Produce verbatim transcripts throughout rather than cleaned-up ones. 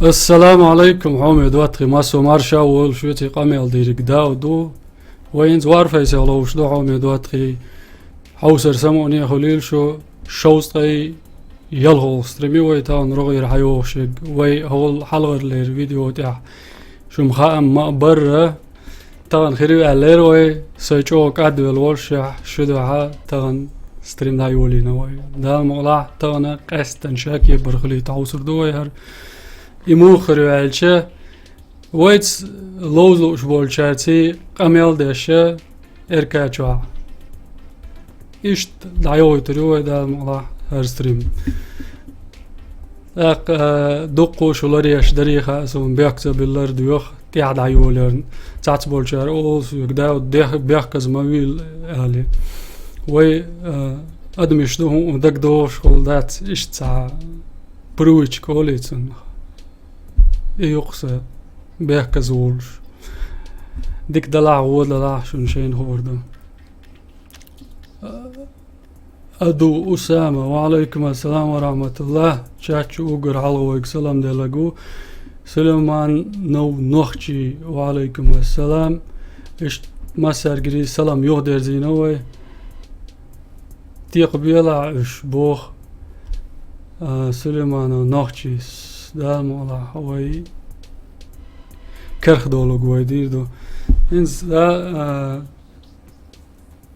Ассаламу Ӏалайкум, хьоме доттагӀий, массо марша волаш веций къамел дийриг Дауд ду. Вай хӀинца Варфейсехь ловш ду, хьоме доттагӀий. Хьовсар самукъане хуьлийла шу, шовзткъе ялхолгӀа стрим ю вай тахана рогӀера хьайогӀуш ерг. Вай хьол хьалхарлера видео тӀехь шуна хаам ма а барра, тахана хир ю аьллера вай, сайн чӀогӀа кӀадвелла воллушехь, шу дуьхьа тахана стрим дӀайолийна вай. Дала мукъалахь, тахана къаьстина шакепара хилийта хьовсур ду вай хӀара. И муха хир ю аьлча, вайца ловза лууш болчаьрций къамел деш РК чохь. Иштта дӀайохуьйтур ю вай, Дала мукъалахь, хӀара стрим. ТӀаккха, а, дуккха шу ларъеш дарий хаьа суна, бехк ца биллар доьху, тӀаьхьа дӀайолаярна. Цхьацца болчара олу соьга, да, дех-, бехказа ма вийла, аьлла. Вай, а, адамаш ду, хӀун дагадогӀуш хула дац, иштта цхьа привычка олий цунах. И юкъа сан бехказа волуш. Дика далахь, вон далахь, шуна шайна хуур ду. Аду Усама, ва Ӏалайкум ассалам ва рахматуллах. Чат чу уггар хьалха вайга салам делларг ву. Сулайманов Нохчий, ва Ӏалайкум ассалам. Иштта массаьргара салам юхадерзийна вай. Текхабелахь уьш, боху, а, Сулайманов Нохчийс, Дала мукъалахь, вай карх долуг вай дийр ду. ХӀинца, а,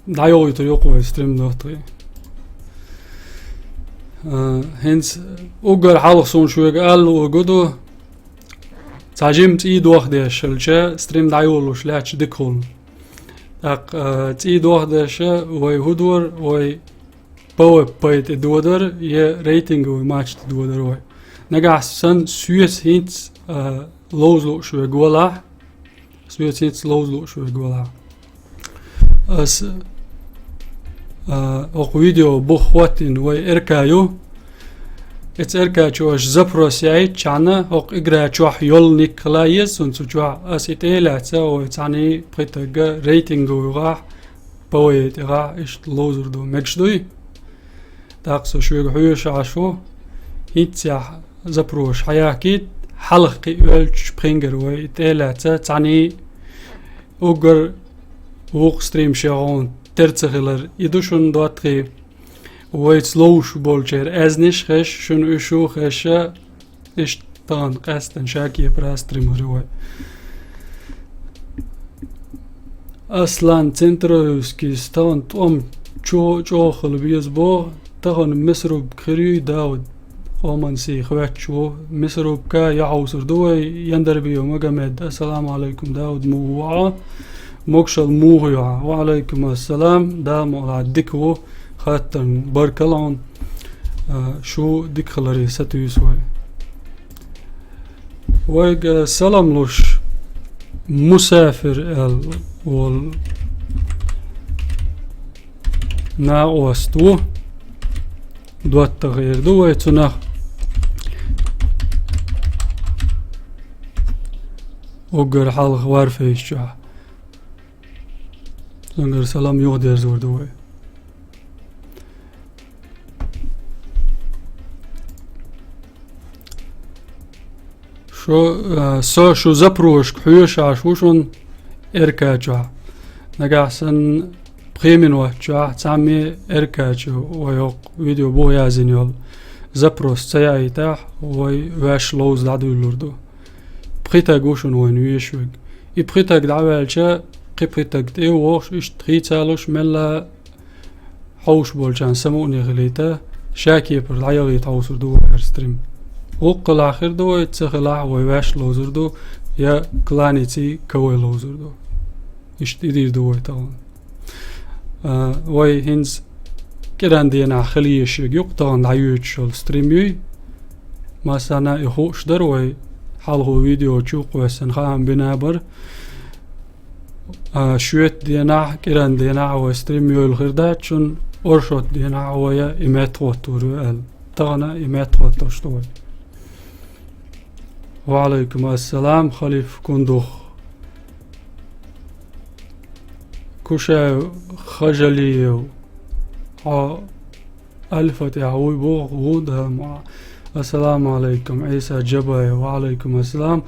дӀайохуьйтур ю-кх вай стрим, доттагӀий. А, хӀинца уггар хьалха суна шуьга ала луург ду, цхьа жима цӀий дохдеш хилча, стрим дӀайолалуш лаьтташ дика хуьлу. ТӀаккха, а, цӀий дохдеш вай хӀун дора, вай ПВП тӀе додар, я рейтинговый матч тӀе додар вай. Нагахь санна соьца хӀинца, а, ловза лууш верг валахь, соьца хӀинца ловза лууш верг валахь. Ас, а, окху видео бух хӀоттийна вай РК ю. Эца РК чу аша запрос яйччхьана, окху игра чохь йолу ник хила еза суна цу чохь. Ас и тӀе а лаьцна, вай цхьаьний пхи тагга рейтинговый гӀахь, ПВЕ тӀе гӀахь, иштта ловзур ду. Мегаш дуй? ТӀаккха со шуьга хьоьжуш Ӏаш ву, хӀинццехь запросаш хьаяккхийта, хьалха кхин оьлчу пхингара вай и тӀе а лаьцна, цхьаьний уггар вукху стрим шен гӀовна тера ца хилар. И ду шуна, доттагӀий, вайца ловзуш болчеран аьзнаш а хезаш, шуна уьш а хезаш, иштта тахана къаьстина шакепара стрим хир ю вай. Аслан Центровскийс, тахана тӀом чо-, чӀогӀа хила беза боху, тахана мясорубка хир юй, Дауд, къоман сий хоьттуш ву, мясорубка яхьовсур ду вай, Яндарбиев Магомед, ассаламу Ӏалайкум, Дауд, муха ву хьо? Могушалла муха ю хьан? Ва Ӏалайкум ассалам, Дала мукъалахь, дика ву, хаттарна баркалла хьуна, а, шу дика хиларе сатуьйсу вай. Вайга салам луш, Мусафир аьлла волу накъост ву. ДоттагӀа эр ду вай цунах. Уггар хьалха Варфейс чохь. Цуьнгара салам юхадерзор ду вай. Шу, а, со шу запросашка хьоьжуш Ӏаш ву шуна РК чохь. Нагахь санна пхи минот чохь цхьамме РК чу вай хӀокху видео буха яздина йолу запрос ца яийтахь, вай ваьш ловза дӀадуьйлур ду. Пхи таг ву шуна вайна везаш верг. И пхи таг дӀаваьлча, кхин пхи таг тӀе а вогӀуш, иштта хийцалуш, мелла хьовш болчарна самукъане хилийта, шакепара дӀаялийта хьовсур ду вай хӀара стрим. Гуккхалахь хир ду вай, ца хилахь вай ваьш ловзур ду, я кланиций ка вай ловзур ду. Иштта и дийр ду вай тахана. А, вай хӀинца кӀиран денахь хила езаш ерг ю-кх тахана дӀайоьдуш йолу стрим юй. Массарна а и хууш дара вай, хьалхо видео чу кхоьссина хаам бина бара. А, шоьтан денахь, кӀиран денахь вай стрим йойла хир дац шуна, оршот денахь вай и меттахӀоттор ю аьлла. Тахана и меттахӀоттош ду вай. Ва Ӏалайкум ассалам, Халиф Кундух. Кушаев Хажалиев. Хьо Альфа тӀехь вуй боху, ву, да, ма. Ассаламу алейкум, Иса Джабаев. Ва алейкум ассалам.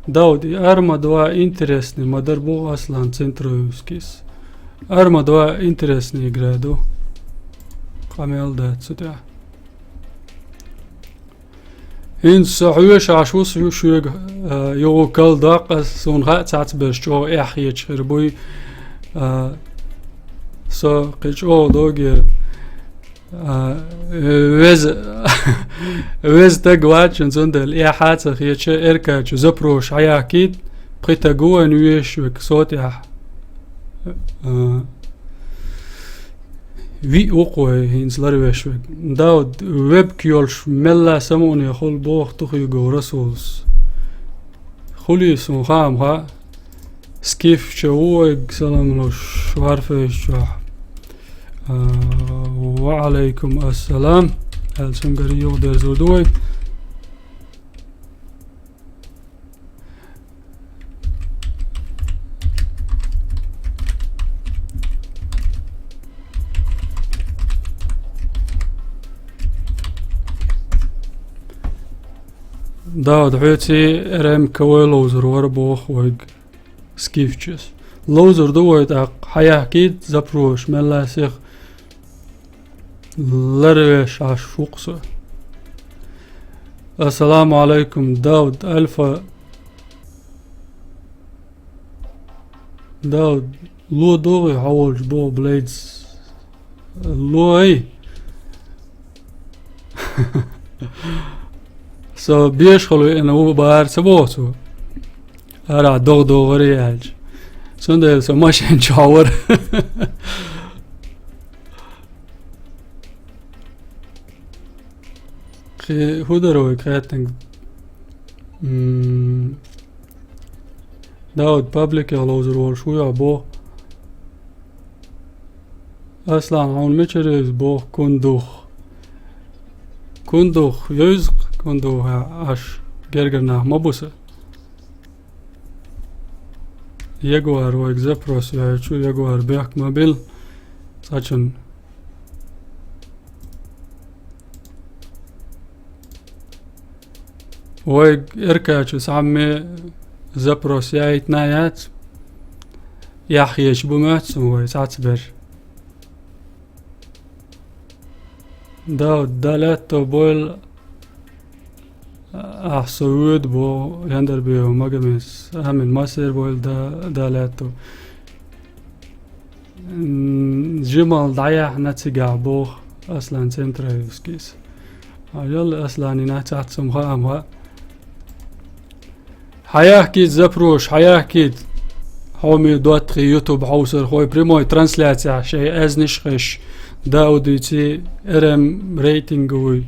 Дауд, и ар ма дола интересный ма дар боху Аслан Центроевскийс. Ар ма дола интересный игра ду. Къамел дац цу тӀехь. ХӀинца со хьоьжуш ву со шуьга, а, юха кхалдаккха ас, суна хаьа цхьацберш чӀогӀа эхь хеташ хир буй, а, со кхин чӀогӀа догера. А, веза, веза таг вац шун, цундела эхь а ца хеташ, эркачу запросаш хьаяхкийта, пхи таг ву вайн вешаш верг со тӀехь. А, виъ ву-кх вай хӀинца ларвеш верг. Дауд, вебка йолуш мелла самукъане хуьлу боху Тухуьйгов Расулас. Хуьлий, суна хаам хаьа. Скифча ву вайга салам луш, Варфейс чохь. А, ва алейкум ассалам. Аьлла, цуьнгара юхадерзор ду вай. Дауд, хьоьций РМК вай ловзур вара боху вайга Скифчас. Ловзур ду вай тӀаккха, хьаяхкийта запросаш мелла сиха. Ларвеш Ӏаш ву-кх со. Ассаламу алейкум, Дауд, Альфа. Дауд, ло догӀий хьо волчу боху Блейдс. Ло ай. Со бешахула веана ву бахара ца боху цо. Арахь догӀа догӀарий аьлча. Цундела со машен чохь вара. Кхин хӀун дара вай кхеттанга? М, Дауд, пабликехь ловзур волуш вуй хьо боху. Аслан, хьуна мичара евза боху Кундух? Кундух, евза-кх Кундух, Ӏаш гергара нах ма бу сан. Ягуар вайга запрос яьлча, Ягуар бехк ма билла цкъачунна. Вайга эркачу цхьамме запрос яийтина яц. Яхьъеш бу моьтту суна вай цхьацберш. Дауд, Дала лаьтто бойла, ахь со воьду боху Яндарбиев Магомедас. Амин, массеран бойла, да, Дала лаьтто. М, жималла дӀаяьхьна цигахь боху Аслан Центроевскийс. А, йолла Асланина цхьацца хӀума хаам хаьа. Хьаяхкийта запросаш, хьаяхкийта. Хьоме доттагӀий, YouTube хьовсархой, прямой трансляцехь шайн аьзнаш хезаш, Даудиций, РМ рейтинговый,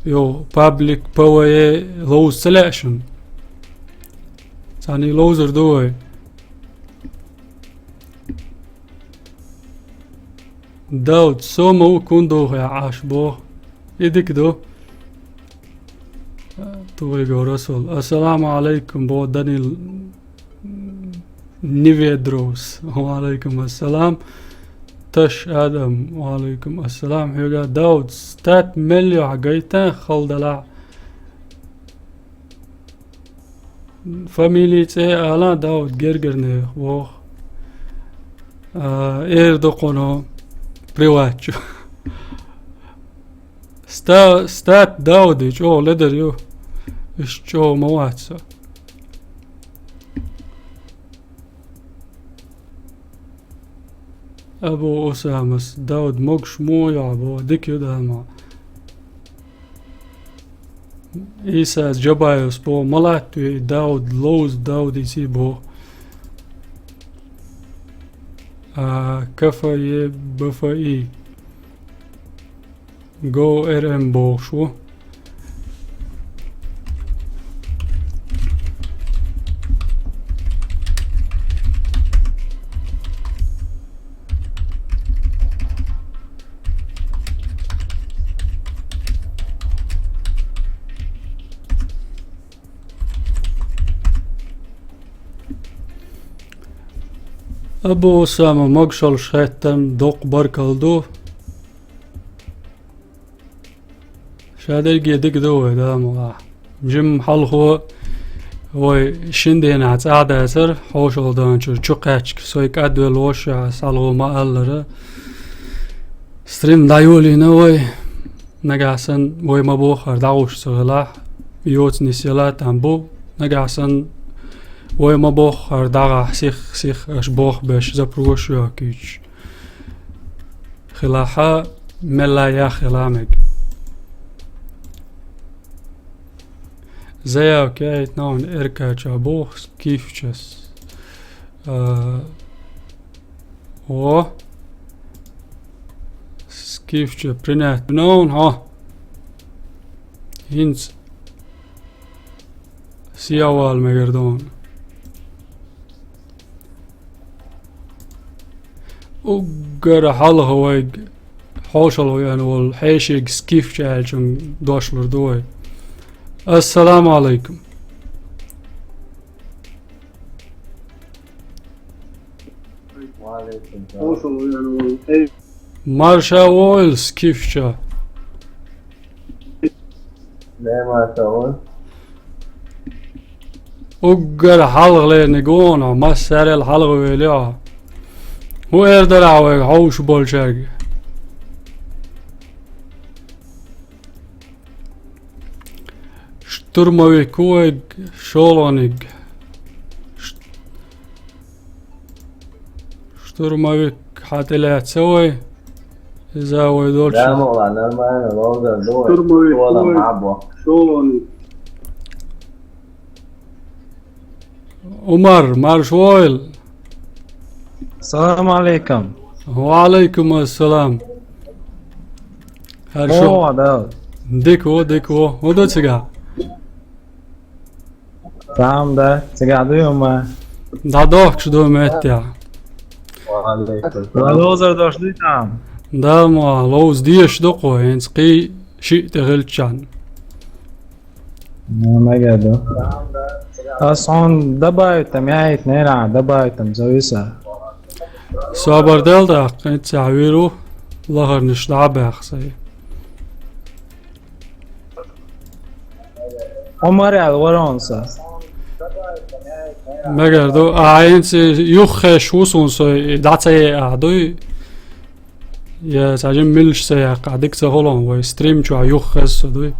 йо, паблик, ПВЕ ловза ца лаьа шуна? Цхьаьний ловзур ду вай. Дауд, со ма ву Кундухехь Ӏаш боху. И дика ду. Тухуьйгов Расул. Ассаламу алейкум, боху Данил Неведровс. Ва алейкум ассалам. Таш Адам. Ва алейкум ассалам. Хьоьга Дауд, стат мел йохь гайта хала далахь. Фамилия, цӀе а ала, Дауд Гергарнех воху. А, эр ду кхуно приватчу. Ста-, стат Дауди чӀогӀа ледар ю. Иштта чӀогӀа ма вац со. Абу Усамас, Дауд, могуш муха йохь боху, дика ю Дала ма. Исас Джабаевс боху, ма латтаве и Дауд, ловза Даудиций боху. А, КФЕ, БФИ. Го РМ бохуш ву. Абу Усама, могушаллаш хеттарна доккха баркалла ду. Ша дерриге дика ду вай, да, ма ваха. Жимма хьалхо вай шин денахь цӀа дацара, хьошалгӀа дан чуьра чу кхаьчча, сой кӀадвелла воша, ас хьалхо ма аллара. Стрим дӀайолийна вай. Нагахь санна вай ма боххара дӀагӀуш ца хилахь, йоцу нисъяла там бу. Нагахь санна вай ма боххара дӀагӀахь сих-сих аша бохбеш запрос йоккхуьйтуш хилахьа, мелла яхь хила мега. Заявка яйта нахана Р К чохь боху Скифчас. А, о. Скифча принять нахана, хьо. ХӀинца сиа вала мегар ду хьуна. Уггар хьалха вайга хьошалгӀа веана волу хьешига Скифча аьллачунна дош лур ду вай. Ассаламу алайкум. Марша вогӀийла, Скифча. Марша вогӀийла. Уггар хьалха лерниг ву хьуна, массарел хьалха велли хьо. ХӀун эр дара ахьа вайга хьовсуш болчаьрга? Штурмовик ву вайга, шолгӀаниг. Ш-, штурмовик хьан тӀе лаьцна вай. Иза вай долчу. Да, ма ваха, нормально, ловзар ду вай. Штурмовик ву вайга, шолгӀаниг. Умар, марша вогӀийла. Салам алейкум. Ва алейкум ассалам. ХӀара шу. О, да. Дика ву, дика ву. ХӀун ду цигахь? Там, да. Цигахь дуй хӀума? ДӀадохкуш ду меттехь. Ва алейкум. Ва ловзар дош дуй там? Да, ма, ловза дезаш ду кхо, хӀинца кхин шиъ тӀе хилччан. Ну, мегар ду. Ас хьуна добавить там яйта нера, добавить там зависа. Собар дел тӀаккха, хӀинца вир ву, лахарнаш дӀа а баьхна сайн. Омар аьлла вара хьуна сан. Мегар ду, а хӀинца юххеш ву суна сой, и дӀа ца еа дуй. Я цхьа жимма милаш ца яккха, дика ца хуьлу вай стрим чохь юххеза со дуй.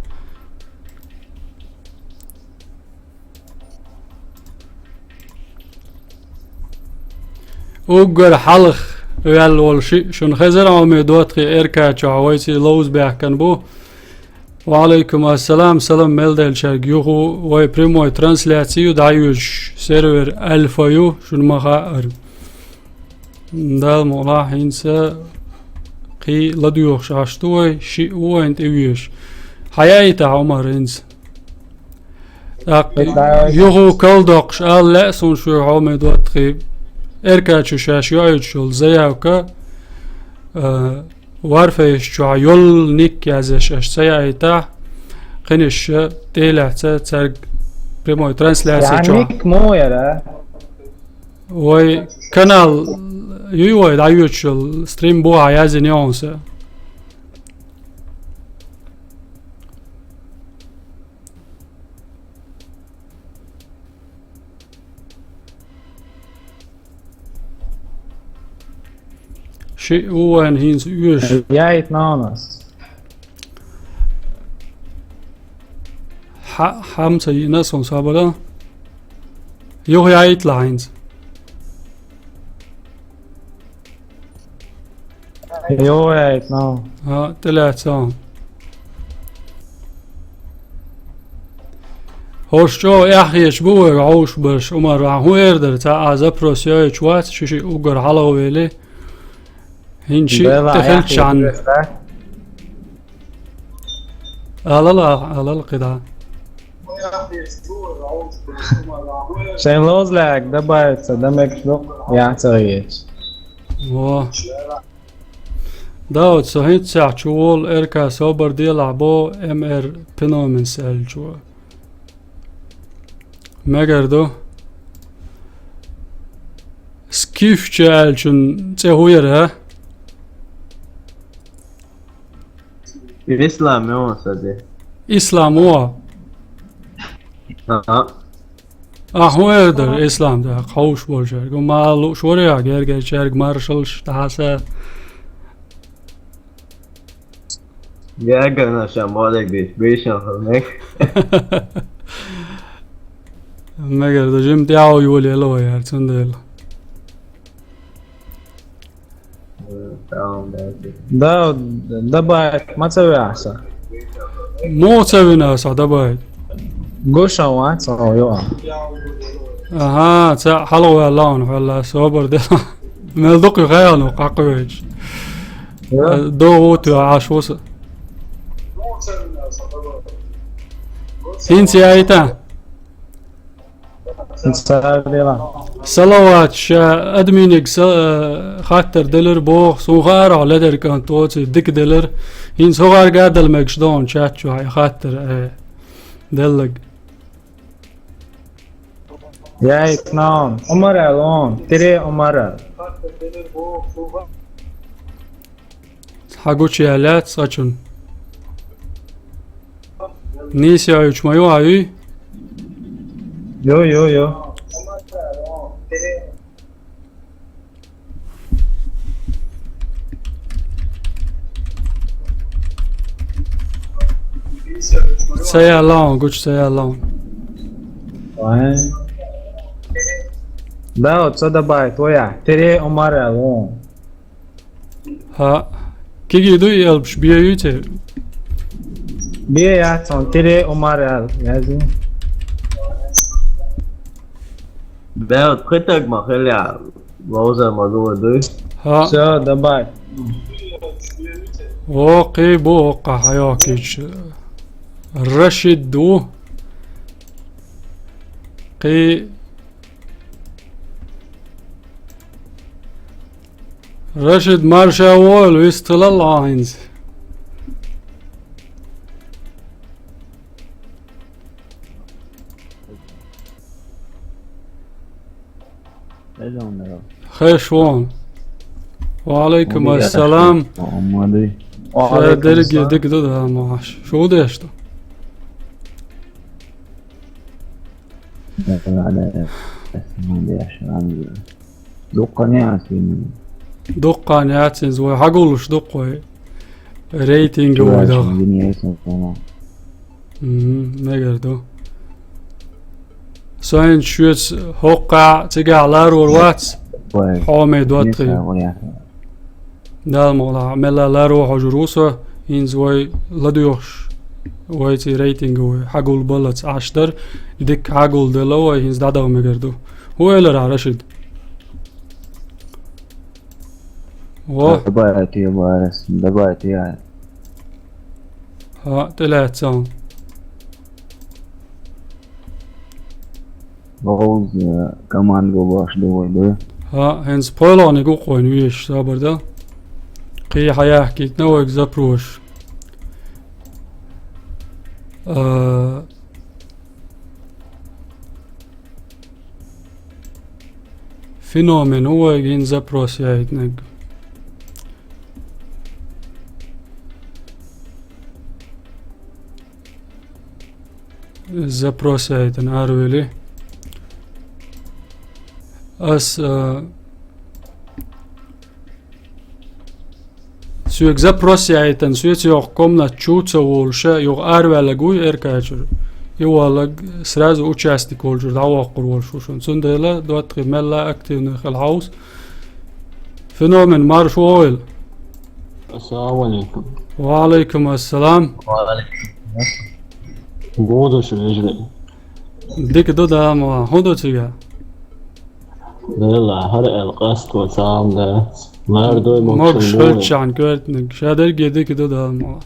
Уггар хьалха ваьлла волу шиъ шуна хезара, хьо ме доттагӀий Р К чохь вайций ловза баьхкан бу. Ва алейкум ассалам, салам мел деллачаьрга юху, вай прямой трансляци ю дӀайоьдуш, сервер Альфа ю, шуна ма хаъара. Дала мукъалахь, хӀинца кхин ладоьгӀуш Ӏаш ду вай, шиъ ву вайна тӀе везаш. Хьан яйта хьо, Умар, хӀинца? ТӀаккха юху калдоккхуш ала лаьа суна шуьга, хьо ме доттагӀий, Р К чу шаьш йоуьйтуш йолу заявка, а, Варфейс чохь йолу ник язъеш аша ца яйтахь, кхинаш тӀе а лаьцна цаьрга прямой трансляци чохь. Ник муха яра? Вай канал юй вай дӀайоьдуш йолу стрим бу хьан яздина йогӀун сан. Шиъ ву вайн хӀинца оьшу. Яйта нанас. Хьа-, хьамца йина сон сабара. Юха яйта ла хӀинца. Йо, яйта нан. А, тӀелаьцна. ХӀорш чӀогӀа эхь хеташ бу вайга хьовш барш, Умар, ахьа хӀун эр дара? Цхьа а запрос йоуьйтуш вац, ши-шиъ уггар хьалха вели. ХӀинца шиъ тӀе хилччан. Алала, алала кхидӀа. Шайн лозлаг добавиться, да мегаш ду, яц а гӀеча. Во. Дауд, со хӀинццехь чу волу Р К собар делахь бо М Р Пиноменс аьллачо. Мегар ду. Скифча аьллачун цӀе хӀун яра? Ислам, ё, саде. Ислам ву? Аха. А, хӀун эр дара, Ислам, да, хьовш болчаьрга. Ма лууш вара я, гергарчаьрга маршаллаш дӀахьаса. Гергарна ша модег диш, бийшан хӀурмег. Мегар да жим тӀаьхьа йолаелла вай яр, цундела. Да, добавить ма ца веа са. Муха ца вина со добавить? Гуша вац, о, йо. Аха, ца хьалаваьлла он хьалла, собар де. Мел дукха хаял ну къакъвеч. Йо. До уту аш вуса. ХӀинца яйта? Цаьрдела. Салават, ша админиг са-, э, хаттар делар боху, сун хаарахь ледер кӀант воций, дика делар. ХӀинца хӀогӀар гадал мегаш дохун чат чу хьайн хаттар, э, деллаг. Яй, кнаун, Умар аьлла, он, тире Умар аьлла. Хьан гучу яьллац цкъачун? Нийса йоуьйтуш ма ю хьан юй? Йо, йо, йо. Ца яьлла хьуна, гучу ца яьлла хьуна. Вайн. Да, вот ца дабайт, вая. Тире Умар аьлла. ХӀаъ. Кегий дуй элпаш, бен юй церан? Бен яц хьуна, тире Умар аьлла, яздина. Бел пхи таг ма хила, ловзар ма дуй. ХӀаъ. Всё, давай. О, кхин бу, оккха хьайохкийча. Рашид ду. Кхин Рашид, марша вогӀийла, вистхилал Ӏа хӀинца. Хеш вон. Ва алейкум ассалам. Ша дерриге дика ду, да, Маш. Шу деш ду? Дуккха яц хӀинца. Дуккха яц хӀинца, вай хьагуллуш дуккха вай. Рейтинг вай даха. Мгм, мегар ду. Сайн шуьца хӀоккхахь цигахь ларор вац. Хьо ме доттагӀий. Дала мукъ лахь, мелла ларо хьожур ву со, хӀинца вай ладоьгӀуш, вай цӀе рейтинга вай хьагулбаллалц Ӏаш дара, дикка хьагулделла вай, хӀинца дӀадала мегар ду. ХӀун элира Рашид? Во. Дабайтий, Барас, дабайтий. ХӀаъ, тӀелаьцна. Ловза команда гулбеш ду вай, ду? ХӀаъ, хӀинца пхоьалгӀаниг ву-кх вайна везаш, собар де. Кхин хьаяхкийтина вайга запрос. А, Феномен ву вайга хӀинца запрос яйтинарг. Запрос яйтина аравели. Ас, а, соьга запрос яйтина, соьца йоккха комнат чу ца волуш, юха араваьлларг вуй Эркачуьра. И валларг сразу участник волчуьра дӀавоккхур волуш ву шуна. Цундела доттагӀий мелла активный хила хьовса. Феномен, марша вогӀийла. Ассаламу алейкум. Ва алейкум ассалам. Ва алейкум. Гуо ду шу, вежарий? Дика ду, Дала мукъ лахь. ХӀун ду цига? Дела, хӀара аьлла къасто цхьа а ма дац. Лардой могуш хилчахьана коьртаниг. Ша дерриге дика ду, Дала мукъ лахь.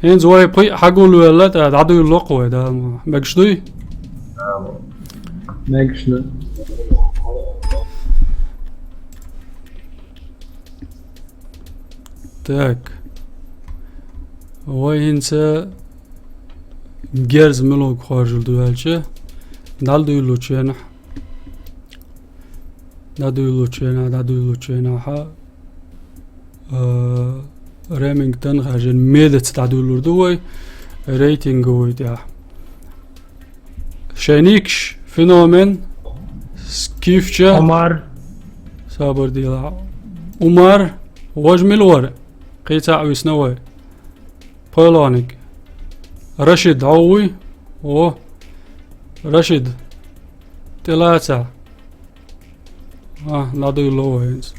ХӀинца вай пхиъ хьагулвелла, тӀаккха дӀадуьйлало-кх вай, Дала мукъ лахь. Мегаш дуй? Мегаш ду. Так. Вай хӀинца герз муьлхарг хоржур ду аьлча, дӀадуьйлалучу хенахь. ДӀадуьйлалучу хенахь, дӀадуьйлалучу хенахь, а, Ремингтон хаьржина медаца дӀадуьйлалур ду вай. Рейтинговый тӀехь. Шайн никаш: Феномен, Скифча, Умар. Сабар дела. Умар, важа мила вара? Кхин цхьаъ висна вай. ПхоьлгӀаниг. Рашид, хьо вуй? О, Рашид. ТӀелаца. А, ладугӀало вай хӀинца.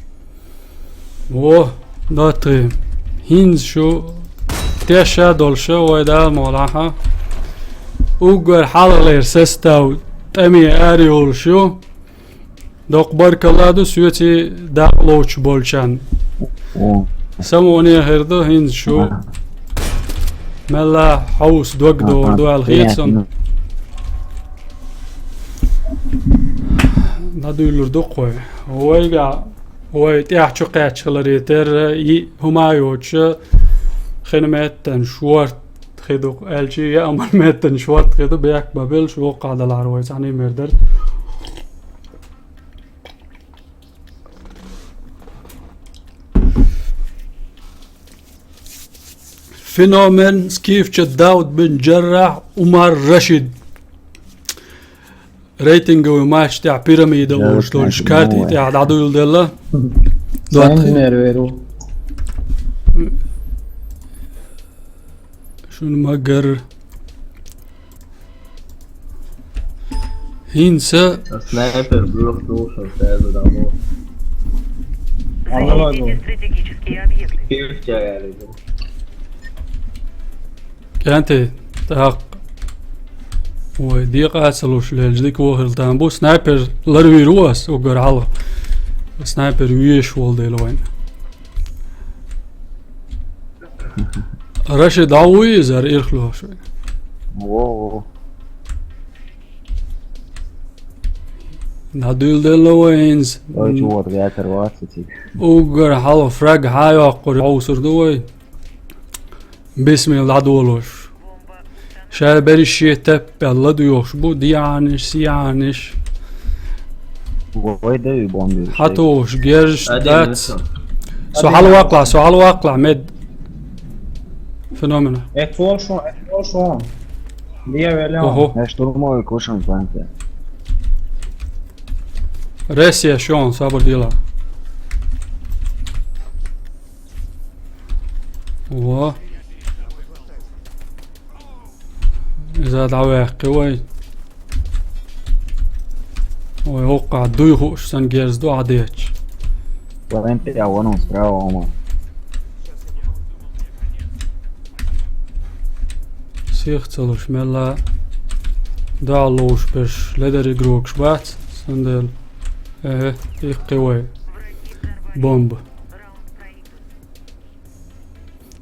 Во, датхи. ХӀинца шу тешша долуш вай Дала мукъ лахь. Уггар хьалхалера состав тӀаме ара йолуш ю. Доккха баркалла ду соьца дакъа лоцуш болчарна. О. Самукъане хир ду хӀинца шу. Ага. Мелла хьовса дог догӀур ду аьлла хета суна. ДӀадуьйлур ду-кх вай. Вайга, вай тӀаьхьа чу кхаьчча хиларе терра, и хӀума а йоцуша, хин меттана шорта хи ду-кх аьлча, яа меттана шорта хи ду, бехк бан белла, шу воккхахь далахьара вай цхьаьна мер дара. Феномен, Скифча, Дауд бин Джаррахь, Умар, Рашид. Рейтинговый матч тӀехь пирамида олуш долчу карти тӀехь дӀадуьйладелла. Дуьххьал. Шуна ма-гарра. ХӀинца. Снайпер бух ду, шуна цаьрга дӀа мо. Алло. Кефтя яли. КӀентий, тӀаккха. Ой, декъа а ца луш лелча, дика вохийла там бу. Снайпер ларвийр ву ас, уггар хьалха. Снайпер везаш волу дела вайн. Рашид, дӀа вуй иза, ара ирхлош вай? Во, во. ДӀадуьйладелла вай хӀинца. Ой, чу вот гатар вац цига. Уггар хьалха фраг хьа йоккхур хьовсур ду вай. Бисмилла дӀадолош. Ша берриш шен таппел ладоьгӀуш бу, дианиш, сианиш. Вай да и бомбир. ХьатӀош, герзаш дац. Со хьалаваккхалахь, со хьалаваккхалахь, мед. Феномена. Эцвол шо, эцвол шо. Диа веля. Ого. Я штурмовик ушан планте. Ресия шон, сабар дела. Во. Иза дӀаваьккхи вай. Вай хӀокхахь дуй хууш санна герз ду ахь детташ. Вайн тӀе а вон справа хӀума. Сих ца луш мелла. ДӀа ловш берш ледар игрокаш бац, цундела. Э, иккхи вай. Бомба.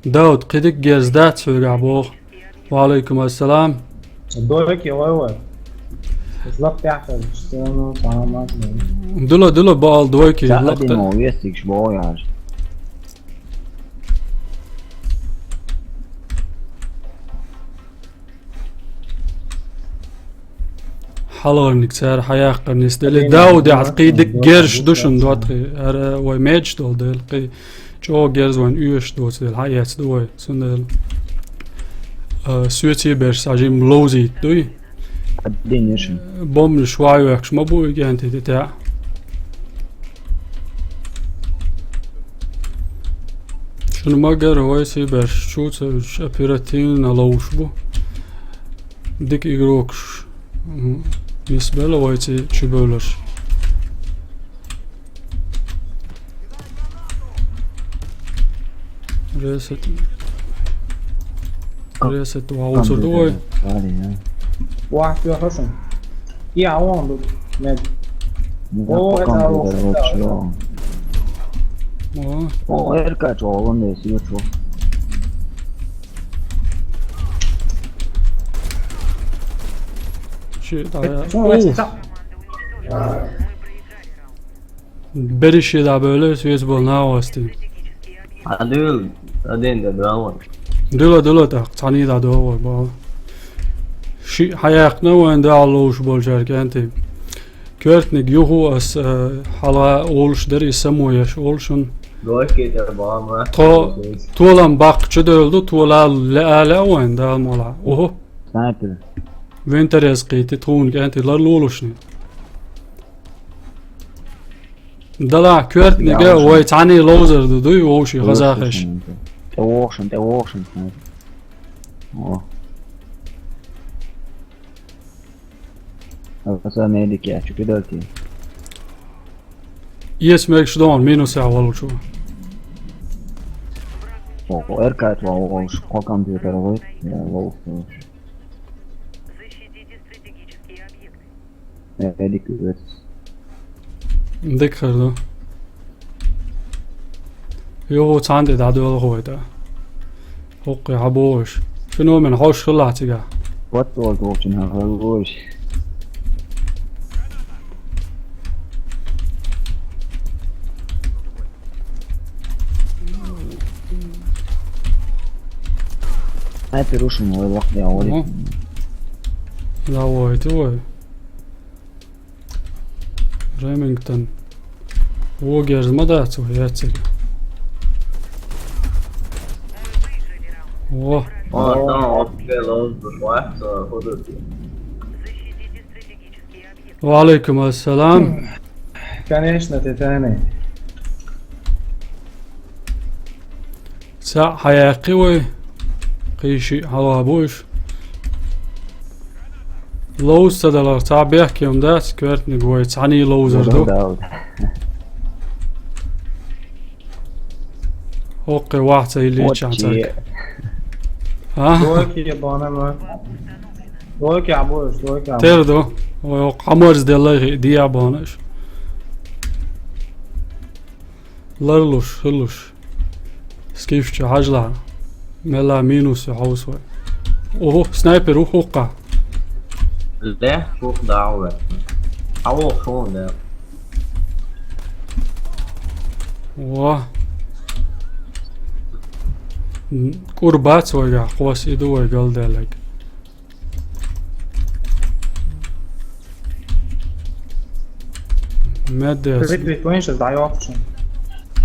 Дауд, кхидик герз дац хьоьгахь боху. Ва алейкум ассалам. Дойки, ой, ой. Лап тяхта, что оно там. Дула, дула, бал дойки. Ца лап один та- мо, вестик, шбо, яж. Хьалхарниг цара хьаяккхар нисделли. Дауд яхьа кхий дика герзаш ду шуна доттагӀий. ХӀара вай медаш долу дела кхий чӀогӀа герз вайн оьшуш доцу дела хьаэцна ду вай. Цундела, а, соьций берш схьа жимма ловзийта дуй. Бомбанаш вайоьхкуш ма бу и кӀентий тӀе. Шуна ма-гарра вай сий берш чу ца уьдуш оперативно ловш бу. Дика игрокаш. Мгм. Нисбелла вайций чубевлларш. Ресет. Ресет вовсур ду вай. Вахт йохошун. Я, он тут. Нет. О, это хорошо. О. О, эр качу, он здесь, я чё? Чи, да, я. О. Берриш дӀабевлла, соьца болу нахвасти. Хьан дуьйла, ца ден де браво. Дуьла, дуьла тӀаккха, цхьаьний дӀадогӀу вай бала. Шиъ хьаяьккхина вайн дагӀа ловш болчаьрга кӀентий. Коьртаниг юху ас, э, хьала олуш дара, и само еш олу шуна. Лойке тӀе бама. Тхо толам баккха чу девлла ду, тола ле-, ле а вайн, Дала мукъ лахь. Охо. Снайпер. Вентарез кхийти, тхуна кӀентий лар лулушни. Дала коьртнига вай цхьаьний ловзар ду, дуй, вовший хазахеш. ТӀе вохшин, тӀе вохшин снайпер. О. Аса медик я, чу кидалти. Ес мегаш дон, минус я валучу. О, о, эркат ва, о, о, ш-, ко компьютер вы? Я, лоу, лоу. Защитите стратегические объекты. Э, медик вец. Дик хар ду. Йо, цхьан тӀе дӀадоьлху вай тӀа. ХӀокхе хьабогӀуш. Феномен хьош хилла цигахь. Вот, вот, вот, вот, вот. Снайпер ушин вай вахт я, вай. Ну. Да, вай, ты вай. Ремингтон. Вогерз ма дац вай яциг. О. О, там вот белый вахт, э, ходит. Ва алейкум ассалам. Конечно, ты тайный. Цхьаъ хьаяьккхи вай, кхин шиъ хьалха бу уьш. Ловза ца далар цхьа бехке хӀума дац, коьртниг вай цхьаьний ловзар ду. ХӀокхе вахь ца йилличчахь царга. А? Лойке бана ма. Лойке а бу уьш, лойке а бу. Тера ду. Ой, хӀокху хьаморза делла хи, диа бана уьш. Ларлуш, хилуш. Скифча хьажла. Мелла минус хьовс вай. Ого, снайпер, ух, ухкъа. Ле, ух, да, уве. А, ух, шо, да. Во. Н-, кур бац вайга, кхос иду вай галделлаг. Медес. Вит, вит, вайн сейчас дайокчу.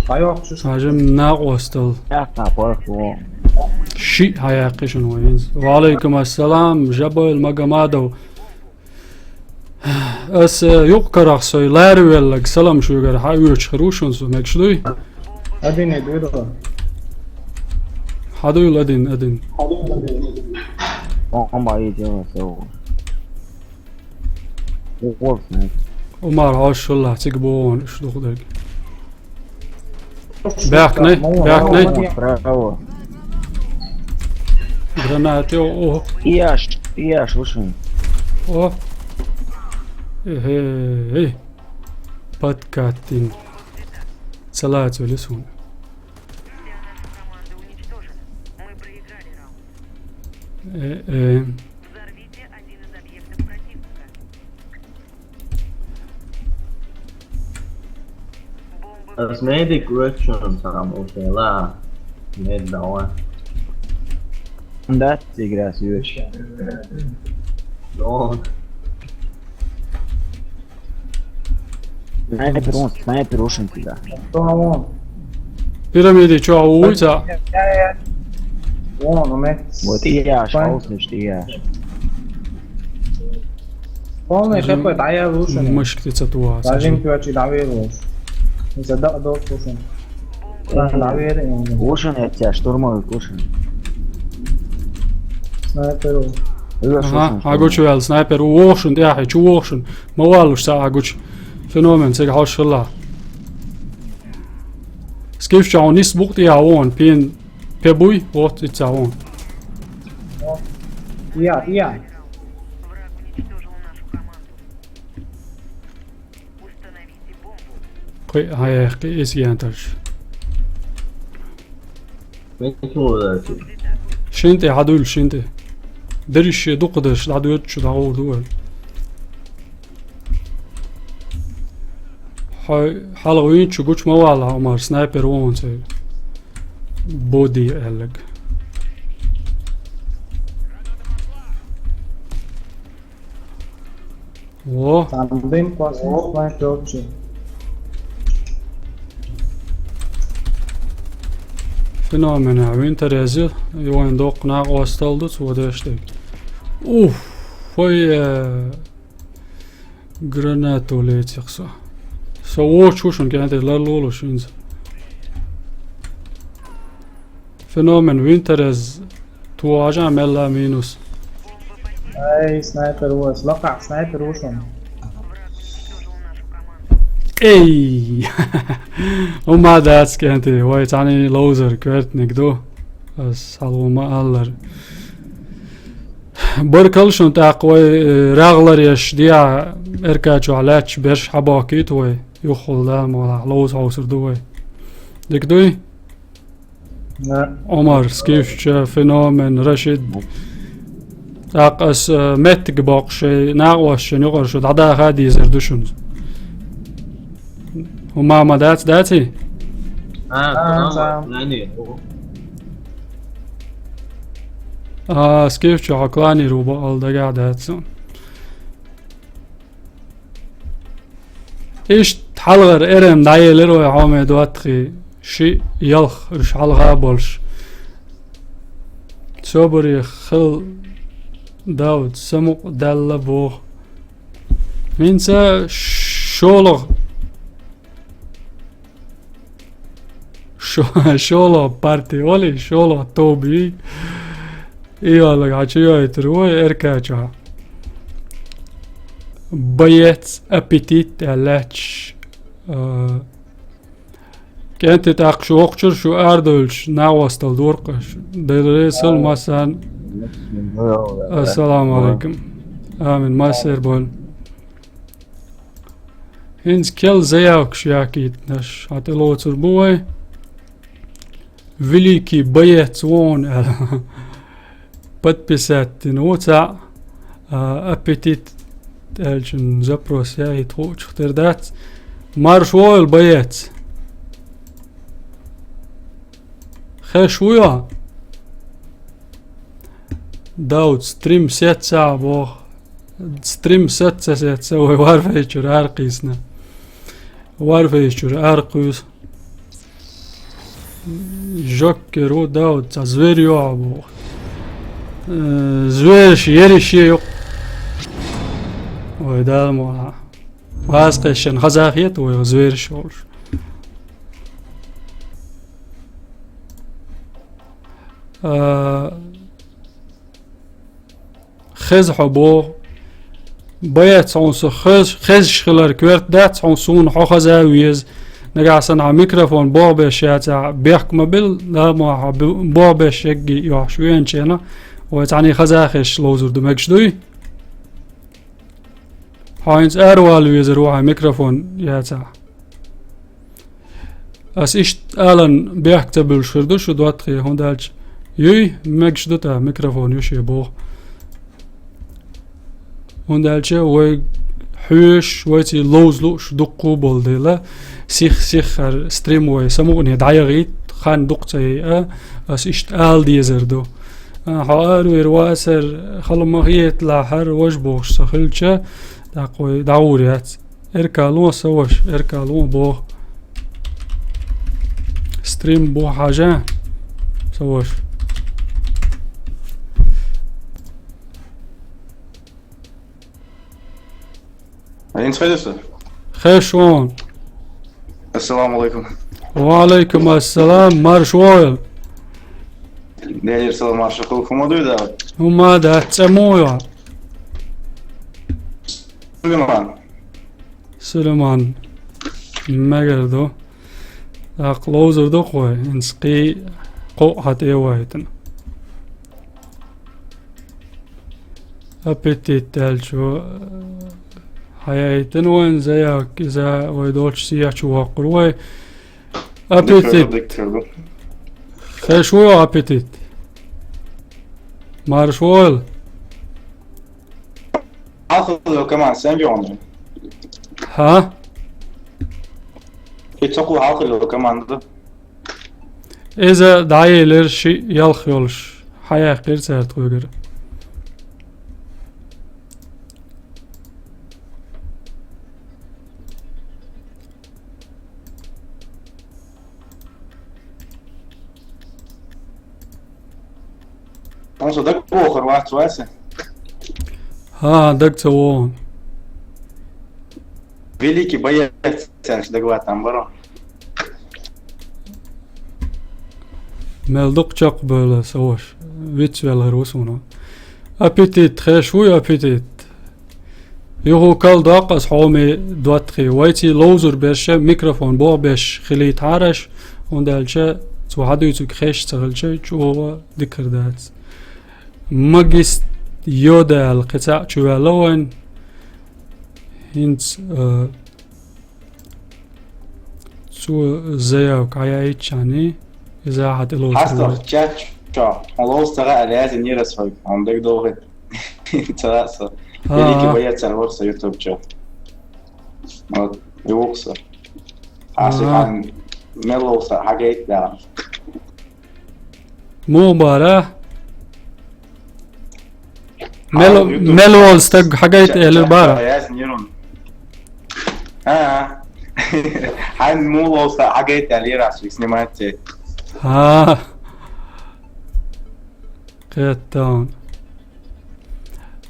Дайокчу. Ажим накъостал. Яхна, порху. Ши хьаяьккхи шуна вайнс. Ва алейкум ассалам, Жабойл Магомадов. Ас, э, юкъ карах сой лаьрвеллаг салам шуьгара хьаоьцуш хир ву шуна со, мегаш дуй? Один и дуйла. Хьадуйла один, один. Бомба идёт, всё. Умар, хьош хилла, цига богӀун уьш дукха дерг. Баьхкинай, баьхкинай. Браво. Гранаты, о, о. Ияш, ияш, вышин. О. Эхе, эй. Подкатин. Салат вели сун. Э, э. Ас медик вэчун сам ушела. Мед давай. Да, ты игра съешь. Дон. Снайпер, он, снайпер, ушин тебя. Кто он? Пирамиди, чё, улица? Я, я, я. Вон, он, э. Вот и я, Вон. Шаус, значит, и я. Полный Мгм. ХП, да, я лучше. Мышки ты цатуа, Зажим скажи. Пивачи, да, я лучше. Не задал, да, слушай. Да, да, я лучше. Ушин я тебя, штурмовик, ушин. Снайпер. Ага, агучу вел, снайпер, ушин, я хочу ушин. Ма валлуш ца агучу. Феномен, цига хьош хилла. Скифча, он нис букъ тӀехьа вон, пен, пе буй, вот и ца вон. Я, я. Кхуьй, хьаяьккхи иза янтарш. Шин тӀе хьадуьллу, шин тӀе. Берриш шен дукха дерш дӀадоьдучу дӀагӀур ду вай. Хьо-, хьалха вийначу гучу ма валахь, Умар, снайпер ву хьуна церан. Боди аьлларг. Во. Там дым классный, снайпер вообще. Феномен винтер еза, и вайн доккха накъостал ду цо деш дерг. Уф, фой, э, гранату лецих со. Со вочу шун кӀентий ларлолуш инза. Феномен винтер еза, ту ажа мелла минус. Ай, снайпер вос, лакъахь снайпер ву шуна. Эй! Ума дац кӀентий, вай цхьаьний ловзар коьртаниг ду. Ас хьалха ма аллара. Баркалла шуна тӀаккха вай, э, рагӀлар еш диа эркачохь лаьтташ берш хьабохкийта вай. Юххул Дала мукъ лахь ловза хьовсур ду вай. Дика дуй? Да. Омар, Скифча, Феномен, Рашид. ТӀаккха ас, э, меттиг боккхуш шайн накъосташна юкъара шу дӀадаха дезар ду шуна. ХӀума ма дац, даций? А, А, салам, да. Нани. А, Скифча, хьо кланер ву бакъал дагахь дац. Иштта хьалхара эрам дӀаелира вай хьоме доттагӀий, шиъ, ялх, уьш хьалха болуш. Собаре хила, Дауд, самукъадаьлла боху. ХӀинца шолгӀа, шо-, шолгӀа парти валий, шолгӀа тоба юй. И валлаг хьан чу йойтур ву эркачохь. Боец аппетит аьлла лаьтташ, а, кӀентий тӀаккха шу воккхачуьра шу арадевлча накъостал дора-кх аша. Делан реза хила массарна. Ассаламу алейкум. Амин. Массер а бойла. ХӀинца керла заявкаш яккхийтинарш хьан тӀе лоцур бу вай. Великий боец вон аьлла. Подписать дина ву цхьаъ, а, аппетит аьллачун запрос яйта хуучух тера дац. Марш войла, боец! Хеш вуй хьо? Дауд, стрим сеццахьа боху. Стрим саца ца сеца, вай Warface чуьра ара кхийсина. Warface чуьра ара кхуьйсу. Жоккер ву Дауд, цхьа звер ю хьо боху. Э, зверш еррише ю-кх. Вай Дала мукъ лахь. Вазкхешан хаза хета вай зверш волуш. А, хеза хьо боху. Боец, хьуна со хез-, хезаш хилар коьрта дац, хьуна суна хьо хаза а веза. Нагахь санна хьан микрофон бохбеш яцахь, бехк ма билла, ламо хьо бу-, бохбеш егги йохьуш веначу хенахь, вай цхьаьний хаза а хезаш ловзур ду, мегаш дуй? Хьо хӀинца аравала везар ву хьан микрофон яцахь. Ас иштта алан бехк ца буьллуш хир ду шу доттагӀий, хӀунда аьлча юй, мегаш ду тӀаккха микрофон ю шен боху. ХӀунда аьлча вай хьоьжуш, вайций ловза лууш дуккха а болу дела, сих-сиххара стрим вай самукъане дӀаяхийта, хан дукха ца яйа, ас иштта ала дезар ду. А, хьо аравер вацар, хала ма хеталахьара, важа бохуш ца хилча, тӀаккха вай дӀагӀур яц. Эркало сан ваша, эркало боху. Стрим бу хьажа, сан ваша. Ин сфедеса? Хеш вон. Ассаламу алейкум. Ва алейкум ассалам, марш войла. Делер салам, марш хул, хӀума дуй да? ХӀума да, цӀе муха ю? Сулейман. Сулейман, мегар ду. ТӀаккха ловзур ду-кх вай, хӀинца кхин кхоъ хьан тӀе а вайтина. Аппетит аьллачо хьаяйтина вайн заявка, иза вай долчу сехьа чу воккхур вай. Аппетит. Дика ду, дика ду. Хеш ву аппетит? Марш войла. Хьалхале команда сен бен? Хьа? И цхьа кху хьалхале команда. Иза дӀаелира шиъ ялх йолуш. Хьаяьккхира цара тхоьгара. со дагавохур вац, Вася. ХӀа, дага ца вогӀу. Великий боец, цаьрца дагаватан баро. Мел дукха чекхбевлла аса ваша. Вицвелхар ву суна. Аппетит, хеш вуй аппетит? Юха кал доккха аса хьоме доттагӀий. Вайций ловзур берша микрофон боху беш хилийтахьараш, хӀунда аьлча цо хьадуьйцург хеш ца хилча, чӀогӀа дикар дац. Магист Йода аьлла кхин цхьаъ чу ваьлла вайн. ХӀинца, а, цо заявка хьаяйччани, иза хьан тӀе лоцур вай. Хьастагъ чат чохь, хьо ловза ца гӀа аьлла, яздинера аса хьоьга, хьуна дагадогӀийта. Ца гӀа со. ХӀа, великий боец аьлла вара со ютуб чохь. Вот, юха со. Аса хьан мел ловза хьагайта аьлла. Муха бара? Мел, мел волу стаг хьагайта элира бара? Яздинера. А, а. Хьан муха ловза хьагайта аьлла, аса вик снимать. А. Кхетта ван.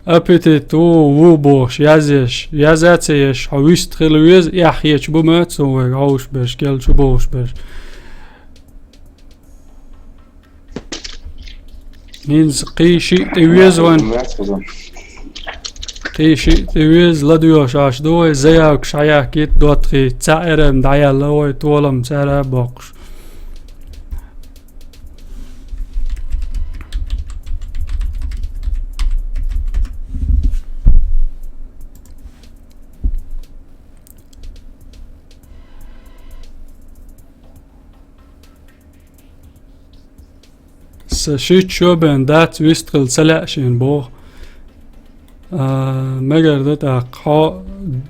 Аппетит ву, ву бохуш, язъеш, язъа ца еш, хьо вистхила веза, эхь хеташ бу моьтту суна вайга хьовш берш, кел чу бовш берш. ХӀинца кхин шиъ тӀе веза вайн. Кхин шиъ тӀе веза, ладоьгӀуш Ӏаш ду вай, заявкаш хьаяккхийта доттагӀий, цхьаъ эрна дӀаяьлла вай, толам цара а боккхуш. Сан шийтта шо бен дац, вистхила ца лаьа шена боху. А, мегар ду тӀаккха, хьо,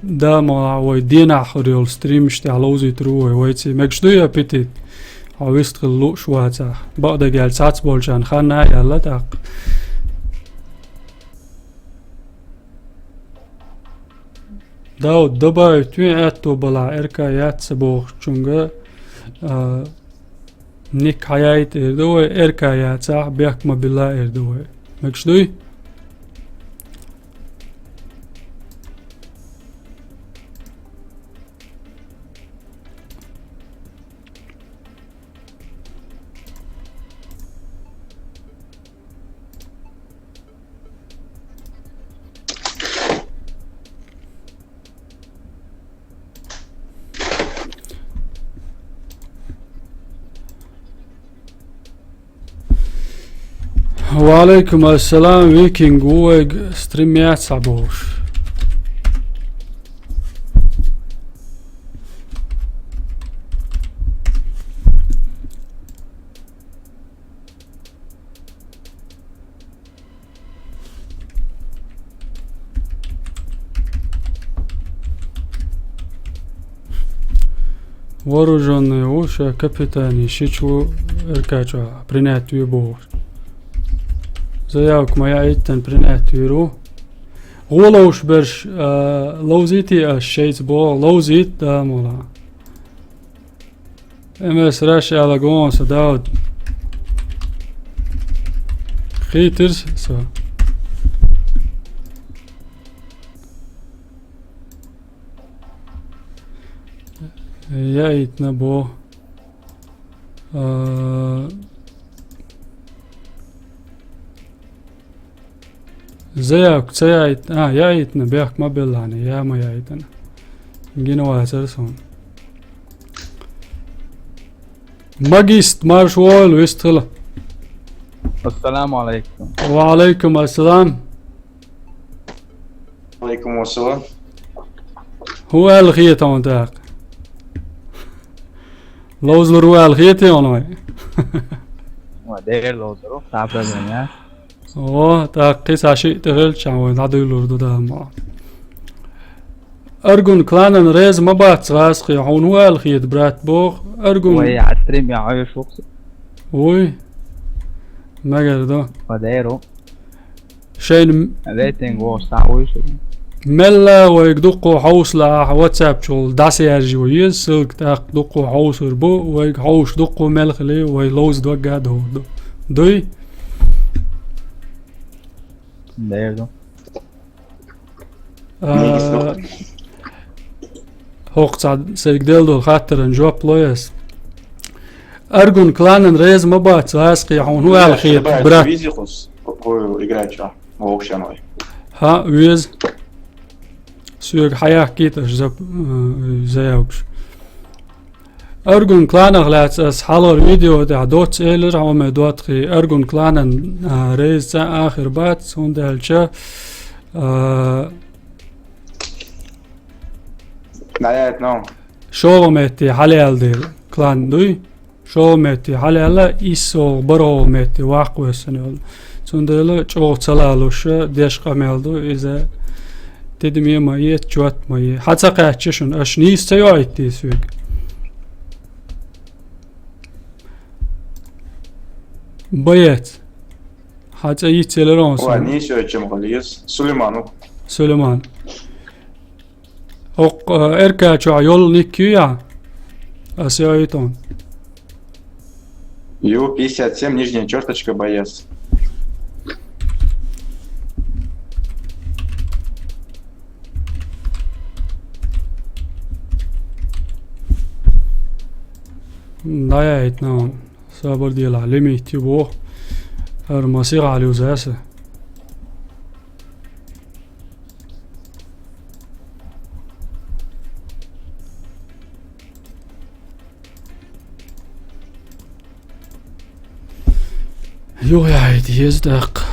Дала мукъ лахь, вай денахь хир йолу стримаш тӀехь ловзуьйтур ву вай, вайций. Мегаш дуй аппетит? Хьо вистхила лууш вацахь. Бакъдерг аьлча, цхьацца болчарна хан а яьлла тӀаккха. Дауд, добавить вен аьтто балахь, РК яц ца бохучуьнга, а, ник хьаяйта эр ду вай, РК яцахь, бехк ма билла эр ду вай. Мегаш дуй? Ва алейкум ассалам, Викинг ву вайга стрим яц хьан бохуш. Вооружённый ву, ша капитани, шича ву РК чохь, принять ве бохуш. Заявка ма яийтина, принять вийр ву. ГӀо ловш берш, а, ловзийти аш шайца боху, ловзийта, да, мула. МС Раш аьлла гонса, Дауд. Хийтира со. Яийтина бо. А, заявка ца яйт-, а, яйтина, бехк ма беллани, я ма яйтина. Гина вацара сон. Магист, марш войла, вистхила. Ассаламу алайкум. Ва алайкум ассалам. Алайкум ассалам. ХӀун аьлла хета хьуна тӀаккха? Ловзалур ву аьлла хетий хьуна вай? Ва, дера ловзалур ву, цхьа проблема яц. О, тӀаккха кхин цхьа шиъ тӀе хилчахьана вай дӀадуьйлур ду, Дала мукъ лахь. Аргун кланан реза ма бац гӀазкхий, хьуна хӀун аьлла хета, брат, боху? Аргун. Вай, а стрим я хьоьжуш ву-кх со. Вуй? Мегар ду. Ва, дера ву. Шайна м-, рейтинг вогӀуш схьа вуй шу? Мелла вайга дуккхо хьовса лаахь, WhatsApp чухула дӀасаяржо еза ссылка, тӀаккха дуккхо хьовсур бу, вайга хьовсуш дуккхо мел хили, вай ловза догга а догӀур ду. Дуй? Дерду. А, хӀокху цхьа сайга делла долу хаттаран жоп лой ас. Аргун кланан реза ма бац, Ласкъе, хьуна хӀун аьлла хета, брат? Визихус, играча, вовшан вай. ХӀа, веза. Соьга хьаяккхийта аша зап-, э, заявкаш. Аргун кланах лаьцна ас хьалхара видео тӀехь доцца элира, хьо ме доттагӀий, Аргун кланан, а, реза цӀа ахир бац, хӀунда аьлча, а, шолгӀа метте хьалаьлла дела клан дуй. ШолгӀа метте хьалаьлла, иссолгӀа, бархӀолгӀа метте ваккха вессина йолу. Цундела чӀогӀа ца лалуш деш къамел ду иза. Тидаме ма е, чот ма е. Хьан ца кхаьчча шуна, аша нийса ца йоуьйту те соьга? Боец. Хьан цӀе йицъелира хьуна суна? Ой, нийса йоуьйту ма хуьлу иза. Сулейман ву. Сулейман. ХӀокху, э, РК чохь йолу ник юй ахь? Аса йоуьйту хьуна. Ю, пятьдесят семь, нижняя чёрточка, боец. ДӀаяйтина хьуна. Сабар делахь, лимит ю боху. ХӀара масиха Ӏалуьза аса. Юха яхьийта еза тӀаккха.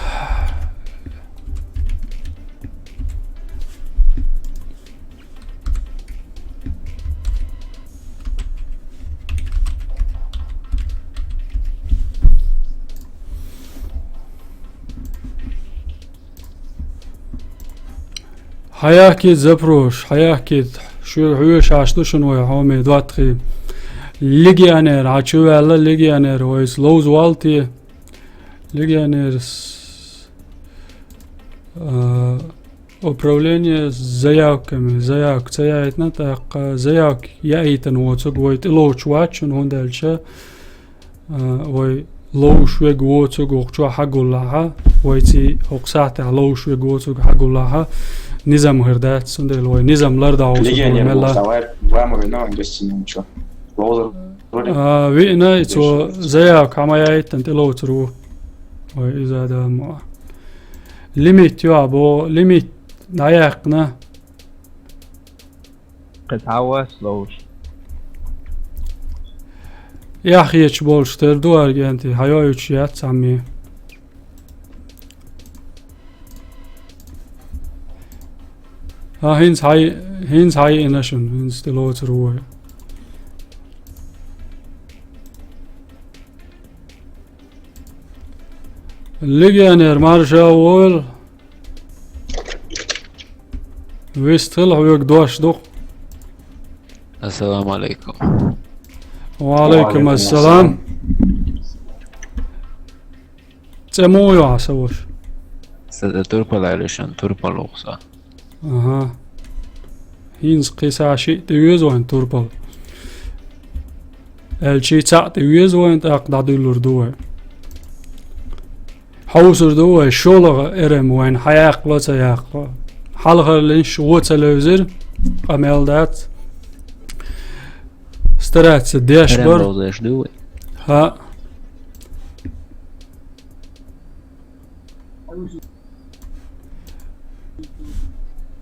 Хьаяхкийта запрош, хьаяхкийта, шу хьоьжуш ду шуна вай хьоме доттагӀий. Легионер, хьан чу ваьлла легионер, вайца ловза валла те? Легионер с-, а, управление заявками, заявка ца яйтина, тӀаккха заявка яийтина воцург вай тӀелоцуш вац шуна, хӀунда аьлча, а, вай ловзуш верг воцург хӀокху чохь хьагуллахьа, вайций хӀокху сахьтехь ловзуш верг воцург хьагуллахьа, низам хир дац, цундела вай низам лардахьа ву со мелла. А, виъна, и цо заявка хьан ма яийтина тӀелоцур ву. Вай иза а дала ма а. Лимит ю а бо, лимит дӀаяьккхина. Кхин цхьа а вас ловуш. Эхь хеташ болуш тера ду аргентий, хьайоуьйтуш яц цхьамме. ХӀан, хӀинца хьай-, хӀинца хьайиъна шуна, хӀинца тӀелоцур ву вай. Легионер, марша войла. Вистхила, хьоьга дош ду. Ассаламу алейкум. Ва алейкум ассалам. ЦӀе муха ю хьан, сан ваша? Сан цӀе Турпал аьлла ю шуна, Турпал ву-кх со. Аха. ХӀинца кхин схьа шиъ тӀе веза вайн турпал. Аьлча цхьаъ тӀе веза вайн, тӀаккха дӀадуьллур ду вай. Хьовсур ду вай, шолгӀа РМ вайн хьаяккхало а, ца яккхало а. Хьалхарлинаш вон ца левзира, къамел дац. Стараться деш РМ бар. Ловзеш ду вай? ХӀаъ.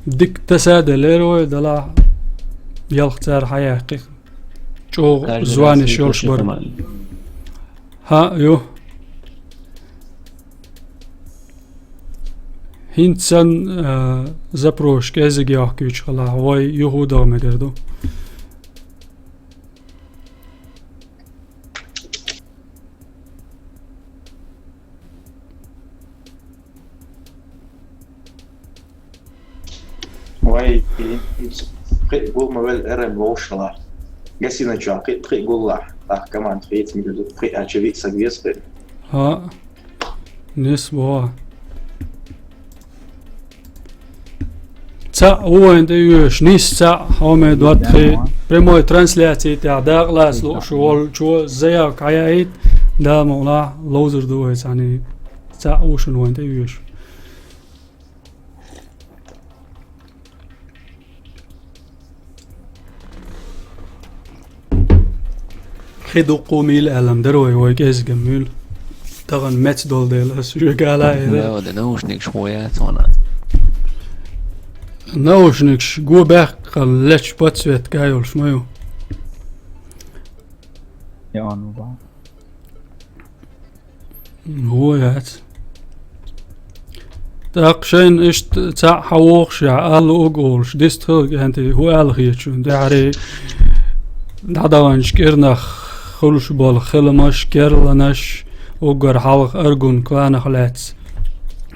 Дика таса а делира вай, делахь, ялх цара хьаяьккхи. ЧӀогӀа звонаш йолуш бара. ХӀаъ, ю. ХӀинца санна, а, запросаш кӀеззиг йохкуьйтуш хилахь, вай юха а дагӀа мегар ду. Вай, кхин а гул ма велла, РМ вовшахталахь. Гостиный чохь кхин а, кхин а гуллахь, тӀаккха команда хийца мегар ду, кхин а, а чу виъ саг веза кхин а. ХӀаъ. Нис боху. Цхьаъ ву вайн тӀе везаш, нис цхьаъ, хьоме доттагӀий. Прямой трансляций тӀехь дакъа лаца лууш волчо заявка хьаяийта, Дала мукъ лахь, ловзур ду вай цхьаьний. Цхьаъ ву шуна вайн тӀе везаш. Кхин дуккха а мийла аьлла-м дара вай, вай кӀезига-м муьйла. Тахана меца долу дела аса шуьга ала а элира. Да, да, наушникаш хӀун яц хьуна? Наушникаш го баьккхина лечу подсветка йолуш ма ю. Я он ба. ХӀун яц? ТӀаккха шайна иштта цхьаъ хьан вохуш яхь, ала уг олуш, дистхилга хӀинтий, хӀун аьлла хеташ ву, дуьхьарий дӀадаханчу кӀирнах хуьлуш болу хиламаш, керланаш, уггар хьалха Аргун кланах лаьцна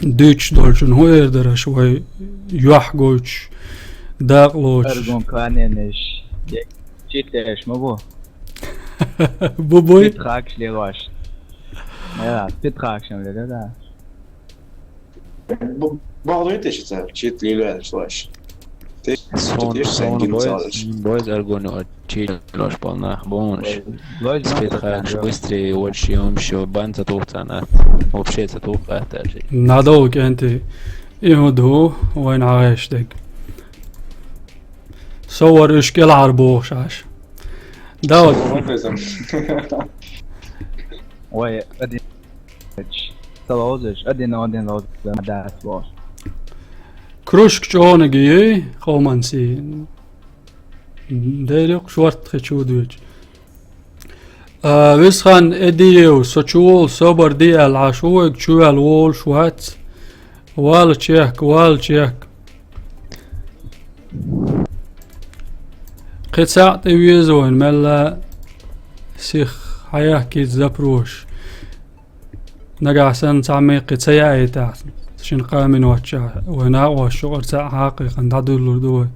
дуьйцуш долчун хӀун эр дара аша вай юьхь гойтуш, дакъа лоцуш? Аргун кланенаш, читаеш ма бу. Бу буй? Питхакаш лелош. Я, питхакаш лелош, да. Бу-, бахлуй те ши цара, чит лилвелаш лош. Те, Сон, те ши сон гин бойз, цалаш. Бойз аргони чит лош полнах бонш. Лойз спит хаш, быстрее, вот шиём, шо, бан ца тухцана. Вообще ца тухцана. Надо кенти. И ху ду, вайн агаш дег. Совар уьш кӀелхьара бохуш аш. Давай. Ой, один. Ца лозуш, один, один лозуш, да, да, слож. Кружка чӀогӀаниг йий, къоман сий. Дерриг шорта хи чу дуьйцу. А, Висхан Эдиев, со чу волу собар де аьлла, Ӏаш ву вайга чу ваьлла волуш вац. Вала чехка, вала чехка. Кхин цхьаъ тӀе веза вайн, мелла сих хьаяхкийта запросаш. Нагахь санна цхьа меккхи ца яийтахь, шина къамин ваччахь, вай накъош шукъар цхьаъ хьакхайкхина дӀадуьллур ду вай.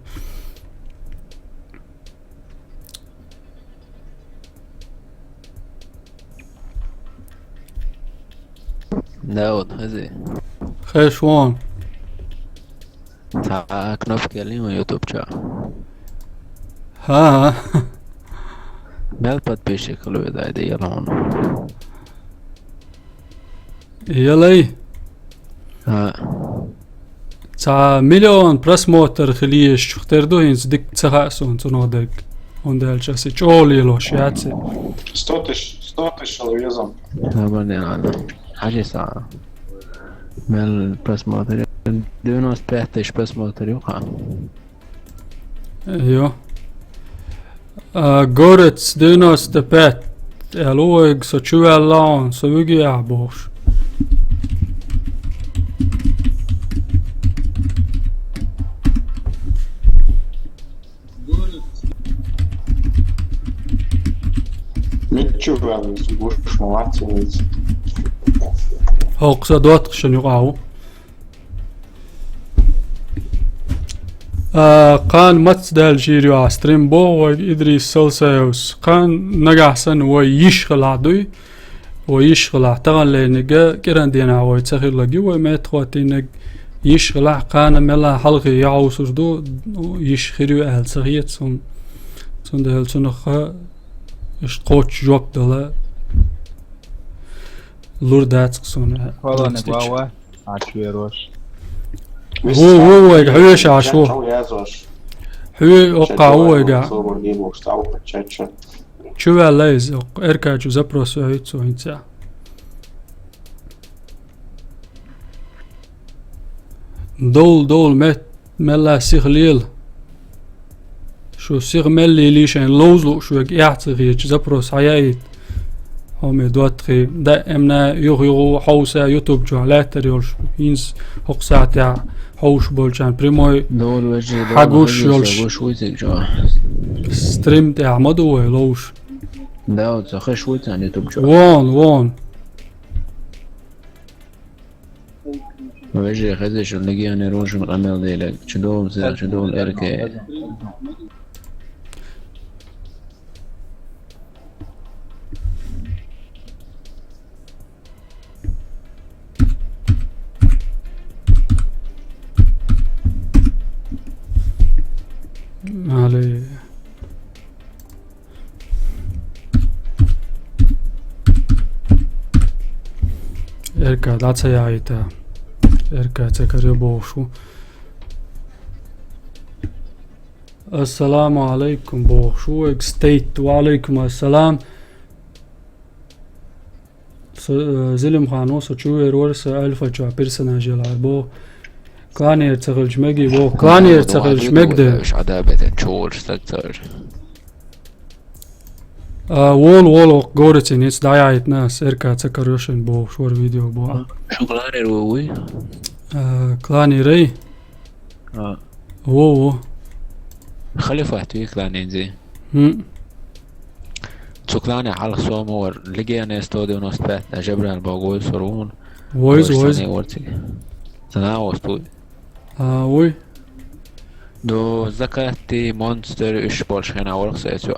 Да, вот, хези. Хеш вон. Цхьа кнопка яллий вайн YouTube чохь? ХӀан-хӀа. Мел подписчик хила веза айда яла хьуна? Ялай. ХӀа. Цхьа миллион просмотр хила езачух тера ду хӀинца дика ца хаьа суна цунах дерг. ХӀунда аьлча аса чӀогӀа лелош яц и. Сто тысяч, сто тысяч везам. Нормально, ладно. Хьажи сахьа. Мел просмотр. Девяносто пять тысяч просмотр ю хьан. Йо. А, горец девяносто пять. Аьлла вайга, со чу ваьлла хьуна, со вуьгу ахь бохуш. Миччу ваьлла, гуш ма вац вайца. ХӀокху сан доттагӀашна юкъахь ву. А, кхана маца даьлла жийр ю ахь стрим боху вайга Идрис Салсаевс. Кхана нагахь санна вай йиш хилахь дуй. Вай йиш хилахь. Тахана лайниг кӀиран денахь вай ца хиллаг ю вай меттахӀоттийниг. Йиш хилахь кхана мелла хьалхе яхьовсур ду, йиш хир ю аьлла ца хета суна. Цундела цунах иштта кхоччуш жоп дала лур дац-кх суна. Хьаланиг ва ва, Ӏаш верош. Ву, ву, вайга хьоьжуш Ӏаш ву. Чат чу язош. Хьоьжуш оккхахь ву вайга. Собар дийр воккхуш, цхьа ву чат чу. Чу ваьлла иза, оккха Эрка чу запрос ваьлла цо хӀинца. Довла, довла, мет-, мелла сиха лела. Шу сиха мел лелий шайн ловза лууш верг эхь ца хеташ, запрос хьаяийта. Хьо ме доттагӀий, даимна юха-юха хьовса YouTube чохь лаьттар йолуш, хӀинца хӀокху сахьтехь хьовш болчарна прямой хьагуш йолуш. Стрим тӀехь ма ду вай ловш. Да, вот, хаш вуй царна YouTube чохь. Вон, вон. Вежарий, хезий шуна, легионер ву шуна къамел дийриг. Чудолу зер, чудолу эрке. Али. Эрка, дӀа ца яхьийта. Эрка ца карайо бохуш ву. Ассаламу алайкум бохуш ву вайга Стейт. Ва алайкум ассалам. Со, э, Зелимхано со чувер вар, со альфа чу персонажа лар бо. Кланер ца хилча меги бо. Кланер ца хилча мегде. Уж адабетен чувар стак цар. А, вол, вол, ок, говорите, ниц даяйт нас, РК ца короче бо, швар видео бо. Шу кланер ву, уй? А, кланерей? А. Во, во. Халифат ви кланензи. Хм. Цу клане хьалха со ма вар, Легионе сто девяносто пять, а Жабраил богой сорун. Войз, войз. Сане вар цига. Сана востуй. А, уй. До закати монстр уж больше хена вар, кстати.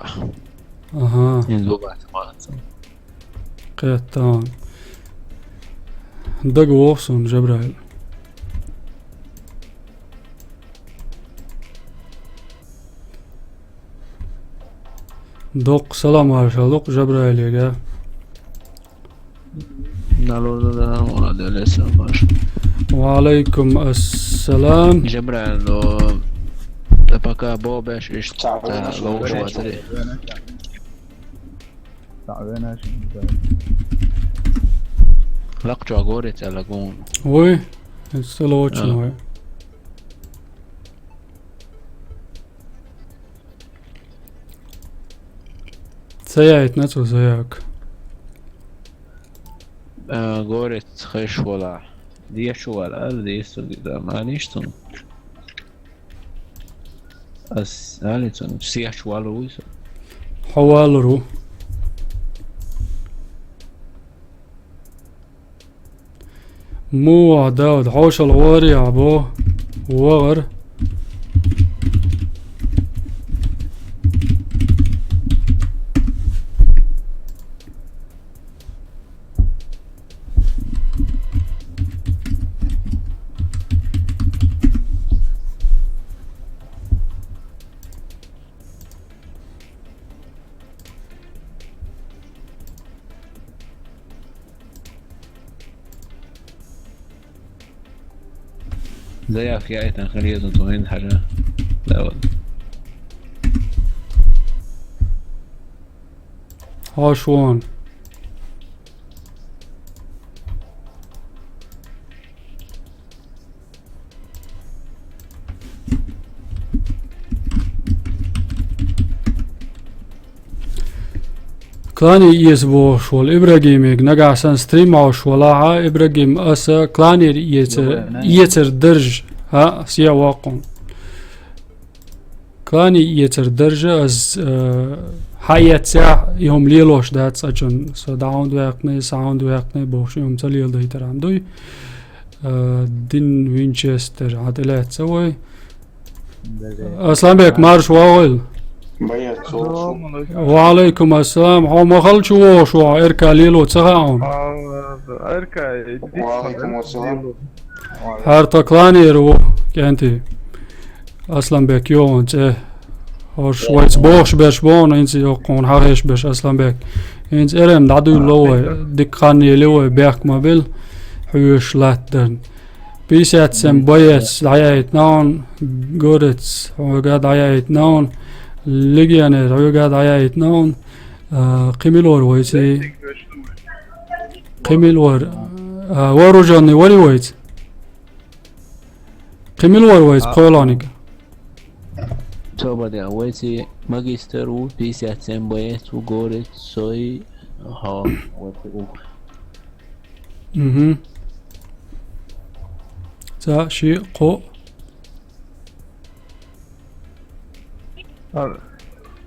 Ага. Ин дуба. Кхетта. Даг вохсун, Жабраил. Докъ салам аршалукъ Жабраилега. Налорда да, молодец, Сафаш. Ва алейкум ассалам. Жабраил, но, да пока бо беш иш, Чао, да, наш лоуш вари. Ватри. Лакчо горец алагун. Ой, это срочно, а. Ой. Цаяйт на цу заяк. Э, горец хэш вала. Деш вала, ал деш да, маништун. Ас, али цун, сияч валу уйса. Хавалру. Му Дауд, хьошал гӀори або, вагӀар. Заявка яйтан хилезун ту хӀин хӀара. Давай. Хьошвон. Клане иэс бохуш волу Ибрагимега нагахь сан стрим Ӏаш валахьа, Ибрагим, аса кланер иэцар, Йо, най. Иэцар дарж, хӀа, сехьа воккхун. Клане иэцар даржа, ас, э, хьаэццехь, и хӀума лелош дац ачун. Со дӀаунд ваьккхина, саунд ваьккхина, бохуш, и хӀума ца леладайтархьама дуй. Э, дин Винчестер, хьан тӀелаьцна вай. Асланбек, марш вогӀийла. Боец, салам алейкум. Ва алейкум ассалам. Хьо махал чу вогӀуш вогӀу, РК лело ца хаьа хьуна? А, РК, Ва алейкум ассалам. ХӀара тхан кланера ву, кӀентий. Асланбек йогӀун цӀе. ХӀорш вайца бохуш берш боху, хӀинца йоккхун хьахеш берш Асланбек. ХӀинца эрем дӀадуьйло вай, дика хан елла вай, бехк ма била, хьоьжуш латтарна. Пятьдесят семь боец дӀаяйтина хьуна, Горец хьоьга дӀаяйтина хьуна, Легионер хьоьга дӀаяйтина хьуна, а, кхин мила вара вайца? Кхин мила вара? А, вооружённый вари вайца? Кхин мила вара вайца, а, пхоьлгӀаниг? Цо баде, вайца магистр ву, пятьдесят семь боец ву, Горец, сой, хьо, вайца ву. Мгм. Цхьаъ, шиъ, кхоъ. А,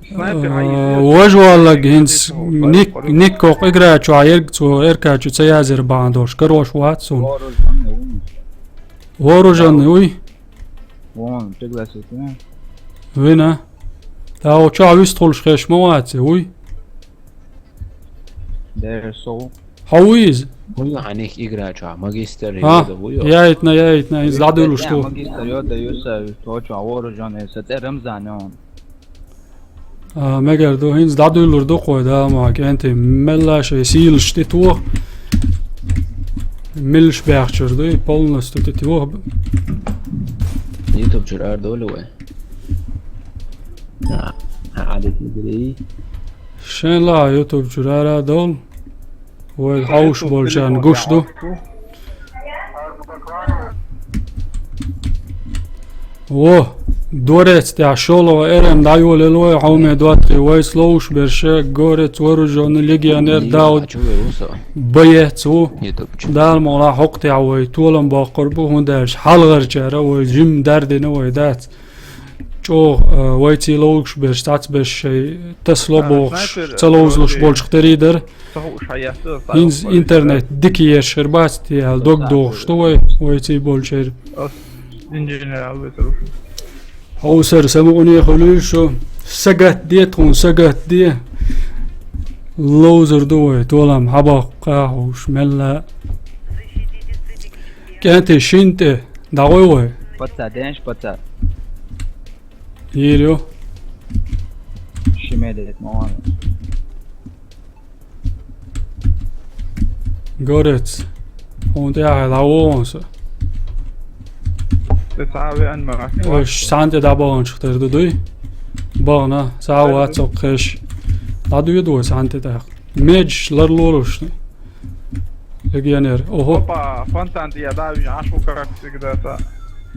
снайпер, а, хьан йиш яц? Вож валлаг хӀинца ник-, никкох игра чу хьан ерг цо, РК чу ца язъяр бахьана долуш, карош вац суна. Вооружённый ву. Вооружённый вуй? Вон, пригласить вина. Вина. Та ву чохь вистхуьлуш хеш ма вац, вуй? Дера со ву. Хьо ву иза? Вуй хьан ник игра чохь, магистр, а, йода ву йо? Яйтна, яйтна, иза дӀадуьллуш ду. Магистр йода, юса, то чохь вооружённый, са тӀе Рамзан йон. А, мегар ду, хӀинца дӀадуьллур ду кхой, да, ма, кӀентий, мелла шайн сийлаш тӀе тоха. Милш баьхчур ду, и полностью тӀе тоха. YouTube чуьра ара долу вай? А, а, а, дитина дирий? Шен ла YouTube чуьра ара долу. Вай хьовш болчарна гуш ду. Во, дворец тӀехь шолгӀа эрна дӀайолаелла вай, хьоме доттагӀий, вайца ловш берш, горец вооружённый легионер Дауд боец ву. Дала мукъалахь хӀокху тӀехь вай толам боккхур бу, хӀунда аьлча хьалхарчара вай жимма дардина вай дац. ЧӀогӀа, а, вайций ловш берш, цхьацца берш шайн тасало бохуш, ца ловзалуш болчух тера дара. ХӀинца интернет дика еш хир бац те аьлла дог дохуш ду вай, вайций болчеран. Хьовсара самукъане хуьлийла шу. Сагатде тхуна, сагатде. Ловзар ду вай, толам хьабоккху кхахьуш, мелла. КӀентий шина тӀе дӀагӀой вай? Паца, денаш паца. Йийр ю. Ши медет ма ван. Горец. Хьуна тӀехь дӀавогӀун со. Те цхьа а веана ма вац. Аш цхьаьна тӀе дӀабаханчух тера ду дуй? Бахана, цхьа а вац со кхеш. ДӀадоьду вай цхьаьна тӀе тӀаккха. Меджаш ларлолуш. Легионер. Ого. Опа, фонтан тӀе дӀа вижна, Ӏаш ву карак всегда та.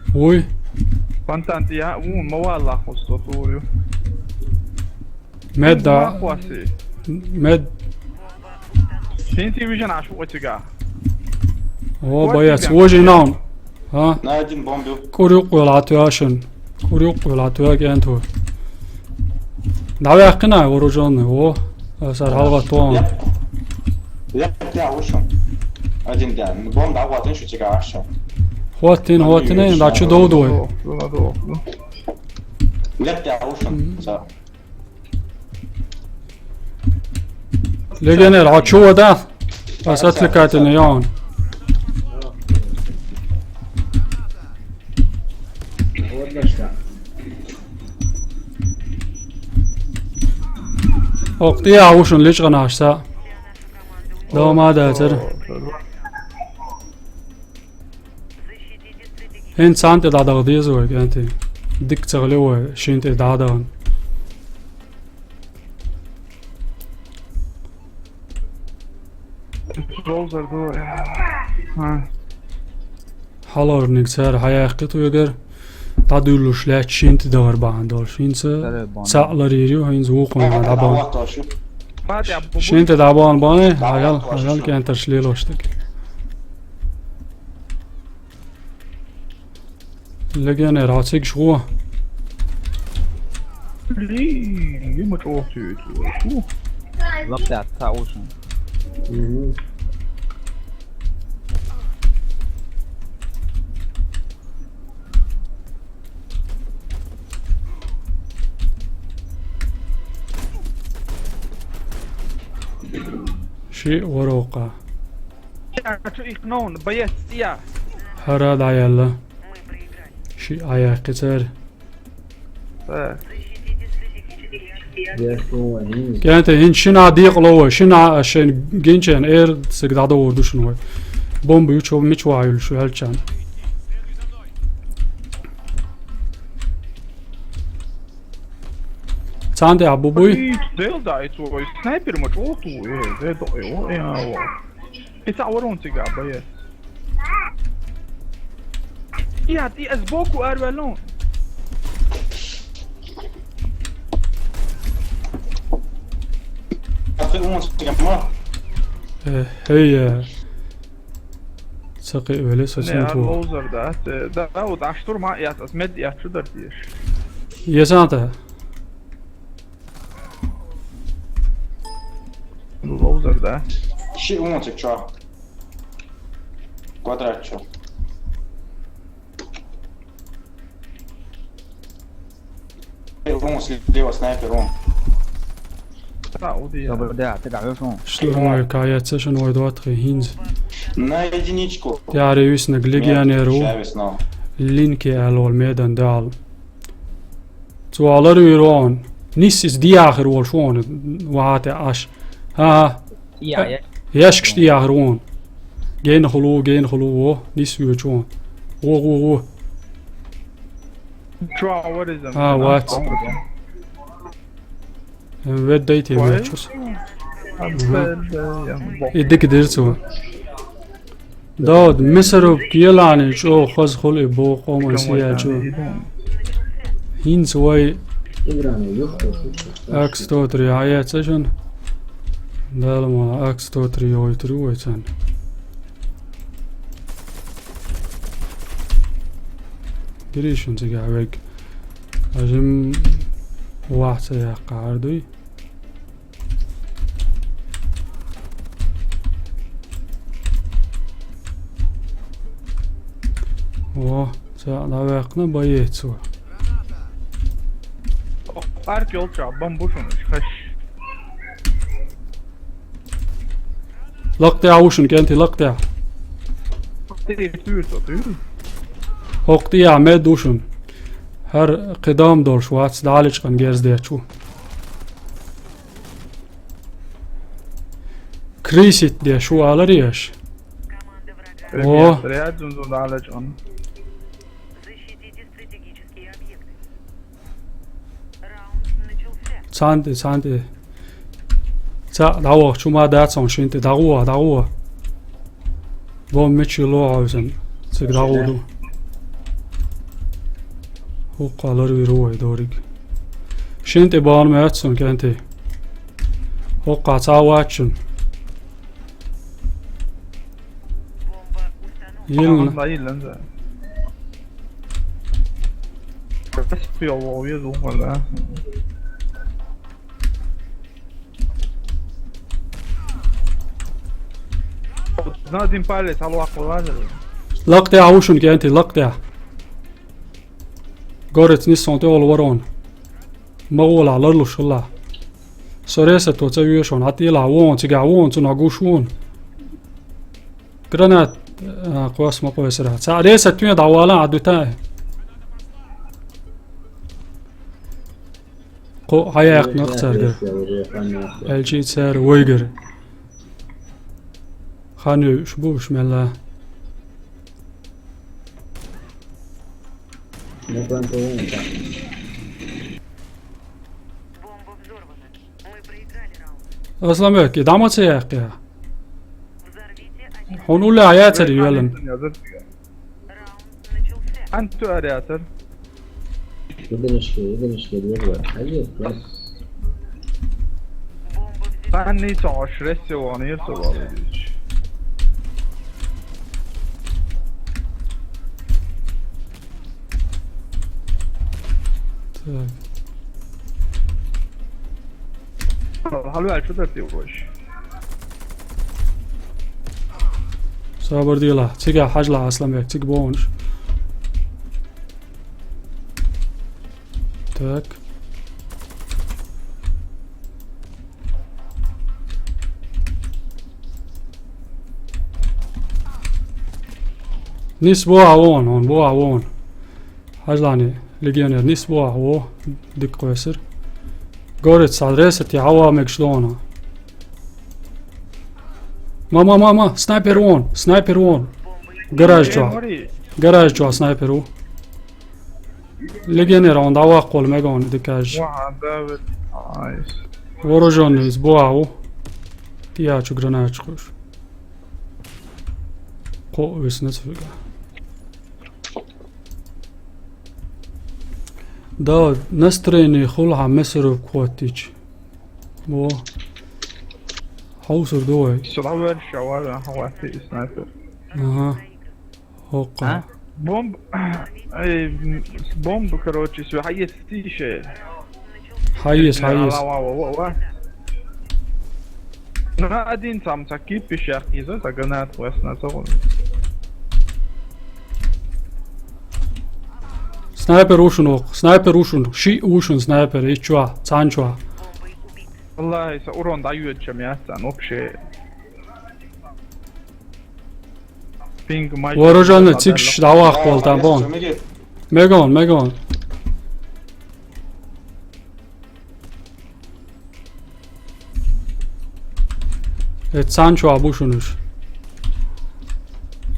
Вуй? Фонтан тӀе, ву, ма валлахь, хӀусто тур ю. Мед да. Ма хӀоси. Мед. Синтий вижна, Ӏаш ву оцигахь. О, боец, вожий наун. А? На один бомбил. КӀур юккъе латве шун. КӀур юккъе латве кӀенту. ДӀаваьккхина вооружённый, во. Сар хьалгӀатта вон. Леп. Леп, я вышел. Один, да. Бомб дӀахӀоттийна шу цига ахча. ХӀоттийна, хӀоттийна, да чу довду вай. Леп, я вышел. Мгм. За. Легионер, а чу вада? Ас отвлекательный, я он. Ох, ты я ушун личка наш са. Дома да, цер. ХӀинца цхьаьна тӀе дӀадаха деза вай, кӀентий. Дика ца хилла вай, шина тӀе дӀадахана. Хьалхарниг цара хьаяьккхи туьйгар, дӀадуьллуш лаьтташ шина тӀе дахар бахьана долуш. ХӀинца цхьаъ ларйийр ю, хӀинца вукхунна дӀабахана. Шина тӀе дӀабахана бахьана, хьажал, хьажал кӀентарш лелош дерг. Легионер, хьо цигаш гӀо? Блин, ма чӀогӀа туьйцу. Лап цхьаъ ушан. Ши ворокъа. Чу икнон, боец, я. ХӀара дӀаяьлла. Ши Ӏаяьккхи цара. Э. КӀентий, хӀинца шина декъало вай, шина шайн гинчен эр цига дӀадовр ду шуна вай. Бомба ю чу, мича вахьа юьллуш ву аьлча. Цхьаьна тӀехь бу буй? Дел дай цо, ой, снайпер ма чӀогӀа ту, э, де до, э, о, э, а, о. И цхьаъ вара хьуна цигахь, боец. И хьан, и ас боку арвалун. Э, хей, э. Ца кхиъвелли со. Не, синтво. Лоузер дац, э, да, вот, а штурма яц, ас мед яц, шу дар теш. Есанта. Лоузер, да? Ши унцик чо? Квадрат чо? Вон слева снайпер, вон. Та, уди я. Добре, да, ти даєш, вон. Штурмовик, а я це шин вой два три хинз. На единичку. Я реюс на глигианеру. Линки алол медан дал. Цо ларвир вон. Нис из диахир волш вон. Вахьате аш. Ха-ха. Я, я. Яшкаш диахир вон. Гейна хулу, гейна хулу, во. Нис вуьйч вон. Во, во, во. Чо, what is that? А, what? Веддайте, what? Вечус. И дика дира цо. Дауд, мясорубка елахь а чӀогӀа хаза хуьлу и боху къоман сиялчо. ХӀинца вай Акс сто три хьаэцна шуна. Дала ма Акс сто три йохуьйтур ю вай царна. Гирий шуна цигахь вег. Ажим вахь ца яккха хьардуй. О, цхьаъ дӀаваьккхина, бан ецо. Парк йолчохь бан бу шуна, хаш. Лакха тӀехь ву шуна, кӀентий, лакха тӀехь. ХӀокху тӀехь мед ву шуна. ХӀара кхидам долуш вац, дӀалечкъана герз детташ ву. Крисит деш ву аларий аша? О. Ряд зун зун дӀалечкъана. Цхьаьна тӀе, цхьаьна тӀе. Цхьаъ дӀавахча хӀума дац хьуна шина тӀе. ДӀагӀо, дӀагӀо. Бомба мича ло хьовсана. Цига дӀагӀо ду. ХӀокхахь ларвийр ву вай дориг. Шина тӀе бахана моьтту суна, кӀентий. ХӀокхахь цхьа а вац шуна. Йилна. Ма, ма, йилна за. Спел вовъя зулхана. Надин палец, алло, аккуратно. Лакха тӀехь ву шуна, кӀентий, лакха тӀехь. Горец ниссон тӀе олу ворона. Ма гӀолахь, ларлуш хилла. Со ресето ца вешон, хьан тӀелахь вон, цигахь вон, цунах гуш вон. Гранат, а, кхос ма кхойсара. Цхьаъ ресет туьйна дӀавала, а дуьтан. Кхо хьаяьккхина цаьрга. Элчи цара вайгара. Хан уьш бу уьш мелла. Асланбек, и дӀа ма ца яьккхи? Хьуна уллехь яцара йоьллина? Хьан цу ара яцара? Ибнашка, ибнашка, дерба. Хьаьжа, класс. Цхьанний цхьа шрессе вахана яра со валла дийцича. Так. Хьалваьлла шу дара те ваш? Сабар дела. Цига хьажла, Асланбек, цига бохуш. Так. Нис бохьа вон, вон, бохьа вон. Хьажлани, легионер, нис бохьа, во, дика кхойсир. Горец, схьа ресет, я хьава мегаш лона. Ма, ма, ма, ма, снайпер вон, снайпер вон. Гараж чохь. Гараж чохь снайпер ву. Легионер, он дӀаваккхалла мега он дикаж. Ва, Давид, айс. Вооружённый из бохьа ву. Тиячу граначу хуш. Кхо висна цуьга. Да, настроение хуьлу хьан мясорубка хӀоттича. Во. Хьовсур ду вай. Со дӀаваьлча, вара хьан ватти и снайпер. Ага. ХӀокху. А? Бомба, ай, м, бомба, короче, со хьаэцтий ше. Хьаэц, хьаэц. Ва, ва, ва, ва. На один сам ца кипиш, я хиза, ца гранат весна ца гун. Снайпер ву шуна вокху, снайпер ву шуна, шиъ ву шуна снайпер, иччохь, цхьанчохь. Валлахи, со урон дӀайоьдуча яц царна вообще. Пинг май. Вооружённый цигаш дӀаваккхалла там бон. Мегон, мегон. Э, цхьанчохь бу шуна уьш.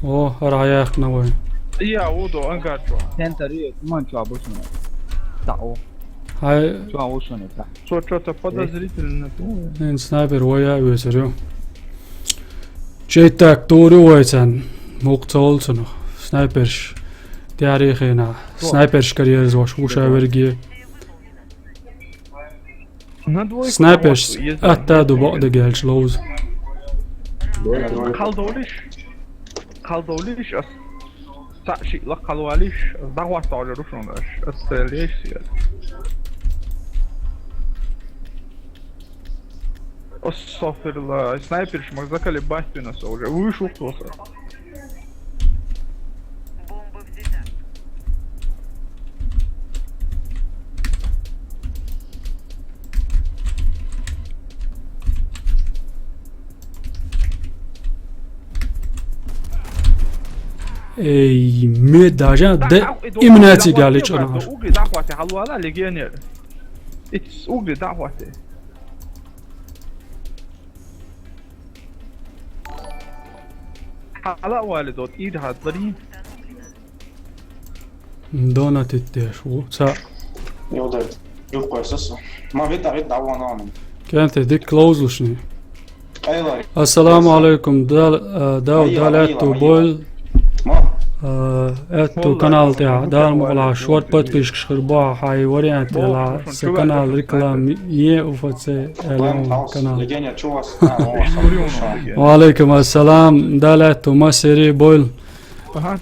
О, хӀара хьаяьккхина вай. Я, удо, ангар чохь. Центр ю, куман чохь бу шуна. Таъу. Хьай, цо чё-то подозрительно. ХӀинца снайпер вай а весар ю. Чей так тур ю вай царна. Мукъа ца волу цунах. Снайперш тӀаьхьарий хенахь. Снайперш карьерзош ву ша верге. Снайперш атта ду бакъдерг аьлча ловза. Кхалдолиш? Кхалдолиш ас? Цхьаъ шиъ лакха хьалвалийша, ас дӀахӀотта хьожур ву шуна аш, ас стрелейша. Астагфирулла, снайперш ма заколебать вина со уже. Вуьйш ву-кх со. Эй, ме даже де имнаци галич анаш. Угли дӀахӀотта хьалвала легионер. Итс угли дӀахӀотта. Хьала а вали дот, ир хьа дари. Дона титтеш ву, ца. Йодар, юхкойсас. Ма вита, вита, давана. Кенте дик клоузлушни. Ассаламу алейкум, Дал-, а, Дав, Дал аьтту бойл. А, аьтту канал тӀехь, Дала мукъалахь, шорт подписчикаш хир бохьа, хьайн вариант делахь, сан канал реклама е У Ф Ц Л канал. Ва алейкум ассалам, Дала аьтту массери бойл.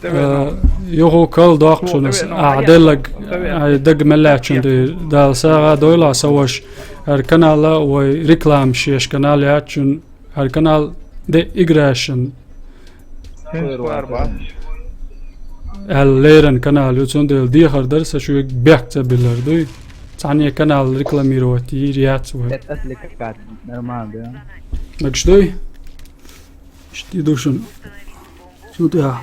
Э, юху кал доккхучунас, а, деллаг, а, даг мел лаьттачун ди, Дала сагӀа дойла, са ваша, ар канала вай реклама шеш канал яьчун, ар канал де играшин. Аьлла леран канал ю, цундела дехар дар, са шуьга бехк ца биллар дуй. Цхьанне канал рекламировать йийр яц вай. Нормально, да? Нагаш дуй? Шти душун. Цу тӀехь.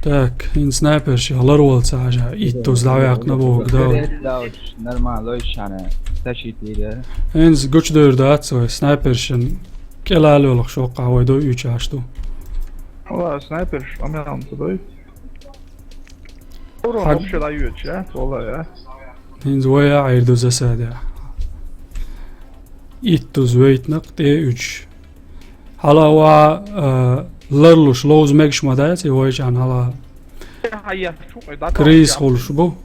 Так, хӀинца снайперш ларвала ца хьажа, иттуз дӀаваьккхина боху, да. Нормально, лойшана, ташийтира. ХӀинца гучудевр дац вай, снайпершин кӀелаллалах шоккха вай ду, уьйчаш ду. Вала, снайперш, амялан ца дой. Урон вообще дӀайоьдуш, а? Вала, а? ХӀинца вай а Ӏийр ду засада. Иттуз вейтнакъ тӀе уьдуш. Хьала ва, а, ларлуш ловза мегаш ма дац, и вайчан хьала. Крис хуьлуш бу.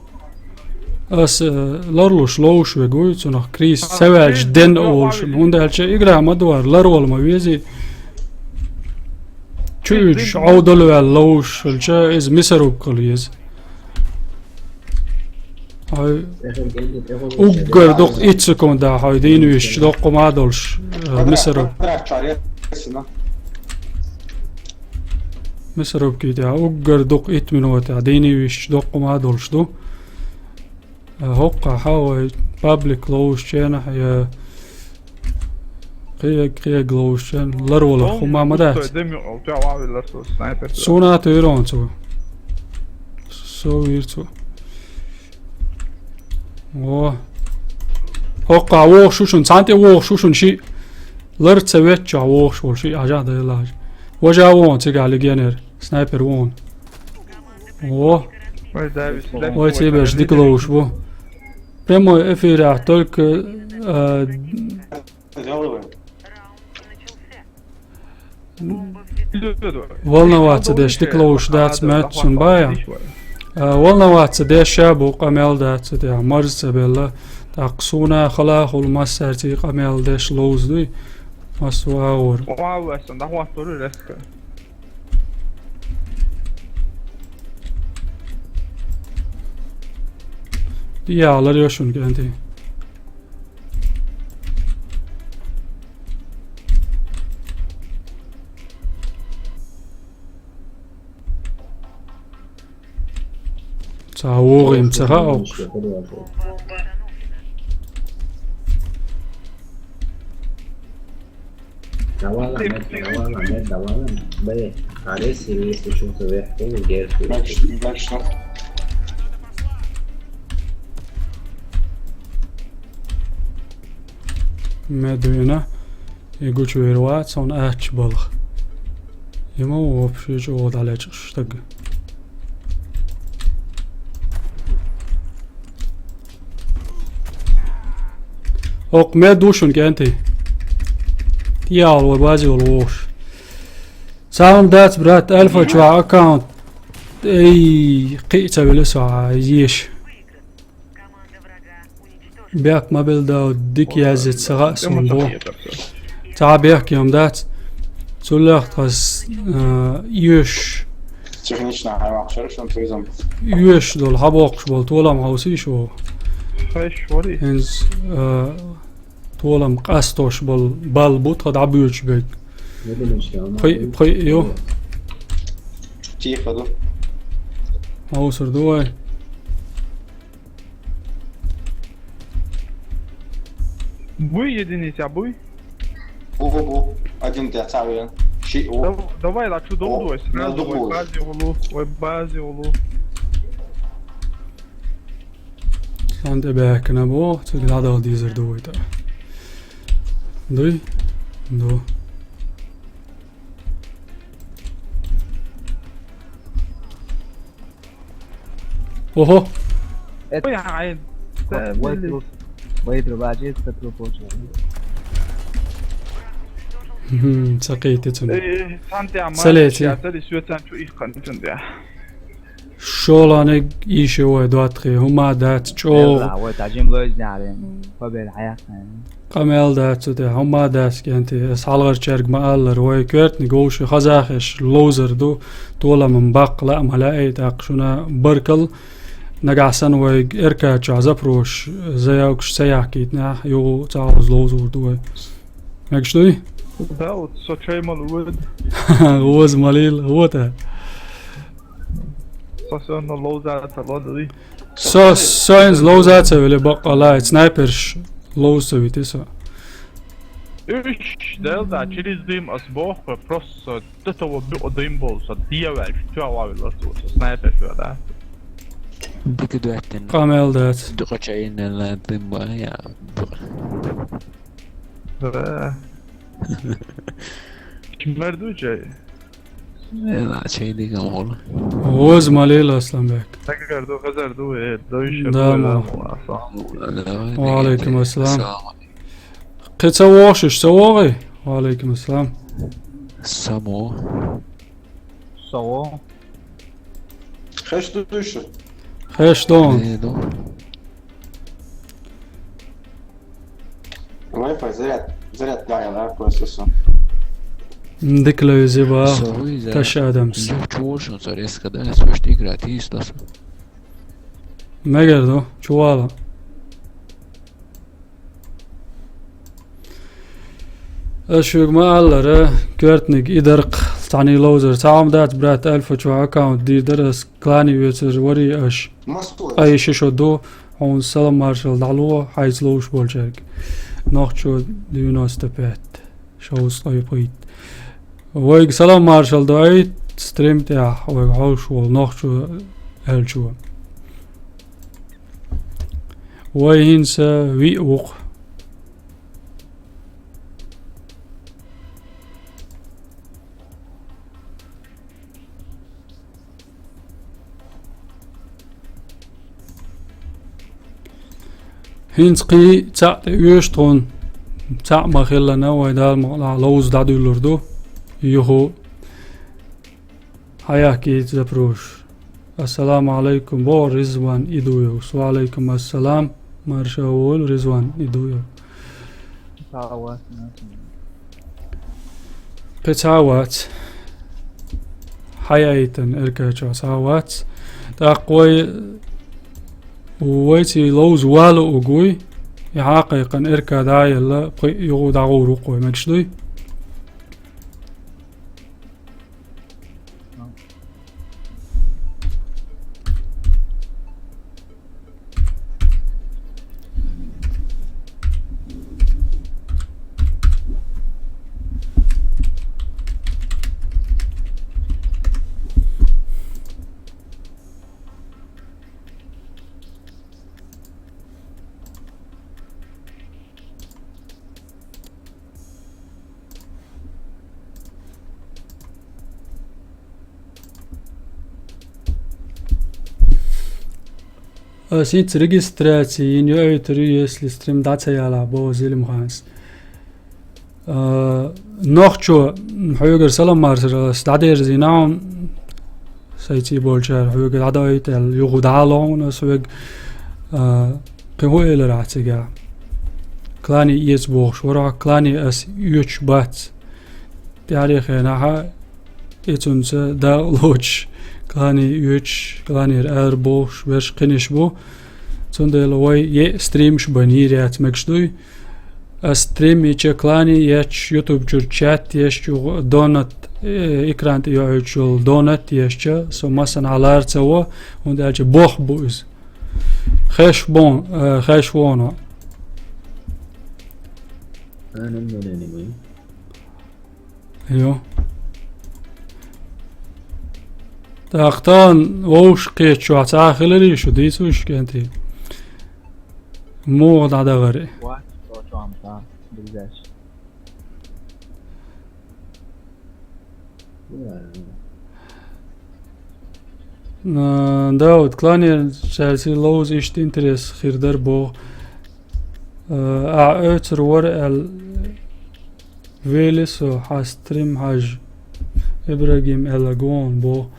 Ас, а, ларлуш ловзуш вег вуй, цунах крис ца ваьлча ден а волуш. ХӀунда аьлча игра ма дуара, ларвала ма вези. Чу уьдуш, Ӏовдал ваьлла ловзуш хилча, иза мисарубка хила еза. Хьой, уггар дукха итт секунда хьой дийна висча доккху ма долуш, э, мисаруб-, мисарубкий тӀехь уггар дукха итт минутехь дийна висча доккху ма долуш ду. Э, хӀоккхахь вай паблик ловзученахь я Кхег, кхег ловзучун ларвала хӀума ма дац. Суна а туьйра хьуна цо. Со вийра цо. Во. ХӀоккхахь вогӀуш ву шуна, цхьана тӀе вогӀуш ву шуна шиъ. Лар ца веттачохь вогӀуш волу шиъ, хьажа дан елла хьажа. Важа вон цигахь легионер, снайпер вон. Во. Ой, цебеш дика ловзуш бу. Прямой эфирехь только, э, Волноваться деш, дика ловзуш дац, маьтташ шуна бая. А, волноваться деш ша бу къамел дац, тӀехь марза ца белла. ТӀаккха суна хала хула массаьрций къамел деш ловза дуй. Массо а агӀор. Ялар йо шуна, кӀентий. Цхьа вогӀийна ца хаьа оцу. Давала, мед, давала, мед, давала, бе, арес, если что-то вверх, то вверх. Медвина, и гучувер вац, он аьчча балха. Йимма вообще чӀогӀа дӀалечкъаш стаг. Окх, мед ду шуна кӀентий. ТӀехьа вай базе волу вовш. Цхьа хӀума дац, брат, Альфа чохь аккаунт. Эй, кхин а ца велира со, а, езаш. Бехк ма белла, дика язйица ца хаьа суна боху. Цхьа бехке хӀума дац. Цул лаьхьа тхо, а, оьшуш. Технично хьан вахчара шуна призом. Оьшуш долу, хьабоккхуш болу толам хьовсийша ву. Хьоьш вари? ХӀинца, а, толам къастош болу балла бу тхо дӀабоьдуш берг. Пхи-, пхи-, ю. Тихо ду. Хьовсур ду вай. Буй единица, буй? Бу, бу, бу. Один тӀе цхьа вен. Ши ву. Дав-, давай, ла чу долу вай, сразу вай базе волу, вай базе волу. Сан тӀе баьхкина бу, цига дӀадала дезар ду вай тӀе. Дуй? Ду. Ого! Ой, ай. Вай труп. Вай труп, а, чисто труп очень. Мгм, ца кхетий цунна. Э, сан тӀе ма, ца леций? Я, ца леций, цан чу их кан цун тӀе. ШолгӀаниг ийши вай доттагӀий, хӀума дац чӀогӀа. Вай тажим лойзняли. Победа хьаяккхина. Къамел дац цу тӀе, хӀума дац кӀентий. Ас хьалхарчаьрга ма-аллара, вай коьртаниг вовши хазахеш ловзар ду, толаман баккха лаа ма лаьий, тӀаккха шуна баркалла. Нагахь санна вайга РК чохь запросаш, заявкаш ца яхкийтинехь, юха цхьа хӀума ловзор ду вай. Мегаш дуй? Да, вот со чай мал уьд. Оза малийла, вот а. Со сонна ловза ца ло дуй. Со, со хӀинца ловза ца велли баккъалла, и снайперш ловза ца вити со. Уьш, делда, через дым ас боху, просто до того бу дым болу, со дьявол, чу а вавилла, со снайпер вела. Дика дуьттина. Къамел дац. Дукха чайинна дым ба, я, дукха. Да. Кимер ду чай? Э, ла, чай дигам гӀур. Оза малийла, Асланбек. Хазар ду, хазар ду, э, дойша. Да, ду, мо. Ва алейкум ассалам. Кхин ца вогӀуш, ца вогӀий? Ва алейкум ассалам. Само. Само. Хеш ду шу? Хеш ду. Э, ду. Wi-Fi заряд, заряд даьлла, а, просто со. М, дика левзиба. Со вуй, заряд. Таш Адамс. Ю чу вожу, со резко, да, со что игра, ты что, со. Мегар ду, чувала. Ас шуьга ма-аллара, коьртаниг и даркх цхьаьний ловзар. Цхьа хӀума дац, брат, Альфа чу аккаунт дийр дара ас. Клане вецар варий аша. Массо. Ткъе ши шо ду, хьуна салам маршалла дӀало, хьайца ловш болчаьрга. Нохчо девяносто пять, шовзткъе пхийтта. Вайга салам маршалла до айт, стрим тӀехь вайга хьовш волу нохчо аьллачо. Вай хӀинца виъ ву-кх. ХӀинца кхин цхьаъ тӀе оьшу тхуна, цхьаъ ма-хиллана, вай Дала мукъалахь ловза дӀадуьллур ду. Юху хьаяхкийта запросаш. Ассаламу алейкум, боху Ризван Идуевс. Ва алейкум ассалам, марша волу Ризван Идуев. Кхин цхьа а вац. Хьаяийтина РК чохь цхьа а вац. ТӀаккха вай, вайций ловза вала угуй, и хьакхайкхина РК дӀа а елла, пхи юха дӀагӀур ву-кх вай, мегаш дуй? Ас хӀинца регистраци йина йоуьйтур ю, если стрим дӀа ца ялахь, боху Зилимханас. А, нохчо, хьоьгара салам-маршалла, ас дӀадерзийна хьуна, сайций болчара хьоьга дӀадоуьйту аьлла, юха дӀа а лохьуна ас хьоьга, а, кхин хӀун элира ахь цигахь? Клани эца бохуш вара хьо, клани ас оьцуш бац. ТӀаьхьарчу хенахь а, и цунца дакъа лоцуш, клани оьцуш, кланера ара бохуш, берш кхиниш бу. Цундела вай е стримаш бан йийр яц мегаш дуй. Ас стрим йича, клани етташ, YouTube чуьра чат еш, чугӀа донат, э, экран тӀе йоуьйтуш йолу донат ешча, со массанхьа лара ца во, хӀунда аьлча бохам бу иза. Хеш бон, э, хеш воно. Йо. ТӀаккха тахана вовшах кхетачохь цхьа а хиларий шу, дийцуш кӀентий? Муха дӀадахара? Вац, со чохь ма ца, дизаьш. А, Дауд, кланерчаьрца ловза иштта интерес хир дара боху. А, ахь оьцур вара аьлла, вели со, хьан стрим хьажа, Ибрагим аьлла гон боху.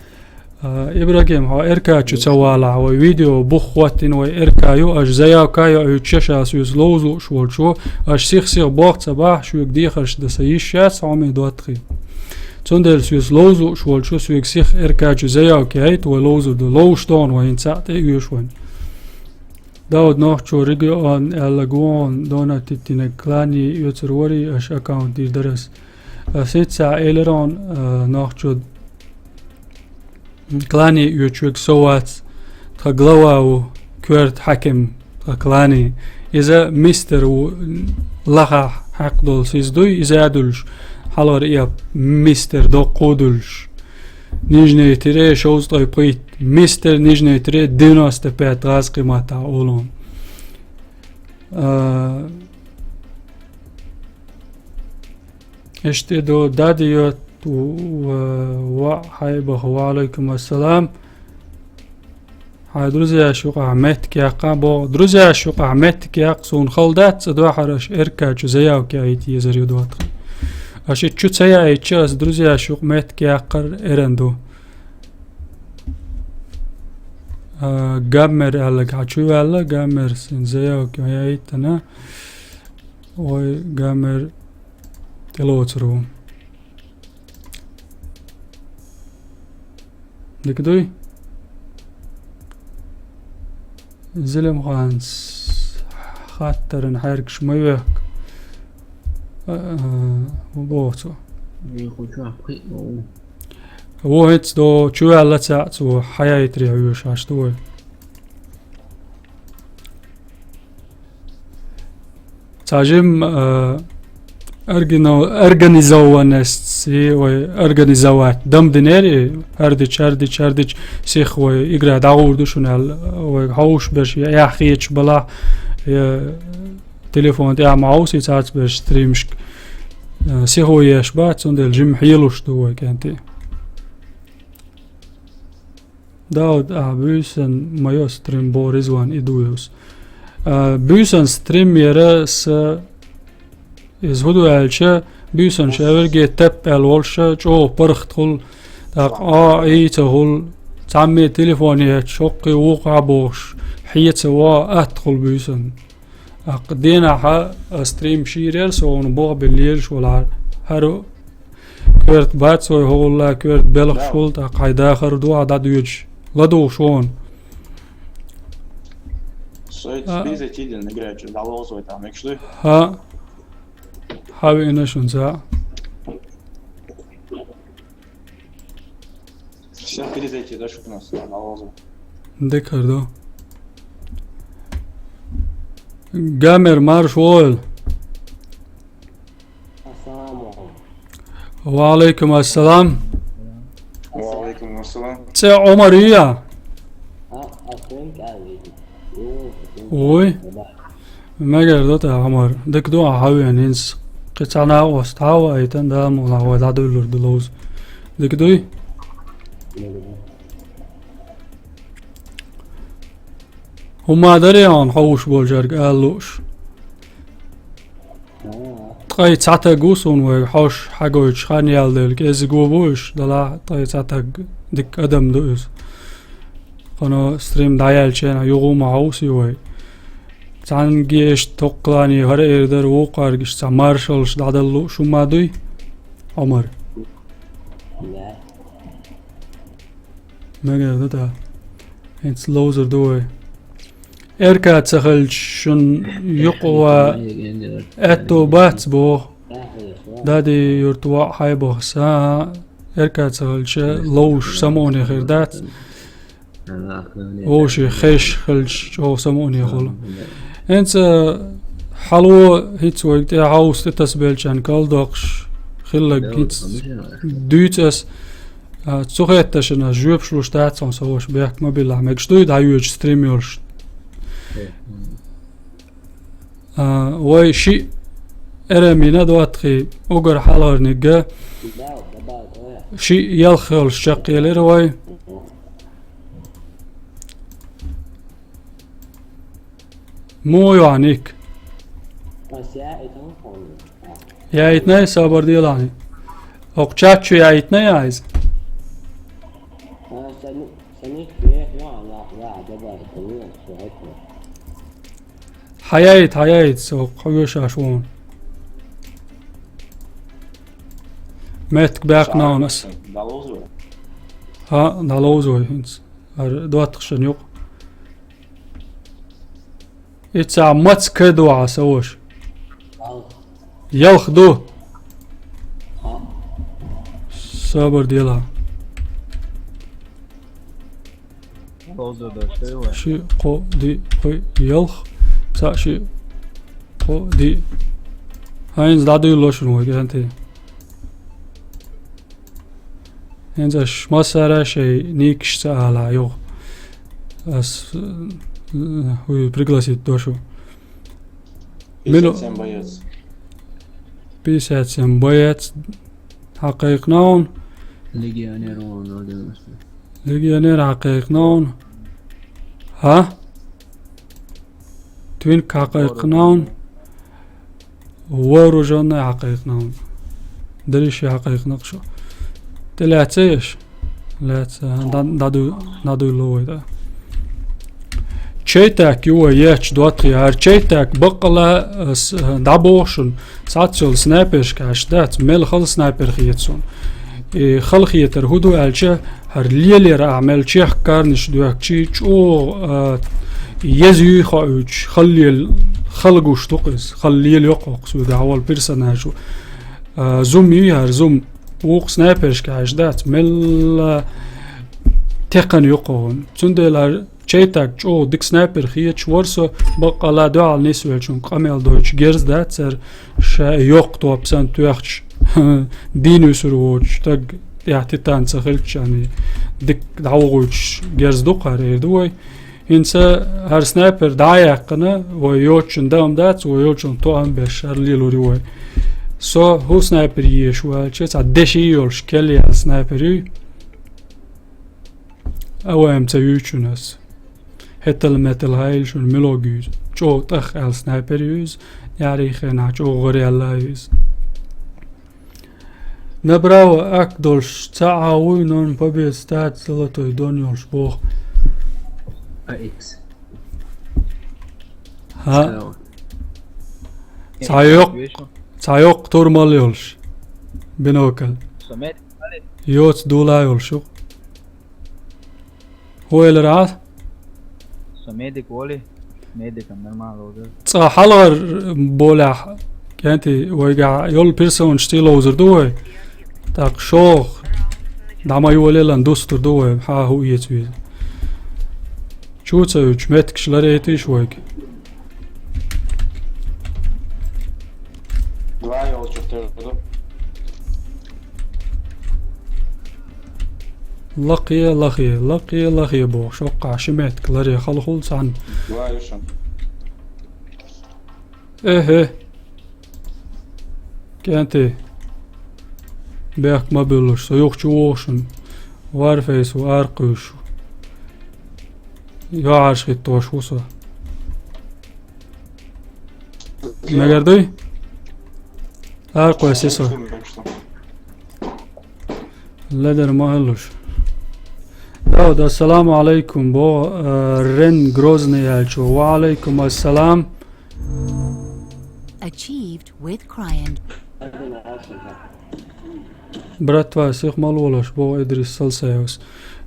А, Ибрагим, хьо РК чу ца валахь, вай видео бух хӀоттийна, вай РК ю, аша заявка а йоуьйтуш, ша соьца ловза лууш волчо, аша сих-сиха болх ца бахь, шуьга дехарш дан сан йиш яц, хьо ма доттагӀий. Цундела соьца ловза лууш волчо, соьга сиха РК чу заявка яйта, вай ловзур ду. Ловзуш дохана вай, хӀинца цхьаъ тӀе а оьшу вайн. Дауд, нохчо регион аьлла гон донат йиттинарг клани оьцур варий, аша аккаунт дийр дара ас. Ас хӀинца элира хьуна, а, нохчо, клани оьцуш верг со вац, тхан глава ву, коьрта хьаькам тхан клани. Иза мистер ву, лахахь хьаькхна долу сиз дуй, иза а дуьллуш, хьалхара эп мистер доккха а дуьллуш. Нижнее тире шовзткъе пхийтта, мистер нижнее тире девяносто пять гӀазкхи маттахь олу. А, иштта до дадиот ва, ва хьайбах, ва алайкум ассалам. Хьайн друзьяш юкъахь меттиг яккха боху. Друзьяш юкъахь меттиг яккха суна хала дац, цӀа дуьххьара аша РК чу заявка яйта езар ю доттагӀий. Аша и чу ца яйча, ас друзьяш юкъа меттиг яккхар эрна ду. А, Гаммер аьлларг хьан чу ваьлла, Гаммер сан заявка яйтана. Ой, Гаммер тӀелоцур ву. Дика дуй? Зилимханас хаттаран хьаьркаш ма йоьхку. А, а, боху цо. Мин хӀун чохь пхиъ ма ву. Ву хӀинца до чу ваьлла цхьаъ цо хьаяйтаре хьоьжуш аш ду вай. Цхьа жимма, а, органи-, организованность, вай организовать дам динера, хӀара дича, хӀара дича, хӀара дича, сиха вай игра дӀагӀур ду шуна аьлла, вай хьовш берш, я, я хеташ балахь, я телефон тӀехь ма хьовсий цхьацца берш стримашка, а, сихо еш бац, цундела жимма хьелуш ду вай кӀентий. Дауд, ахь буьйсан ма йо стрим боху Ризван, и дуй уьш. А, буьйсан стрим яра са, иза хӀун ду аьлча, буьйсан шаверге тап аьлла волуша, чӀогӀа паргӀатхула, тӀаккха а, и ца хула, цхьамме телефон етташ, хӀоккхий вукху а бохуш, хьеца ван, аттахула буьйсан. ТӀаккха денахьа а стрим шийрера, со вуна бохабелла лелаш валахьара. ХӀара коьрта бац вай хӀулла, коьрта белхаш хула, тӀаккха хьайн дахар ду а дӀадоьдуш. ЛадугӀуш вон. Сой А. Спи зайти дин играючи, залоз вай там, мекшли? ХӀа. Хьавиъна шун цхьаъ. Всё, перезайти, да, что у нас, залоз. Декхар ду. Гамер, марш войла. Ассаламу алейкум. Ва алейкум ассалам. Ва алейкум ассалам. Цӏе Ӏумар ю я? А, а, Фрэнк, а, види. Ой. Мегар ду тӀе Ӏумар. Дика ду ахьа хьавеана хӀинца. Кхин цхьа накъост хьава айтан, Дала мукъ лахь вай дӀадуьллур ду ловза. Дика дуй? Мегар ду. ХӀумма дарий хьуна хьовш болчаьрга ала лууш? Ткъе цхьа таг ву суна вайга хьовш хьагойтуш хан яьлла дела, кӀезиго бу уьш, делахь ткъе цхьа таг, дикка адам ду иза. Кхано стрим дӀаяьлча юха ма хьовсий вай. Цхьаьнгге иштта токкхалани хӀара эр дара, вукхарга иштта цхьа маршаллаш дӀадала лууш хӀумма дуй, Ӏумар? Мегар ду тӀаккха. ХӀинца ловзар ду вай. Эрка ца хилча шун юкъа ван аьтто бац боху. Дади юрт ваӀ хьай боху. Са эрка ца хилча ловш самоне хир дац. Вовши хеш хилча чӀогӀа самоне хула. ХӀинца хьало хӀинца вайга тӀе хьовса тӀе тасабелчан калдокхуш хиллаг хӀинца дуьйцу ас. А, цу хетташна жоьпаш луш дац хьуна со ваша бехк ма биллахь, мегаш дуй дӀайоьдуш стрим йолуш. А, вай шиъ эрамина доттагӀий угар хьалхарниг а, шиъ ялх йолуш чекхъелира вай. Муха йохьа ник? Яйтнай, сабар делахь. ХӀокху чат чу яйтнай айза? Хьаяйта, хьаяйта, со хьоьшуш ву. Меттиг баьккхина ву ас. ХӀа, дӀаловза вай хӀинца. ХӀара доттагӀашна юкъа. Ица маца кхедо хьан, са ваша? Ялх ду. Сабар делахь. Ши, кхо, диъ, пхи, ялх. Цхьаъ, шиъ, кхо, диъ. ХӀинца дӀадуьйлало шуна вай, кӀентий. ХӀинца аш массара шайн никаш ца ала юха. Ас, э, хӀуй пригласить до шу. Мила- Пятьдесят семь боец. Пятьдесят семь боец. Хьакхайкхина ву? Легионер ву, ноль девяносто. Легионер хьакхайкхина ву? ХӀа? Твинк хьакхайкхина ву? Вооружённый хьакхайкхина ву. Дерриш хьакхайкхина шу. ТӀелаьцна еш? Лаьцна, дӀа-, дӀаду-, дӀадуьйлало вай, да. Чайтак ю вай ечу доттагӀий. ХӀара чайтак баккъала, э, с-, э, дӀабоху шуна. Цхьацца йолу снайпершка аш дац, мел хала снайпер хета суна. И хала хетар хӀун ду аьлча, хӀара лелера ахь мел чехка карнаш доьхкичий, чӀогӀа, а, еза юй хоуьйтуш, хала лела, хала гуш ду-кх иза, хала лела йоккху-кх суьгахь волу персонажо. А, зум юй хӀара, зум, вукху снайпершка хьаьжча дац, мелла текхана ю-кх хӀун. Цундела хӀара чайтаг чӀогӀа дика снайпер хеташ вара со, баккъала дуьхьал нисвеллачунна къамел дойтуш герз дац цара, ша йоккха топ санна тоьхча, дийна вуьсур воцуш, стаг тӀехь титан ца хилча, ани, дика дӀавохуьйтуш герз ду-кх хӀара, эр ду вай. ХӀинца хӀара снайпер дӀа а яьккхина, вай йоцучун дан дац, вай йолчун тоам беш, хӀара лелор ю вай. Со хӀун снайпер езаш ву аьлча, цхьа деши йолуш, кел яьлла снайпер юй. А вай-м ца юьйцу шуна ас. ХӀетал-метал хьайла шуна милог ю иза. ЧӀогӀа тӀах аьлла снайпер ю иза. Яьрий хенахь чӀогӀа гӀара яьлла ю иза. Направо ак долуш цхьа а вуй, нон победа стац золотой дон йолуш боху. А икс. ХӀа. Цхьа йоккха, цхьа йоккха турмал йолуш. Бинокль. Йоца дула йолуш ю. ХӀун элира Ӏа? Со медик волий, медикан нормально вогӀу. Цкъа хьалхара болехь, кӀентий, вайгахь йолу персонаш тӀе ловзур ду вай. ТӀаккха шолгӀа дӀа ма йолалан дустур ду вай, хьан хӀун эца веза. Чу ца уьйчу меттигаш ларейтийша вайга. Два йолчух тера ду. Лакхе, лахе, лакхе, лахе бохуш, хӀоккхахь ши меттиг ларе хала хуьлу цхьаьна. Два ю шуна. Эхе. КӀентий. Бехк ма буьллуш, со юха чу вогӀу шуна. Варфейс ву, аркхуьйш ву. ЙоӀарш хӀиттош ву со. Мегар дуй? Ара кхойса со. Ледар ма хӀаллуш. Дауд, ассаламу алейкум, бо, э, Рен Грозный аьлча. Ва алейкум ассалам. Achieved with Cryan. Братва, сих мел волаш, бо Идрис Салсаевс.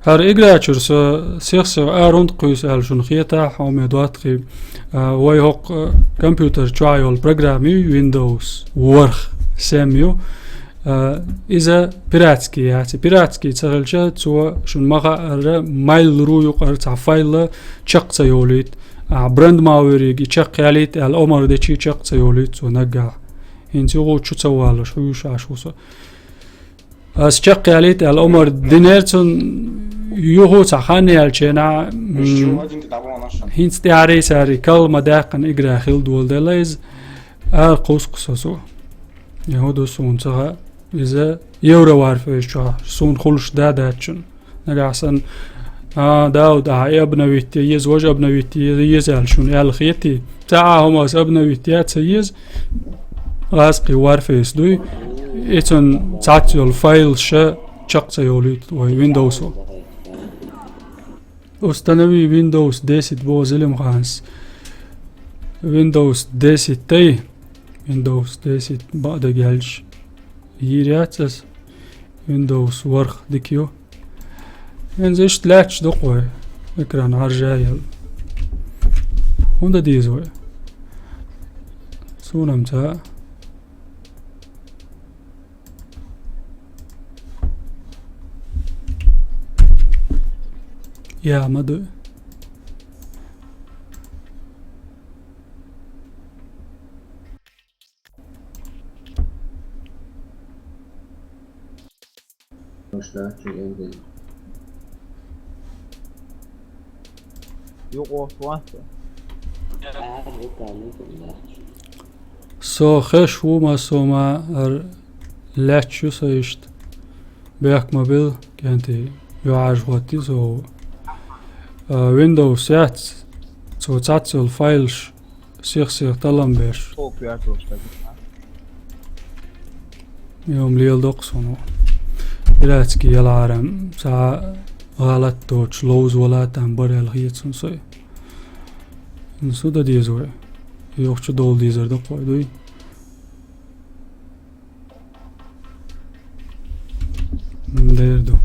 ХӀара игра чура со сих-сих аронт кхуьйса аьлла шуна хетахь, хьо ме доттагӀий. А, вай хӀокху, а, компьютер чохь йолу программа ю, Windows ворхӀ, семь ю. А, иза пиратский яц. Пиратский ца хилча, цо шуна ма хаъара, майл ру юкъара цхьа файла чекх ца йолуьйту. А, бренд малверига и чекх ялийта аьлла, омар дечий чекх ца йолуьйту цо наггахь. ХӀинца юху чу ца валаш, хьуьйша Ӏаш ву со. Ас чекх ялийта аьлла, омар динера цунна юху цхьа хан яьлча, м, хӀинца тӀаьхьарий сари кал ма даьккхина игра хила дола дела иза, ара кхуссу со цо. Я хӀун ду суна ца хаьа, иза евро варфейс чохь суна хуьлуш да дац шуна. Нагахь санна, а, Дауд, ахьа и обновить е еза, важа обновить е еза аьлла шуна аьлла хетий? Ца а хӀума ас обновить яц, ца еза. Ас кхин варфейс дуй. И цунна цхьацца йолу файлаш чекх ца йолуьйту вай Windows-о. Установи Windows десять бо Зелимханс. Windows десять тай. Windows десять баъ дагаьлча. Йийр яц ас. Windows ворхӀ дика ю. ХӀинца иштта лаьтташ ду-кх вай. Экран Ӏаржа яла. ХӀунда деза вай? Суна-м ца. Я, ма ду. Юкъа вац. Со хеш ву, ма со ма ар лаьтташ ю со иштта. Бехк ма бил, кӀентий, юьхьӀаьржа хӀоттий со. А, Windows яц, цо цхьацца йолу файлаш сих-сих таллам беш. Йо, ма леладо-кх суна. Пиратский ялахьара, цхьа гӀалат доцуш, ловза вала там бара аьлла хета суна со. Ин су дан деза вай? Йохчу долу дезар ду-кх вай, дуй? Дер ду.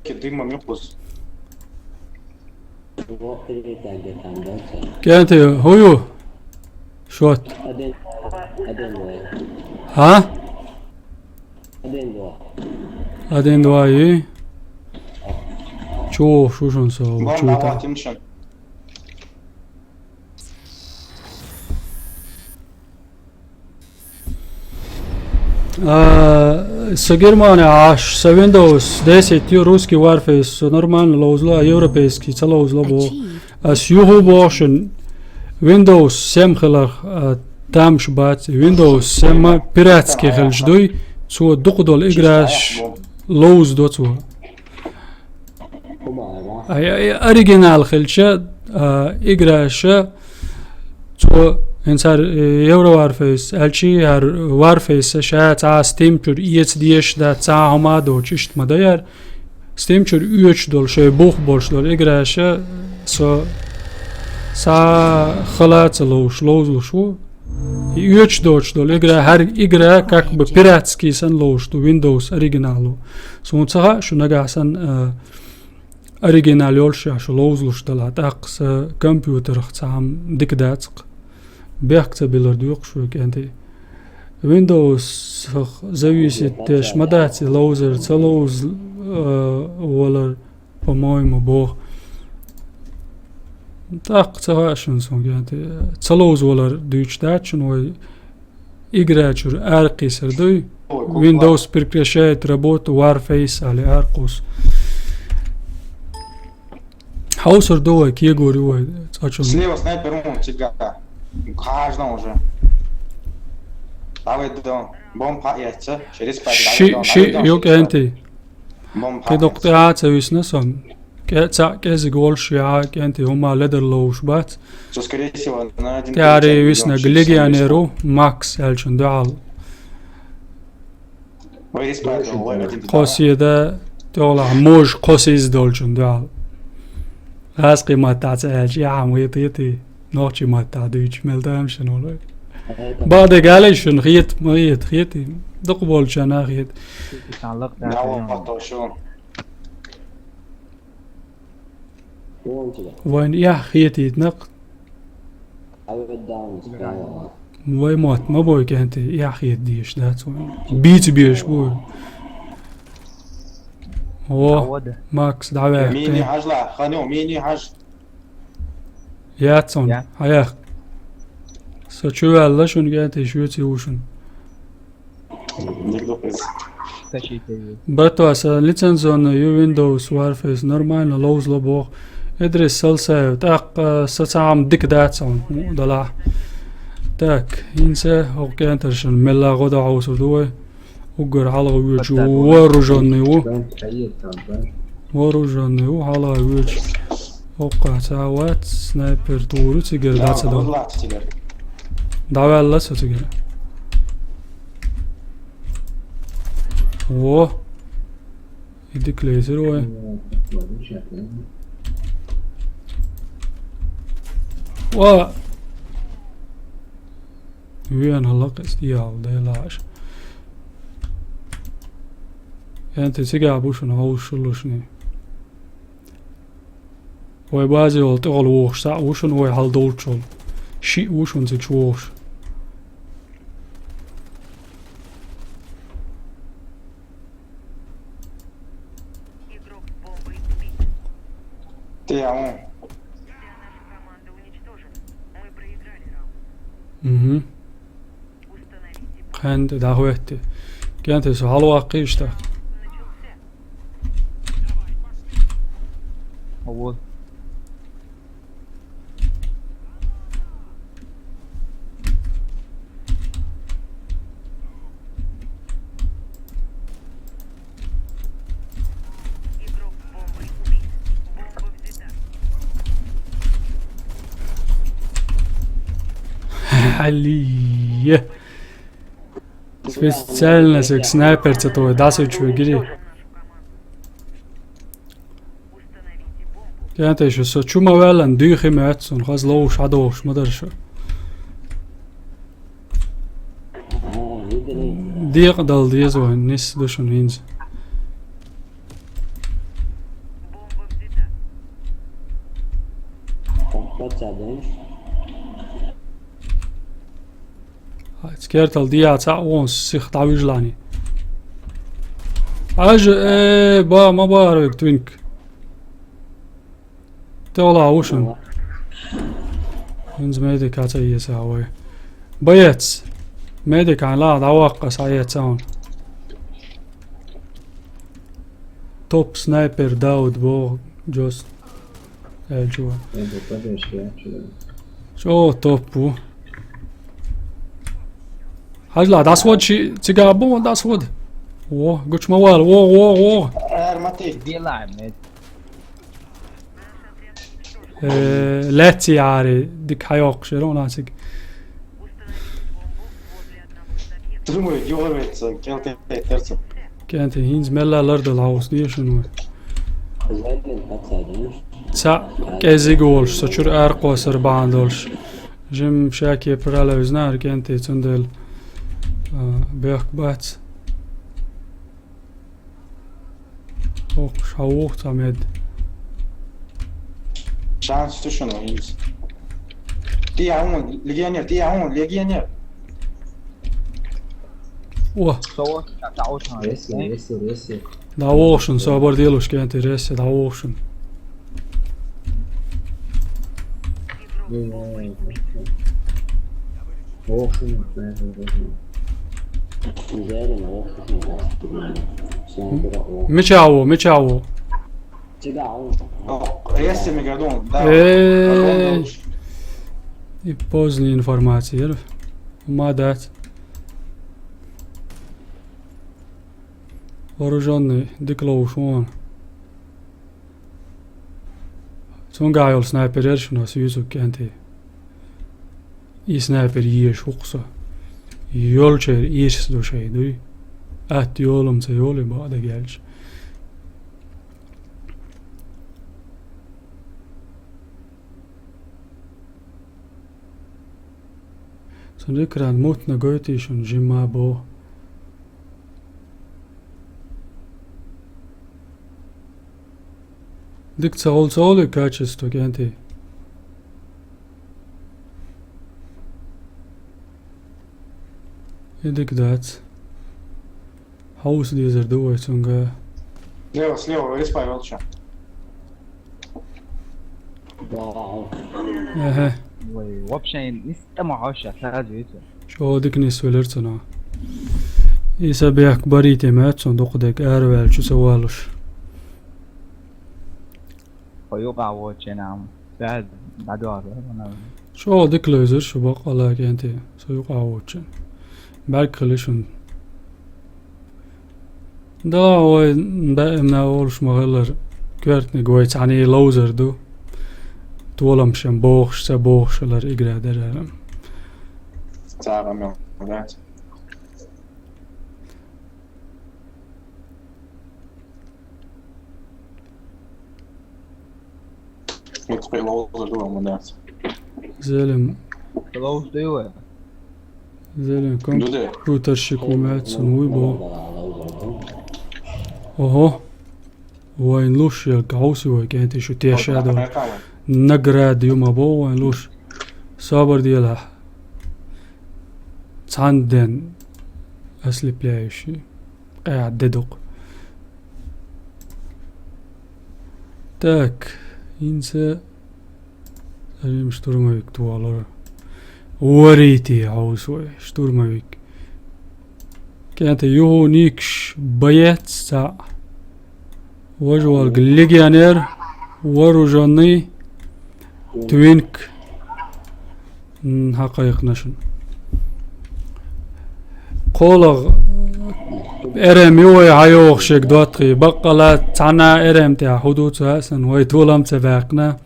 Ки димма мюкус. КӀентий, хӀун ю? Шот. Хьа? Один-два и? Чу шу шун со, чу та. А, со Германия Ӏаш, со Windows десять ю, русский Warface, со нормально ловзало, а европейский ца ловзало бо. Ас юху боху шуна, Windows семь хиларх, а, тамаш бац. Windows семь пиратский хилча дуй, цо дукха долу играш ловзадо цо. Ай, ай, оригинал хилча, а, играша, цо, хӀинца хӀара, э, Евро Warface, аьлчи хӀара Warface ша цхьа Steam чуьра эца дезаш дац, цхьа хӀума а доцуш, иштта ма даяр. Steam чуьра оьцуш долу, шайн бух болуш долу играша, со, цхьа хала ца ловзуш, ловзалуш ву. И оьцуш доцуш долу игра, хӀара игра, как бы, пиратский санна ловзуш ду, Windows оригинал ву. Суна ца хаьа, шу нагахь санна, а, оригинал йолуш а шу ловзалуш дала, тӀаккха сан компьютерах цхьа хӀума дика дац-кх. Бехк ца билар доьху шу, кӀентий. Windows-ах зависит деш ма дац и ловзар, ца ловз, э, валар, по-моему, боху. ТӀаккха ца хаьа шуна суна, кӀентий. Ца ловз валар дуьйцуш дац шуна вай. Игра чуьра аракхийсар дуй. Windows прекращает работу, Warface али аркхус. Хьовсур ду вай, кегор ю вай, цӀа чу. Слева снайпер вон цига. Хаждан уже. Давай дон. Бомба хьаэца. Через пять. Ши, давай дон, ши, давай дон, ю через пять. КӀентий. Бомба хьаэца. Кхидокъ тӀаьхьа ца висна со. КӀе-, цхьаъ кӀезига волуш яхьа, кӀентий, хӀума ледар ловуш бац. Со, скорее всего, на один. ТӀаьхьаре висна легионер ву, Макс аьллачун дуьхьал. Кхо седа, тӀехула мож кхо сиз долчун дуьхьал. Аз кхин маттахь ца аьлча, яхьа ма йитийти, нохчий маттахь дуьйцуш мел тамашийна волу. Баде галай шуна хета, ма хета, хета. Дукха болчарна хета. Вайн яхь хетийтинарг. Вай мотт ма бой, кӀентий, яхь хета дезаш дац вайн. Бийца безаш бу. О, Макс, дӀаваьккхи. Мини хьажла, ханю, мини хьаж. Яц хьуна, хьаяккха. Со чу ваьлла шуна, кӀентий, шуьца ву шуна. Братва, сан лицензионный ю Windows Warface, нормально ловзало боху Идрис Салсаев, тӀаккха сан цхьа хӀума дика дац хьуна, далахь. Так, хӀинца хӀокху кӀентаршна мелла гӀо дан хьовсур ду вай. Уггар хьалха воьдуш ву, вооружённый ву. Вооружённый ву, хьалха воьдуш. ХӀокху цхьа вац, снайпер тур ю цигара, дӀа ца до. ДӀаваьлла со цигара. Во. И дика лецира вай. Ва! Вена лакхас дӀаяла делахь аша. КӀентий, цигахь бу шуна хьовсуш лушний. Вай базе волу тӀехула вогӀуш цхьаъ ву шуна, вай хьал долчул. Шиъ ву шуна цигахь вогӀуш. ТӀе а вон. Угу. Кхин тӀе дӀахӀоьттий. КӀентий, со хьалаваккхийша тӀаккха. Ого. Алие. Специально саг снайпер ца тове, дӀасачу гири. КӀентий, шу со чу ма ваьллан, дуьйхи моьтту суна, хаза ловуш, хьадохуш ма дара шу. Декъа дала деза вайн, нисса ду шуна хӀинца. Хьайца кертал дехьа цхьаъ вон сих дӀавижлани. Ажа, э, ба, ма бара вег твинк. ТӀехула ву шуна. ХӀинца медика ца еза вай. Боец. Медика хьайн ла дӀаваккха, схьаэца хьуна. Топ снайпер Дауд боху Джос. Э, чува. Чо топ ву. Хьажла, дӀасвод ши, цигахь бу, дӀасвод. Во, гучу ма вала, во, во, во. Эр, Матей. Делаем, э. Э, лаьцци яри, дика хьайоккхуш яра вон цига. Думаю, йоьрвеца, кӀел тӀе терца. КӀентий, хӀинца мелла лардала хьовса деза шуна вай. Цхьаъ кӀезиг волуш, со чуьра аракхоссар бахьана долуш. Жим шаке пралевзнара, кӀентий, цундела, а, бехк бац. Ох, ша вух цхьа мед. Шанс ду шуна хӀинца. ТӀе а вон, легионер, тӀе а вон, легионер. О. Со вот так, а вот он. Если, если, если. ДӀавоху шуна, собар делуш, кӀентий, ресси, дӀавоху шуна. Мича ву, мича ву? Эй, и поздняя информация, ма дац. Вооружённый дика ловш ву. Цунгахь йолу снайпер яра шуна ас юьйцург кӀентий. И снайпер езаш ву-кх со. Йолчеран ирс ду шайн дуй. Атта йолам ца йолий бакъдерг аьлча. Цуьнан экран мутна гойтий шуна жимма боху. Дика ца гӀулцалуй качество, кӀентий. И дика дац. Хьовса дезар ду вай цуьнга. Слева, слева, респай волча. Ага. Ой, вообще, нистама хьоша, сразу видите. Чо дика нисвелира цунах. И са бехк барийте моьтту цунна дукха дерг араваьллачу ца валуш. Хьо юкъа воцучу нахана. Баьд, дӀадоьгӀар, вана. Чо дика левзира шу баккъала кӀентий, со юкъа воцучу. БӀаьрг хили шуна. Да, вай даимна олуш ма-хиллара, коьртаниг вай цхьаьна ловзар ду. Толамашна бохуш, ца бохуш хилар игра дара. Цара мел дац. МуьтӀахь ловзар ду, амма дац. Зелим. Ловза дуй вай? Зелим, компьютерщик ву моьтту цунна, вуй боху. Ого. Вайн луш ерг хьовсий вай кӀентий шу теша а долу. Награда ю ма боху вайн луш. Собар делахь. Цхьана ден ослепляющий. Къаьхьа де дукха. Так, хӀинца Рим штурмовик тухалора. Варийти хьовса вай, штурмовик. КӀентий юху никаш боец цхьаъ. Важа волга легионер, вооружённый, твинк. М, хьакхайкхина шуна. КхоалгӀа РМ ю вай хьайогӀуш ерг доттагӀий. Баккъала цхьана РМ тӀехь хӀун ду ца хаьа сан, вай толам ца баьккхина.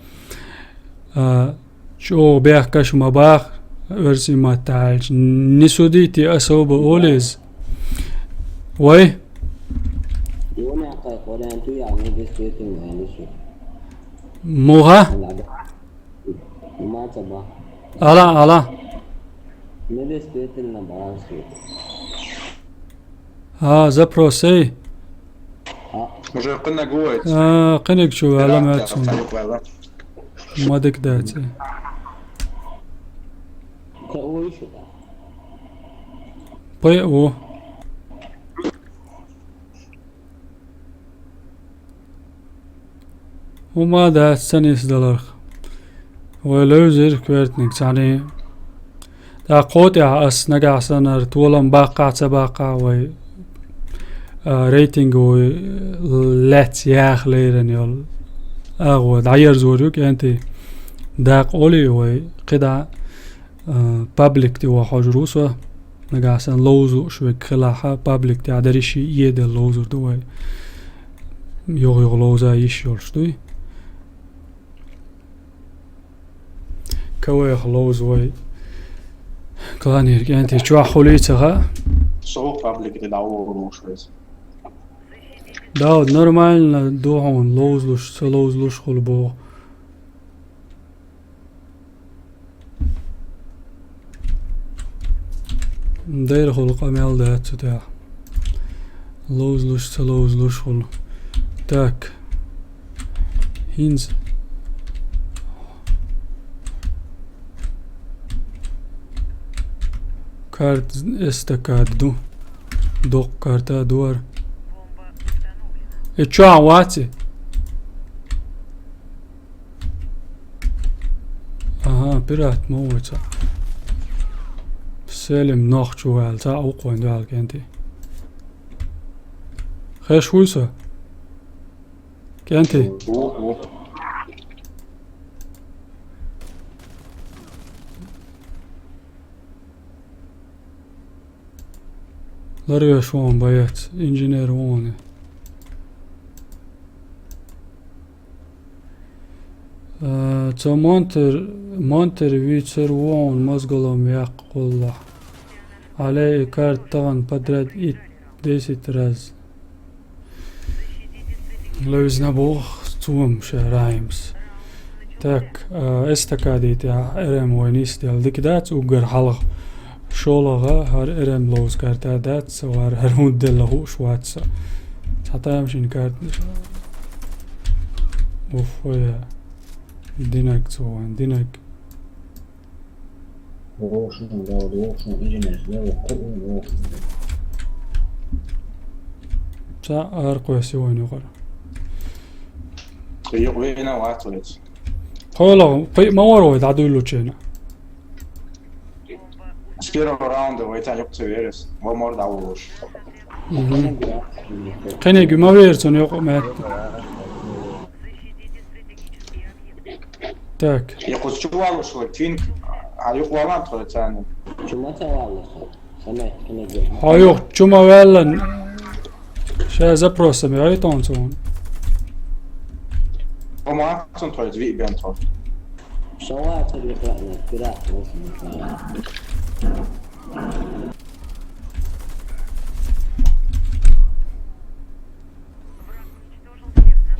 А, чӀогӀа бехкаш ма баха, оьрсийн маттахь аьлча. Не судите особо олу иза. Вай? Муха? Ала, ала. А, запрос эй? Уже кхиниг ву вай. А, кхиниг чу ваьлла моьтту суна. Ма дика дац. П О. ХӀума дац ца нисдаларх. Вай левзира коьртаниг цхьаьний. ТӀаккха кхо тӀехь ас нагахь санна хӀара толам баккхахь а ца баккхахь а вай, а, рейтинговый лаьцна яха леррина йолу агӀо дӀаерзор ю кӀентий. Даккха олий вай кхидӀа, а, паблик тӀе ван хьожур ву со. Нагахь санна ловзуш верг хилахь, паблик тӀехь дерриш а эделла ловзур ду вай. Юха-юха ловза йиш йолуш дуй. КВХ ловза вай. Кланера кӀентий чохь хуьлий ца хаьа. Со паблик тӀе дӀаволуш веза. Дауд, нормально ду хьуна ловзалуш, ца ловзалуш хуьлу боху. Дайра хуьлу къамел дац цу тӀехь. Ловзалуш, ца ловзалуш хуьлу. Так. ХӀинца. Карта эстакада ду. Доккха карта а ду хӀара. Э, чохь вац и? Ага, пират ма ву вай цхьаъ. Селим нохчо ваьлла, цхьаъ ву-кх вайн дуьхьал кӀентий. Хезаш вуй со? Янти. Ларвеш вон боец, инженер вон. Э, цо монтер, монтер вицер вон мозголом якъ къулла. Алей и карт тагъан подряд ит десять раз. Левизна бох цуам ша Раймс. Так, э, эстакади тя РМ войнис дел дикдац угар халах. ШоллагӀа, хӀара РМ ловз карта дац, вар хӀара хӀунт делла хууш вац. Цхьа тамашийна карта. Уф, ой, динаг цо вайн, динаг. Вовшун, да, вовшун, инженер, да, вовшун, вовшун. Ца аркъвеси вайн юкъара. Юкъ вена вац вайц. Кхола, кхи ма вар вай дӀадуйлучена. С первого раунда вай ца юкъ ца верес. Ва мор дӀавулуш. Мгм. Кхинеги ма вер цун юкъ мет. Так. Юкъус чу валуш вай, Твинк. А юкъ валан тхо цани. Чума ца валуш. Хьо юха чума ваьлла. Ша запросами гӀайтон цун. Хьо ма цун тхоьца виъ бен тхо. Шо вацар юха ваьлла, пират вовсун.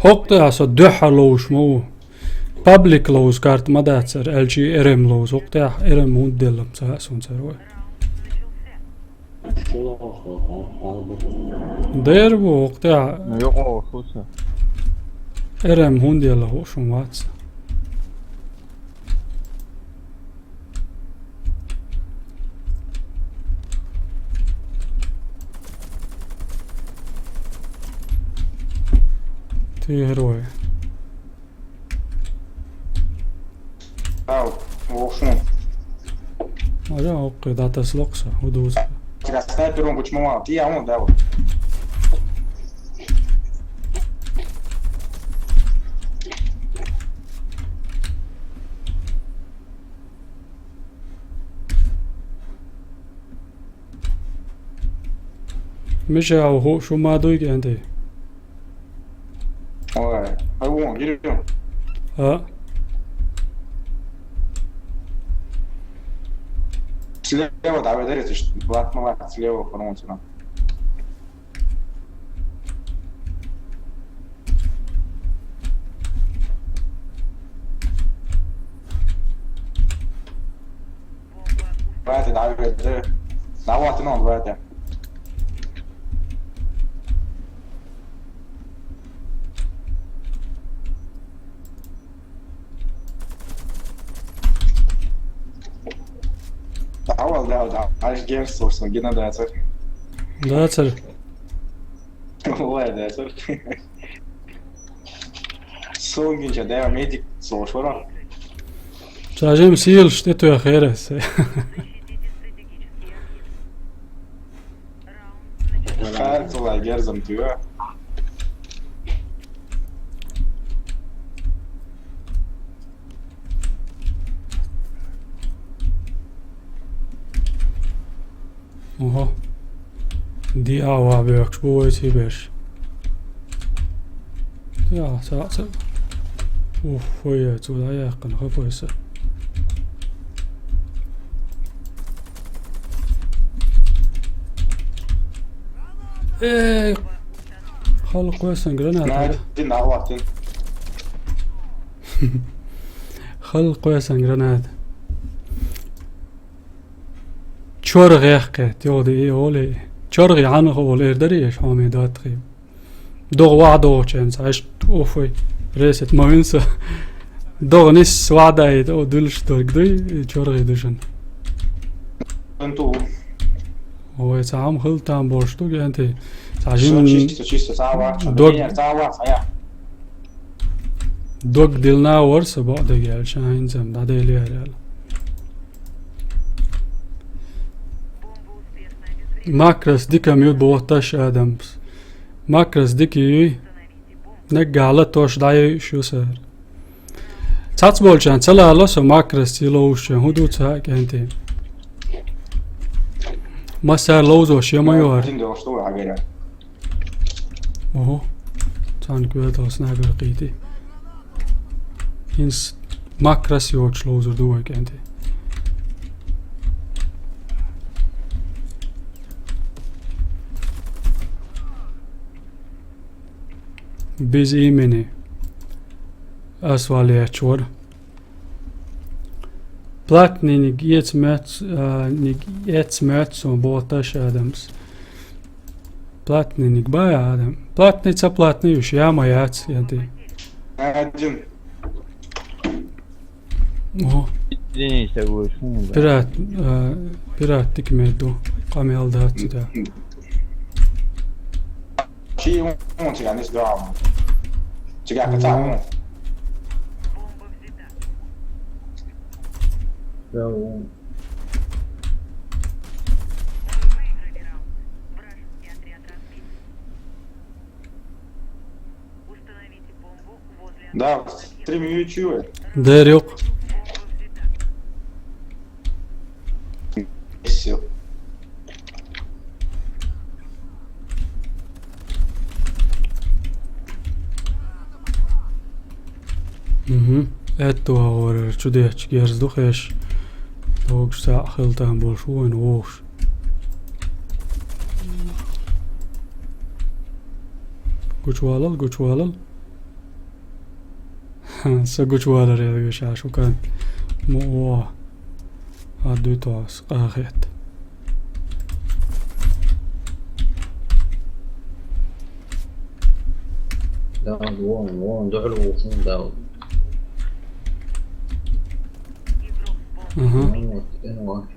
ХӀокху тӀехь со дуьххьара ловш ма ву. Паблик ловза карта ма дацара, аьлчи РМ ловза. ХӀокху тӀехь РМ хӀунда делла ца хаьа суна цара вай. Дер бу хӀокху тӀехь. Йокъо шуца. РМ хӀунда делла хӀу шун вац. Ты герой. Ау, вовшун. Ара, окей, да, та слокса, удуз. Тебя снайпером почему мало? Ты, а он, да, вот. Миша, а ху-, шу ма дуй кенди? Ой, а вон, гири. А? Слева, да, вы дарите, что, Влад, молодец, слева, по-моему, сюда. Давайте, давайте. Давайте, ну, давайте. Давай, да, да. Аж герс, собственно, гена дацар. Дацар. Ой, дацар. Сонгинча, да, медик, сошвара. Сажем сил, что ты охерес? Харцла герзам тюа. Ого. Ди ава бёкш, бу вай си беш. Я, са, са. Уф, ой, я, цуда я, кан хапойса. Эй, халкъ весан граната. Найди, на, ватин. Халкъ весан граната. ЧоргӀехкхетта, йоди и оле. ЧоргӀи хьанах оле, эр дари еш, хьоме датхи. ДогӀа вахь догӀученца, аш офой. Ресет ма винса. ДогӀа нис вахь даит, о, дулш дорг дуй, и чоргӀи душан. Анту. Ой, ца хьам хил там борш ду, генти. Ца жим чисто, чисто, ца вахь, дог, ца вахь, ца я. Дог дилна вар са баъ дагал, шайн зам, да дели ярал. Макрас дика мю бохташ адамс. Макрас дика юй. Наггахь латош дӀайойуш ю сара. Цхьацболчарна ца лало со макрасца ловзучарна, хӀун ду ца хаьа, кӀентий? Массара ловзош я ма ю хӀара? Дин долуш ду вай хьагарехь. Ого. Цхьана коьрталц нагахь кхийтий. ХӀинца макрас йоцуш ловзур ду вай, кӀентий. Без имени. Ас валлехьчу вара. Платнениг эца моьтту, а, ниг эца моьтту суна, боху Таш Адамас. Платнениг бай, Адам. Платный, ца платный уьш, я ма яц, я ди. Один. О. Извините, вы шум, да? Пират, а, пират дика мер ду. Къамел дац, да. Чи вон циган ис доам. Циган каца вон. Да, вон. Да, стрим YouTube. Дерюк. Всё. Мгм. Аьтту хьо вара чудехча герз ду хеш. Логуш цхьаъ хила там болуш ву вайн вогӀуш. Гучувалал, гучувалал. Ха, са гучувалар яла вешаш ву кан. Мо о. А дуьтос, къахет. Дауд, вон, вон, дуьхьал ву хӀун Дауд. Ага. Вон, вон, вон, вон.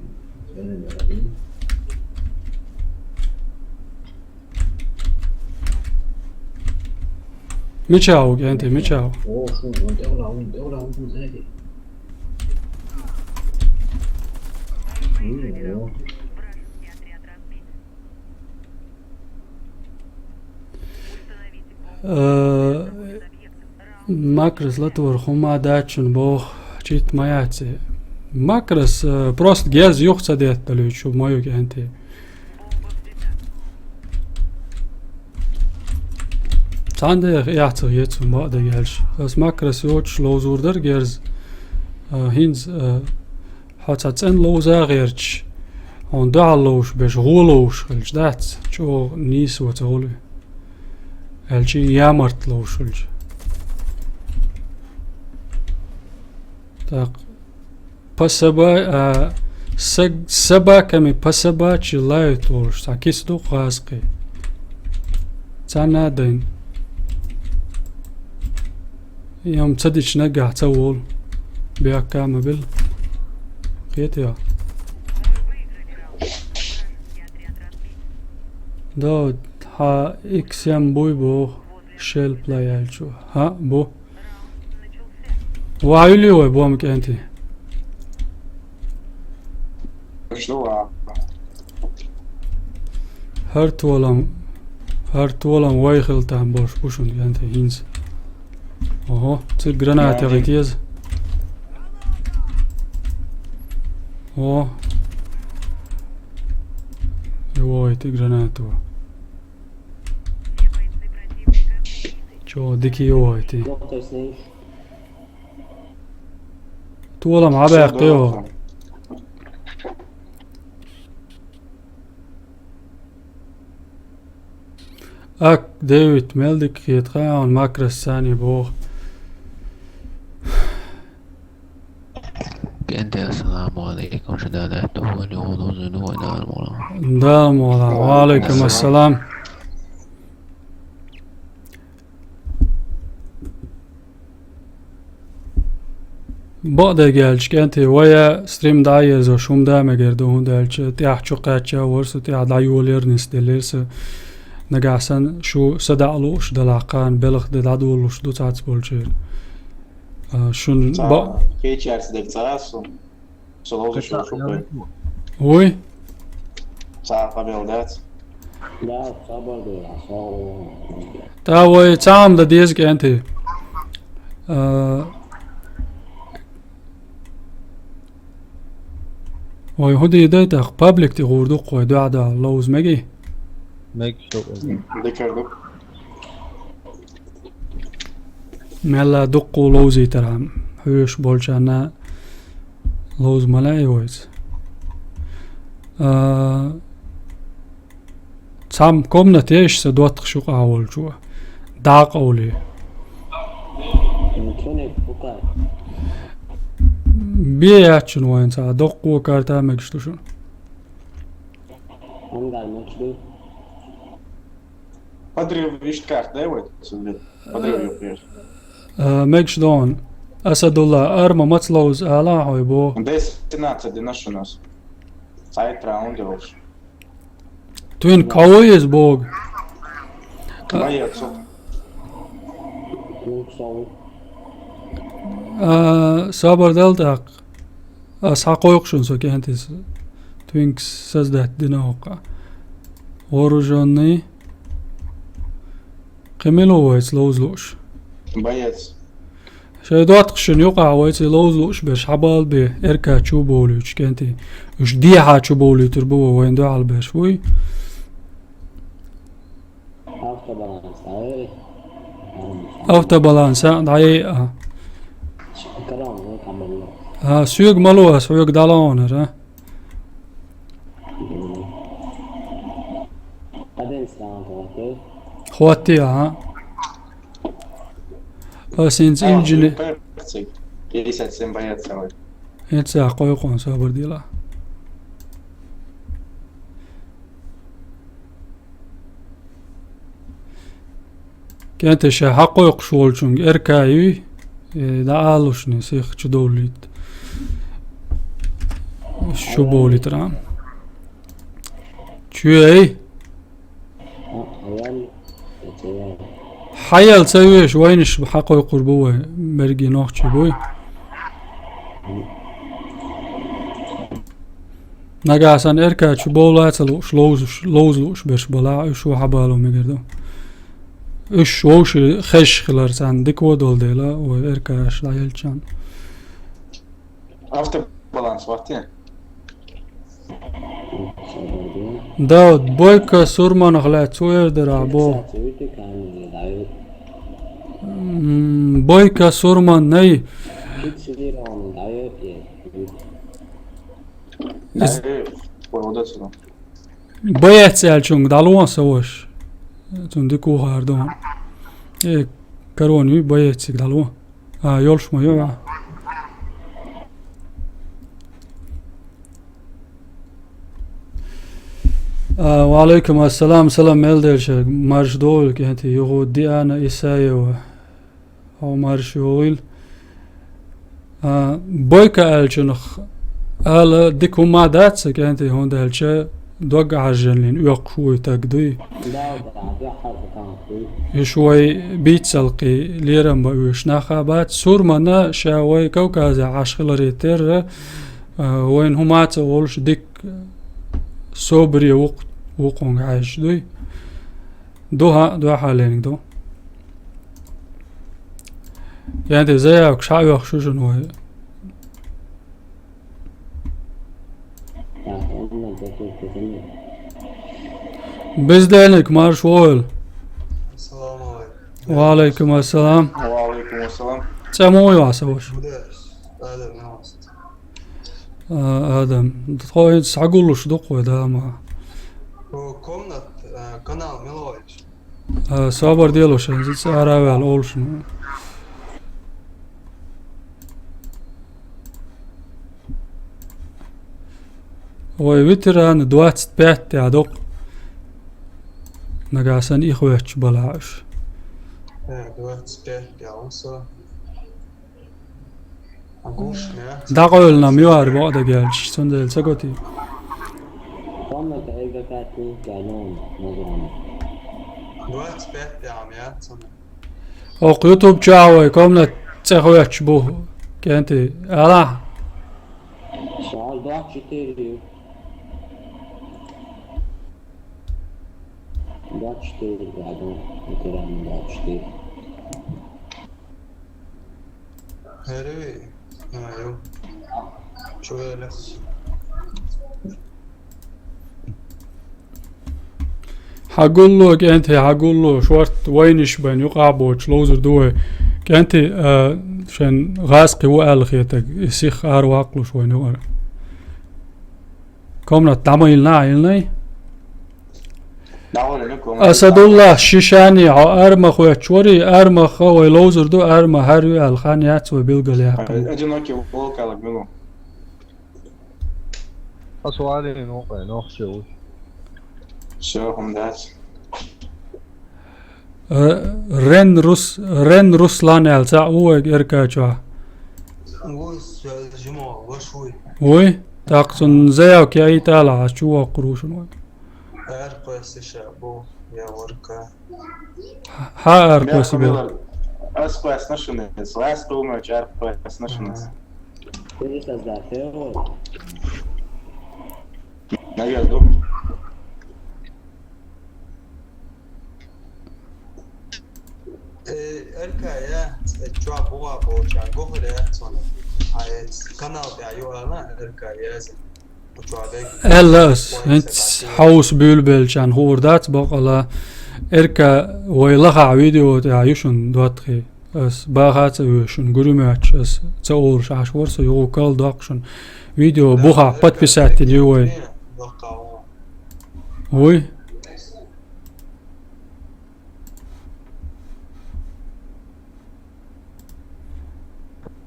Мича ву, кӀентий, мича ву? О, фу, вон тӀе вала, вон тӀе вала, вон тӀе вала. М, о. Э, Макрас латор хӀума дац шуна боху, чит ма яц и. Макрас, э, просто герз юха ца детталуьйтуш, шу ма ю, кӀентий. Цхьана дехьа яхцах яц хӀума бакъдерг аьлча. Ас макрас йоцуш ловзур дара герз. Э, хӀинца, э, Хьо цхьа цӀена ловза а гӀерташ, хьуна дуьхьал ловзуш берш гӀо ловзуш хилча дац, чӀогӀа нийсо ца хуьлу. Аьлча ямарта ловзуш хилча. Так. По соба-, а, саг-, собаками по собачьи лают олуш, цхьа кица ду кхаскхий. Цхьанна а дайна. Ям ца дича наггахь ца волу. Бехка ма бил. Кхетий хьо? Да, хьан икс эм буй боху, шелпла яьлчу. ХӀаъ, бу. Вай, юьлий вай, бом кӀентий? Шу а. ХӀара толам, хӀара толам вай хила там болуш бу шуна, кӀентий, хӀинца. Ого, цига граната яхийта еза. О. Йой, ти гранату. Чо, дикий йой, ти. Толам Ӏабаьккхи йо. Ак, Дэвид, мел дика хета хьуна макрас царний боху. КӀентий, ассаламу алейкум, шу да даьтта, хӀума юхалузуну вай Дала мукъ лахь. Дала мукъ лахь, ва алейкум ассалам. Бакъдерг аьлча, кӀентий, вай стрим дӀа а ерзош хӀума да мегар ду, хӀунда аьлча тӀехь чу кхаьчча а вара со, тӀехь дӀайолаелира, нисделлера со. Нагахь санна шу садаӀа лууш далахь кхана, белхан де дӀадолалуш ду цхьацболчеран. А, шуна ца ба- кхечаьрца дерг ца а су. Со ловзуш йолуш хӀу. Вуй? Цхьа къамел дац? Да, хабар ду, а, со. ТӀаккха вай цхьа хӀума дан деза, кӀентий. А, вай хӀун дийр дай тӀаккха, паблик тӀа гӀур ду-кх вай, дуьхьа-дуьхьал ловза мегий? Мегаш ду. Дикар ду. Мелла дуккха ловзийтархьама, хьоьжуш болчарна ловза ма лаьий вайца. А, цхьамма комнате йиш сан доттагӀаш юкъахь волчо. ДӀакъовлий. Бе яц шуна вайна цхьа, доккхо карта мегаш ду шуна. Подрыв иштта карта дай вай? Подрыв юкъера. А, мегаш ду хьуна. Асадулла, арма маца ловза ала хьо боху? Десять тринадцать дина шуна ас. Цхьайтта раунд йолуш. Твинк, кого из бог? Боец. А, собар дал тӀаккха. Ас хьакхойкху шуна со, кӀентий, Твинкс создать дина хӀокху. Вооружённый. Кхин мила ву вайца ловза лууш? Боец. Шайн доттагӀашна юкъахь вайца ловза лууш берш хьабалабе, РК чу бовлуьйтуш, кӀентий. Уьш дехьа чу бовлуьйтур бу вай, вайна дуьхьал берш вуй. Автобаланс дӀаяйа. Автобаланс, а, дӀаяйа, а. А, соьга ма ло ас, хьоьга дӀалахьонара, а. ХӀоттий, а? Ас хӀинца инженер. Пятьдесят семь боец вай. ХӀинца кхойкху хьуна, собар дела. КӀентий, ша хьакхойкхуш волчунга РК юй, э, дӀаалушний, сиха чу довлийта. Чу бовлийтархьама. Чу ей? Хьаяла ца веш, вайнаш хьакхойкхур бу вай, берриге нохчий буй. Нагахь санна РК чу бовла ца лууш, ловзуш, ловза лууш берш балахь, уьш ву хьабало мегар ду. Уьш вовший хезаш хилар царна дика вон долу дела, вай РК-ш дӀаелчарна. Автобаланс ваттий? Дауд, Бойко Сурманах лаьцна цо эр дара бо. М, Бойко Сурман, най. Из боец аьллачунга дӀало сан ваша. Цунна дика вухар ду. Э, корона юй, боециг дӀало. А, йолуш ма ю, а? А, ва алейкум ассалам, салам мел делча, марш догӀийла, кӀентий, юха Диана Исаева. Хьо марш йогӀийла. А, Бойко аьллачунах ала дика хӀума дац сан, кӀентий, хӀунда аьлча дог Ӏаржанлин оьккхуш вуй таг дуй. Уьш вай бийцалкхий лерам бан оьшуш нах а бац. Сурмана ша вай Кавказехь Ӏаш хиларе терра, а, вайна хӀума а ца олуш дика собаре ву-, вукхунга хьаьжча дуй. Ду хьан, дуьхьа лениг ду. КӀентий, заявкаш хьаоьхуш ю шуна вай. Бездельник, марш вогӀийла. Ассаламу алейкум. Ва алейкум ассалам. Ва алейкум ассалам. ЦӀе муха ю сан ваша? Адам, нахаст. А, Адам. Тхо хӀинца схьагуллуш ду-кх вай, да, ма. О, комнат, а, канал мила вайча? А, собар дело шайн, зица ара а ваьлла олуш. Вай ветераны двадцать пять тӀехь доккху. Нагахь санна и хвоьттуш балахь уьш. Э, двадцать пять тӀехь ву со. ДӀакъевлина ма ю хӀара бакъдерг аьлча, цундела ца готий. Комната эггара кхаьчна, кхаьчна, нагахь. Двадцать пять тӀехь ма яц цундела. Окху YouTube чохь вай комнат цӀе хоьттуш бу, кӀентий. Ала? Шал двадцать четыре ю. двадцать четыре, я думаю, ветераны двадцать четыре. Эрви, а, ю. Чё я лес? Хьагулло, кӀентий, хьагулло, шорт вайнаш байна, юкъахь боцуш ловзур ду вай. КӀентий, а, шен гӀазкхи ву аьлла хетаг, и сиха ара ваккхалуш вайна юкъара. Комната дӀа ма йиллина, йиллинай? Асадулла, шишани, хьо арма хоьттуш вари, армаха вай ловзур ду, арма хӀара ю аьлла хан яц вай билгал яккхина. Одинокий волк аьлла мила. Ас валийна ву вай, нохчи ву. Всё, хӀума дац. Р-, Рен Рус-, Рен Руслан аьлла цхьаъ ву вайга Эрка чохь. Вуй, жима, ваш вуй. Вуй? ТӀаккха цунна заявка яийта ала, ас чу воккхур ву шуна вай. Ар кхоьссина ша бу, я варка. Хьа ар кхоьссина бу? Ас кхоьссина шуна, ас лаьцна хӀуманчу ар кхоьссина шуна. Ага. Пересоздать, э, вот. Наверное. Э, Эрка, я, э, чуа буа болча, гохре, сон. А, э, канал, я, ю, ана, Эрка, я, зе. Аьлла ас, хӀинца хьовса буьйлабеллачарна хуур дац бакъала. Эрка вай лахахь видео тӀехь ю шуна доттагӀий. Ас баха а ца вуьйш шуна гур ю моьттуш, ас ца олуш Ӏаш вара со, юха кал доккху шуна. Видео бухахь подписать дина ю вай. Вуй?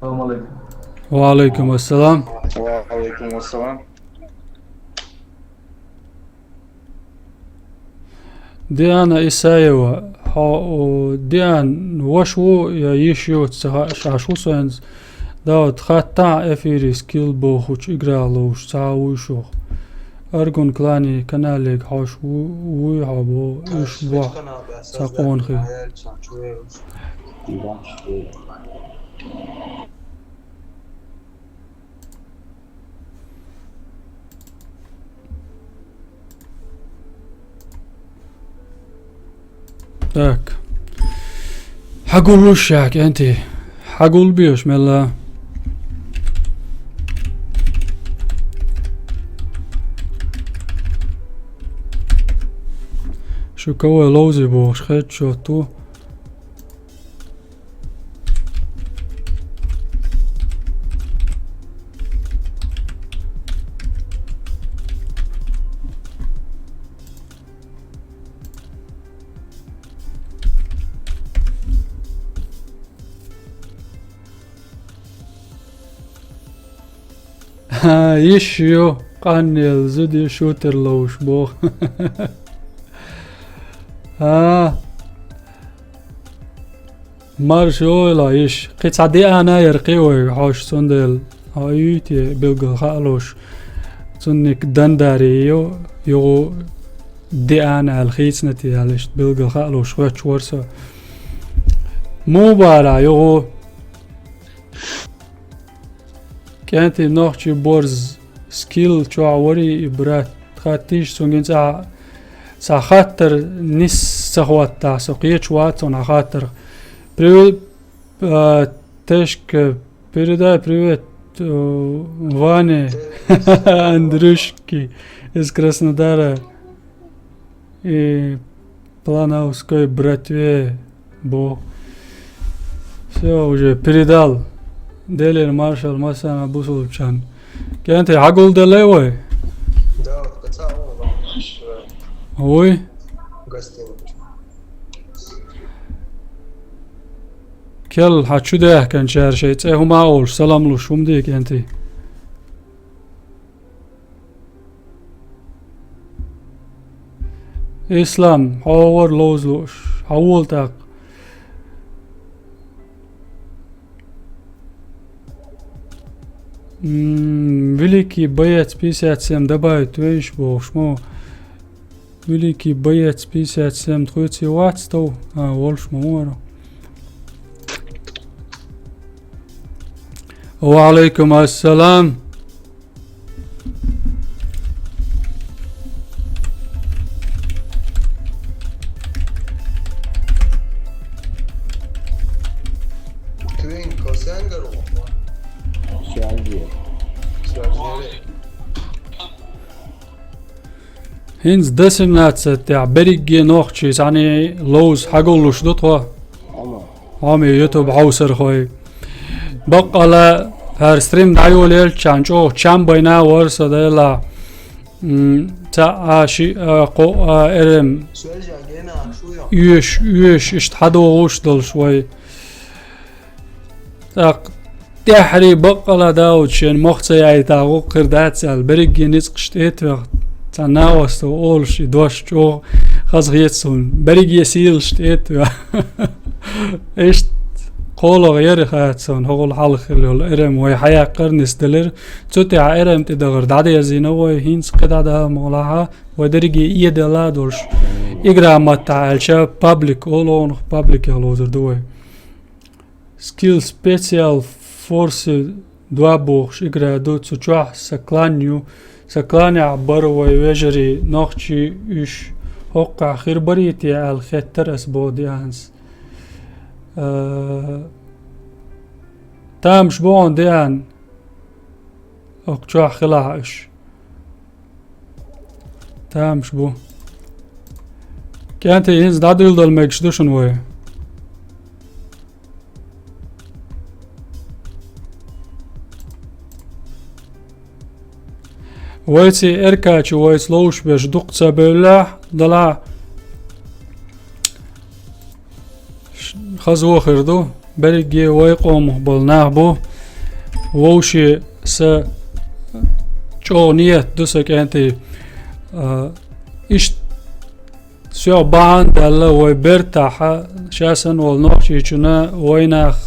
Салам алейкум. Ва алейкум ассалам. Ва алейкум ассалам. Диана Исаева, хьо, о, Диан, ваш ву я йиш ю, ца хаьа, шаьш ву сайна. Давид, хаттахь эфире скилл бохучу играх ловш цхьа а вуй шух. Аргун клани каналега хьош ву-, вуй хьо бо, уьш бохь ца къонахий. Так. Хьагуллуш ша, кӀентий. Хьагулбеш мелла. Шу кого ловзи бохуш хедчо ту. Ха, йиш ю, къаннел зуди шутер ловш боху. А. Марша йойла йиш. Кхин цхьа Диана яра кхин вайга хьош, цундела хьо юй те билггал хаалуш. Цунник Дандари ю, югӀу Диана аьлла хийцина те аьлла, иштта билггал хаалуш хоьттуш вара со. Муха бара югӀу? КӀентий, нохчий борз скилл чохь вари и брат. Хаттийша цуьнга цхьа, цхьа хаттар нис ца хӀоттахь, со кхечу вац хьуна хаттар. Привет, а, Тешка, передай привет, э, Ване, Андрюшке из Краснодара. И Плановской братве бо. Всё, уже передал. Делер маршал массана бусулчан. КӀентий, хьагулделлай вай? Да, каца вон. Ой. Гостиница. Кел, хьан чу даьхканчара шайн цӀе хӀума а олуш, салам луш, хӀума де, кӀентий. Ислам, хьо вара ловза лууш, хьан волу тӀаккха? М, великий боец пятьдесят семь добавить вейш бохуш мо. Великий боец пятьдесят семь тхоьца вац тов? А, волуш ма вара. Ва алейкум ассалам. Шаржери. ХӀинца Д семнадцать тӀехь берриге нохчий санна ловза хьагуллуш ду тхо. Хьо ма. Хьоме YouTube хьовсархой. Баккъала хӀара стрим дӀайолаелччан чӀогӀа чам байна а вара со дела. М, цхьаъ а, шиъ а, кхоъ а, эрем. Оьш, оьш, иштта хьадогӀуш долуш вай. ТӀаккха тӀаьххьарий баккъала Дауд шен мох ца яйтахь гӀуллакх хир дац аьлла, берриге ницкъаш тӀе а тоьхна, цхьа накъост ву олуш и дош чӀогӀа хазахета суна. Берриге сийлаш тӀе а тоьхна. Иштта кхоалгӀа яра хаьттина суна, хӀокхул хьалха хилла йолу эрем вай хьаяккхар нисделира. Цу тӀехь эрем тӀедахар дӀадерзийна вай, хӀинца кхидӀа дала ма гӀолахьа, вай дерриге эделла а долуш. Игра маттахь аьлча, паблик, олу оха паблик яха ловзур ду вай. Skill Special Forces два бохуш игра ду, цу чохь сан клан ю, сан кланехь бара вай вежарий, нохчий уьш, хӀоккхахь хир барий те аьлла хеттара ас боху Дианас. Э, тамаш бу хьуна, Диан, хӀокху чохь хилахь уьш. Тамаш бу. КӀентий, хӀинца дӀадуьйладала мегаш ду шуна вай. Вайций Эркачу вайца ловзуш берш дукха ца бевллехь, дала Ш-, хаза хир ду, берриге вай къомах болу нах бу. Вовше сан чӀогӀа ниет ду сан кӀентий. А, иштта соьга бахьана а даьлла вай бертахь, ша санна волу нохчичунна, вайнах,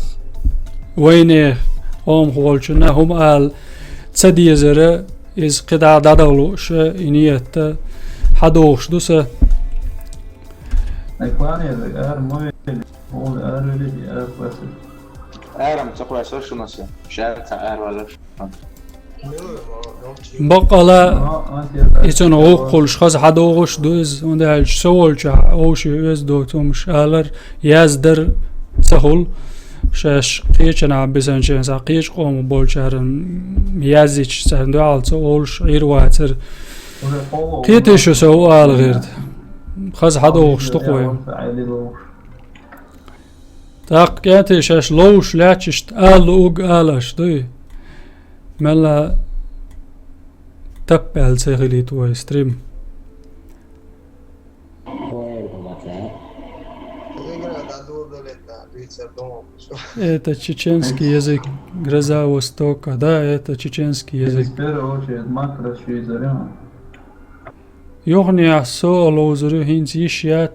вайнех къомах волчунна хӀума ала ца дезара, иза кхидӀа дӀадала лууш, и ниет хьадогӀуш ду сан. Ай, кланера, ара ма велли, хьуна ара велли, ара кхоьссуш. Ара ма ца кхоьссуш шуна аса, ша цхьа ара валар шуна. Баккъала, и цунна гӀуллакх хуьлуш хаза хьадогӀуш ду иза, хӀунда аьлча со волчохь овше оьзда доцу хӀумаш алар, яздар ца хуьлу. Шаьш кхечанхьа бисанчийн схьа кхечу къомах болчарна язйича, царна дуьхьал ца олуш Ӏийр вацара. Кхетий шу со хӀун ала гӀерта? Хаза хьадогӀуш ду-кх вай. ТӀаккха кӀентий шаьш ловзуш лаьтташ ала луург ала аша дуй? Мелла тап аьлла ца хилийта вай стрим. Это чеченский язык. Гроза Востока. Да, это чеченский язык. Юханехь со а ловзур ю, хӀинца йиш яц.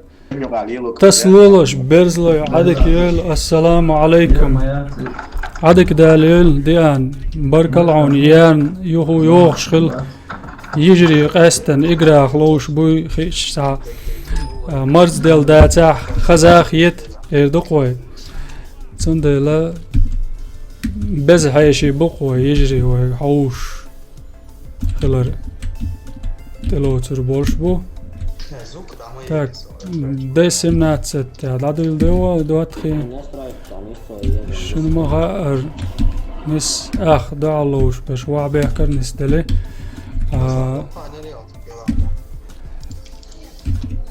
Тасалолаш, берзалой, Ӏадика йойла, ассаламу Ӏалайкум. Ӏадика Дала йойла, Диан. Баркалла хьуна, Ян, юха йогӀуш хила. Йижарий къаьстина играх ловзуш буй хиъча цхьа, а, марзделла дацахь, хаза а хета, эр ду-кх вай. Цундела беза хьеший бу-кх вай, йижарий вай хьовзуш хилар тӀелоцур болуш бу. Так, Д семнадцать тӀехь дӀадуьйла де вай, Доттагий? Шуна ма хаьара, нис ах дуьхьал ловзуш берш вахь бехкара нисдели. А,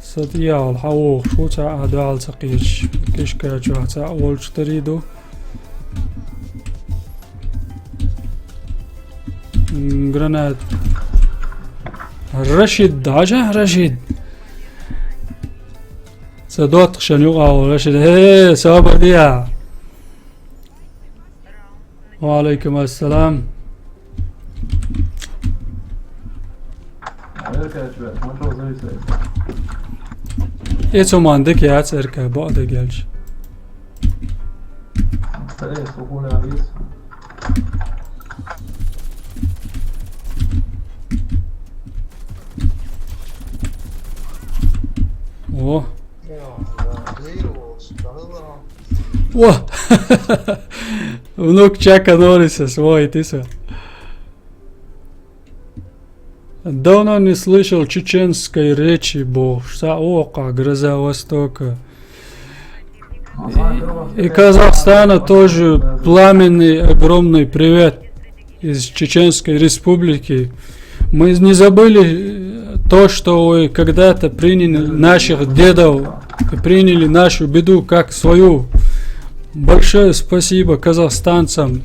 со тӀехьал хьан вогӀуш ву, цхьа а дуьхьал ца кхеташ, кишка чохь цхьа а волчу тари ду. М, гранат. Рашид, даже Рашид. Ца доттагӀа шен юкъа волу Рашид. Хе, собар де. Ва алейкум ассалам. Эцу ман дика яц эрка бо а дегелч. О. О. Внук Чака Норриса свой, ты со. Давно не слышал чеченской речи, бо, са окъа, Гроза Востока. И Казахстана тоже пламенный, огромный привет из Чеченской Республики. Мы не забыли, э, то, что вы когда-то приняли наших дедов, и приняли нашу беду как свою. Большое спасибо казахстанцам,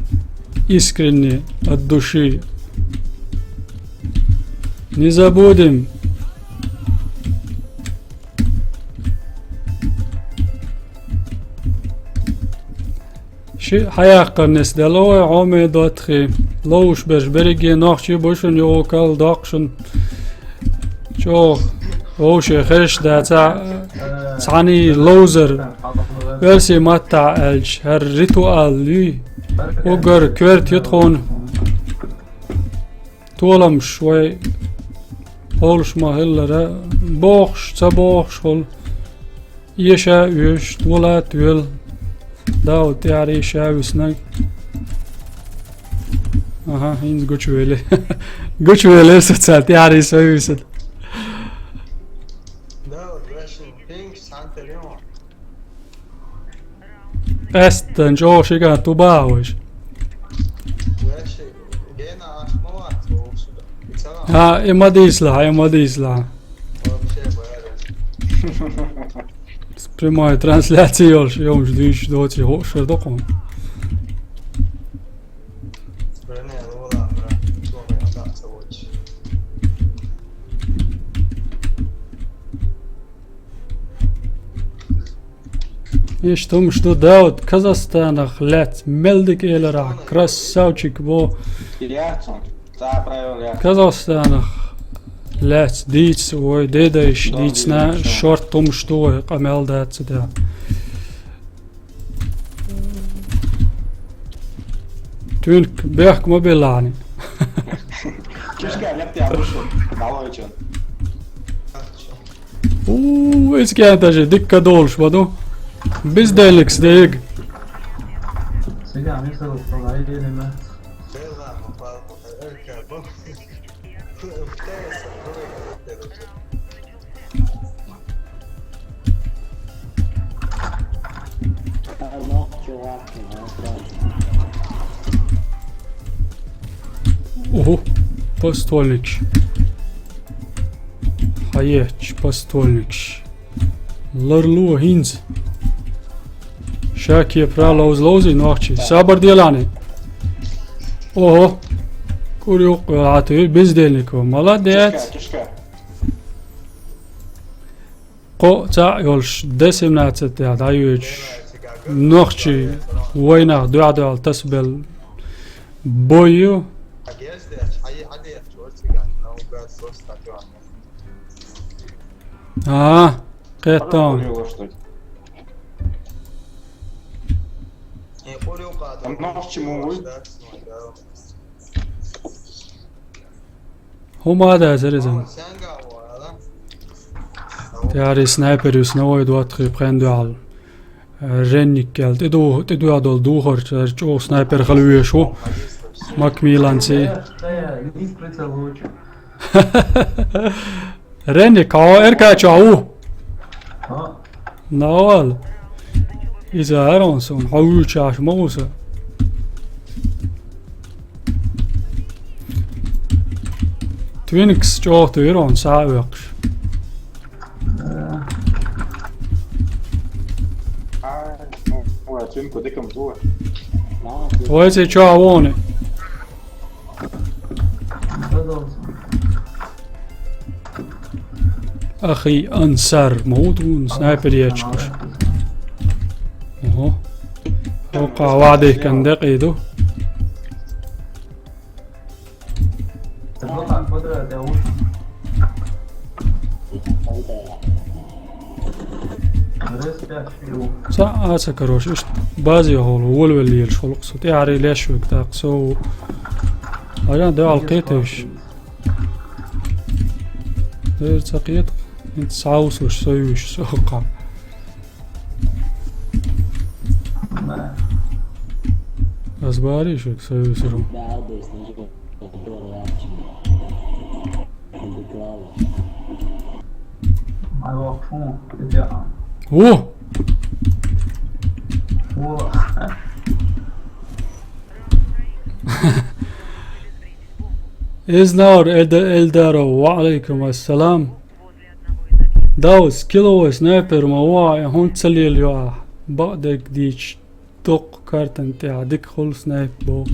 искренне, от души. Не забудем. Ши хьаяккхар нис дело вай, Ӏомедоттхи, ловш берш берриге нохчий бу шун, йогӀу кал доккху шун. ЧӀогӀа вовше хезаш дац, цхьаьний ловзар, оьрсийн маттахь аьлча, хӀара ритуал юй, уггар коьрта ю тхуна. Толамаш вай олуш ма-хиллара, бохуш, ца бохуш хуьлу, эша а оьшуш, тола а тоьлу, Дауд тӀаьхьарий ша висинарг. Аха, хӀинца гучувелира. Гучувелира со цара, тӀаьхьарий со висина. Къаьсттина чӀогӀа ши кӀант ву баха вайша. ХӀа, и ма дийцалахь, и ма дийцалахь. Прямая трансляция йолуш, йомаш дуьйцуш доций хууш хир ду кхунна. Иштта хӀумаш ду, Дауд, Казахстанах лаьцна мел дика элира ахь, красавчик бо. Яц хьуна, цхьа а правила яц. Казахстанах лаьцна дийца вай дедайша дийцина шорта хӀумаш ду вай, къамел дац ца дехьа. Туьнка бехк ма белахьани. Чушка, лепте, а ну что, давай, чё? У, эцкеан даже дикка долуш ма ду. Бездельникс дег. Сега, ми са управляли, не ма. Ого, постольникаш. Хьаетташ, постольникаш. Ларло хӀинца. Ша кепара ловза ловзий нохчий. Сабар делахьани. Ого. Кур юккъе хьатуьйра бездельников. Молодец. Кхо цхьаъ йолуш, Д семнадцать тӀехь дӀайоьдуш, нохчий вайнах дуьхь-дуьхьал тасабелла бой ю. А, кхетта. Нохчий ма вуй. ХӀума а дацара иза. ТӀаьхьарий снайпер ю сна вай доттагӀий пхен дуьхьал. Ренник аьлла, тӀе ду-, тӀе дуьхьа долу духарчу, ара чӀогӀа снайпер хила везаш ву. Макмилланций. Ренник, хьо Эркачохь ву? Навал. Иза Арон суна, хьо вуьйчу Ӏаш ма ву сан. Твинкс чӀогӀа туьйра хьуна, схьа а веккхаш. Вай цӀе чохь вони. Ахи Ансар, ма ву тхуна снайпер ечкуш. Ого. Хьо кхаа ваӀдийккан декъий ду. Ца, а ца карош, иштта базе хьолу, волавелла лелаш хьо лукъ со. ТӀаьхьарий леш вег, тӀаккха со ву. Ара, дуьхьал кхетавеш. Дера ца кхета, хӀинца схьавусуш, со юьйш, со кхаъ. Ас барий шуьга, со юьйсур ву. Ву! Изнаур Эльда-, Эльдаров, ва алейкум ассалам. Даус, киловой снайпер ма вай, хӀунда ца лелайо ахь? Бакъдерг дийцича, дукха картан тӀехь дика хуьлу снайп боху.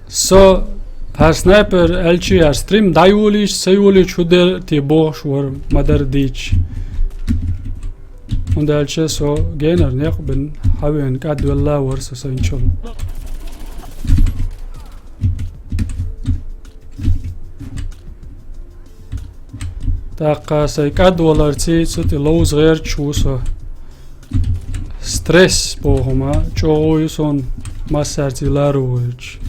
Со хӀара снайпер аьлча, хӀара стрим дӀайолийча, ца йолийча, хӀун дара те бохуш вара, ма-дарра дийцича. ХӀунда аьлча со генара некъ бина, хьан вен кӀадвелла вара со сайначул. ТӀаккха сайн кӀадваларций, цу тӀе ловза гӀерташ ву со. Стресс боху хӀума чӀогӀа ю суна массаьрций ларо гӀерташ.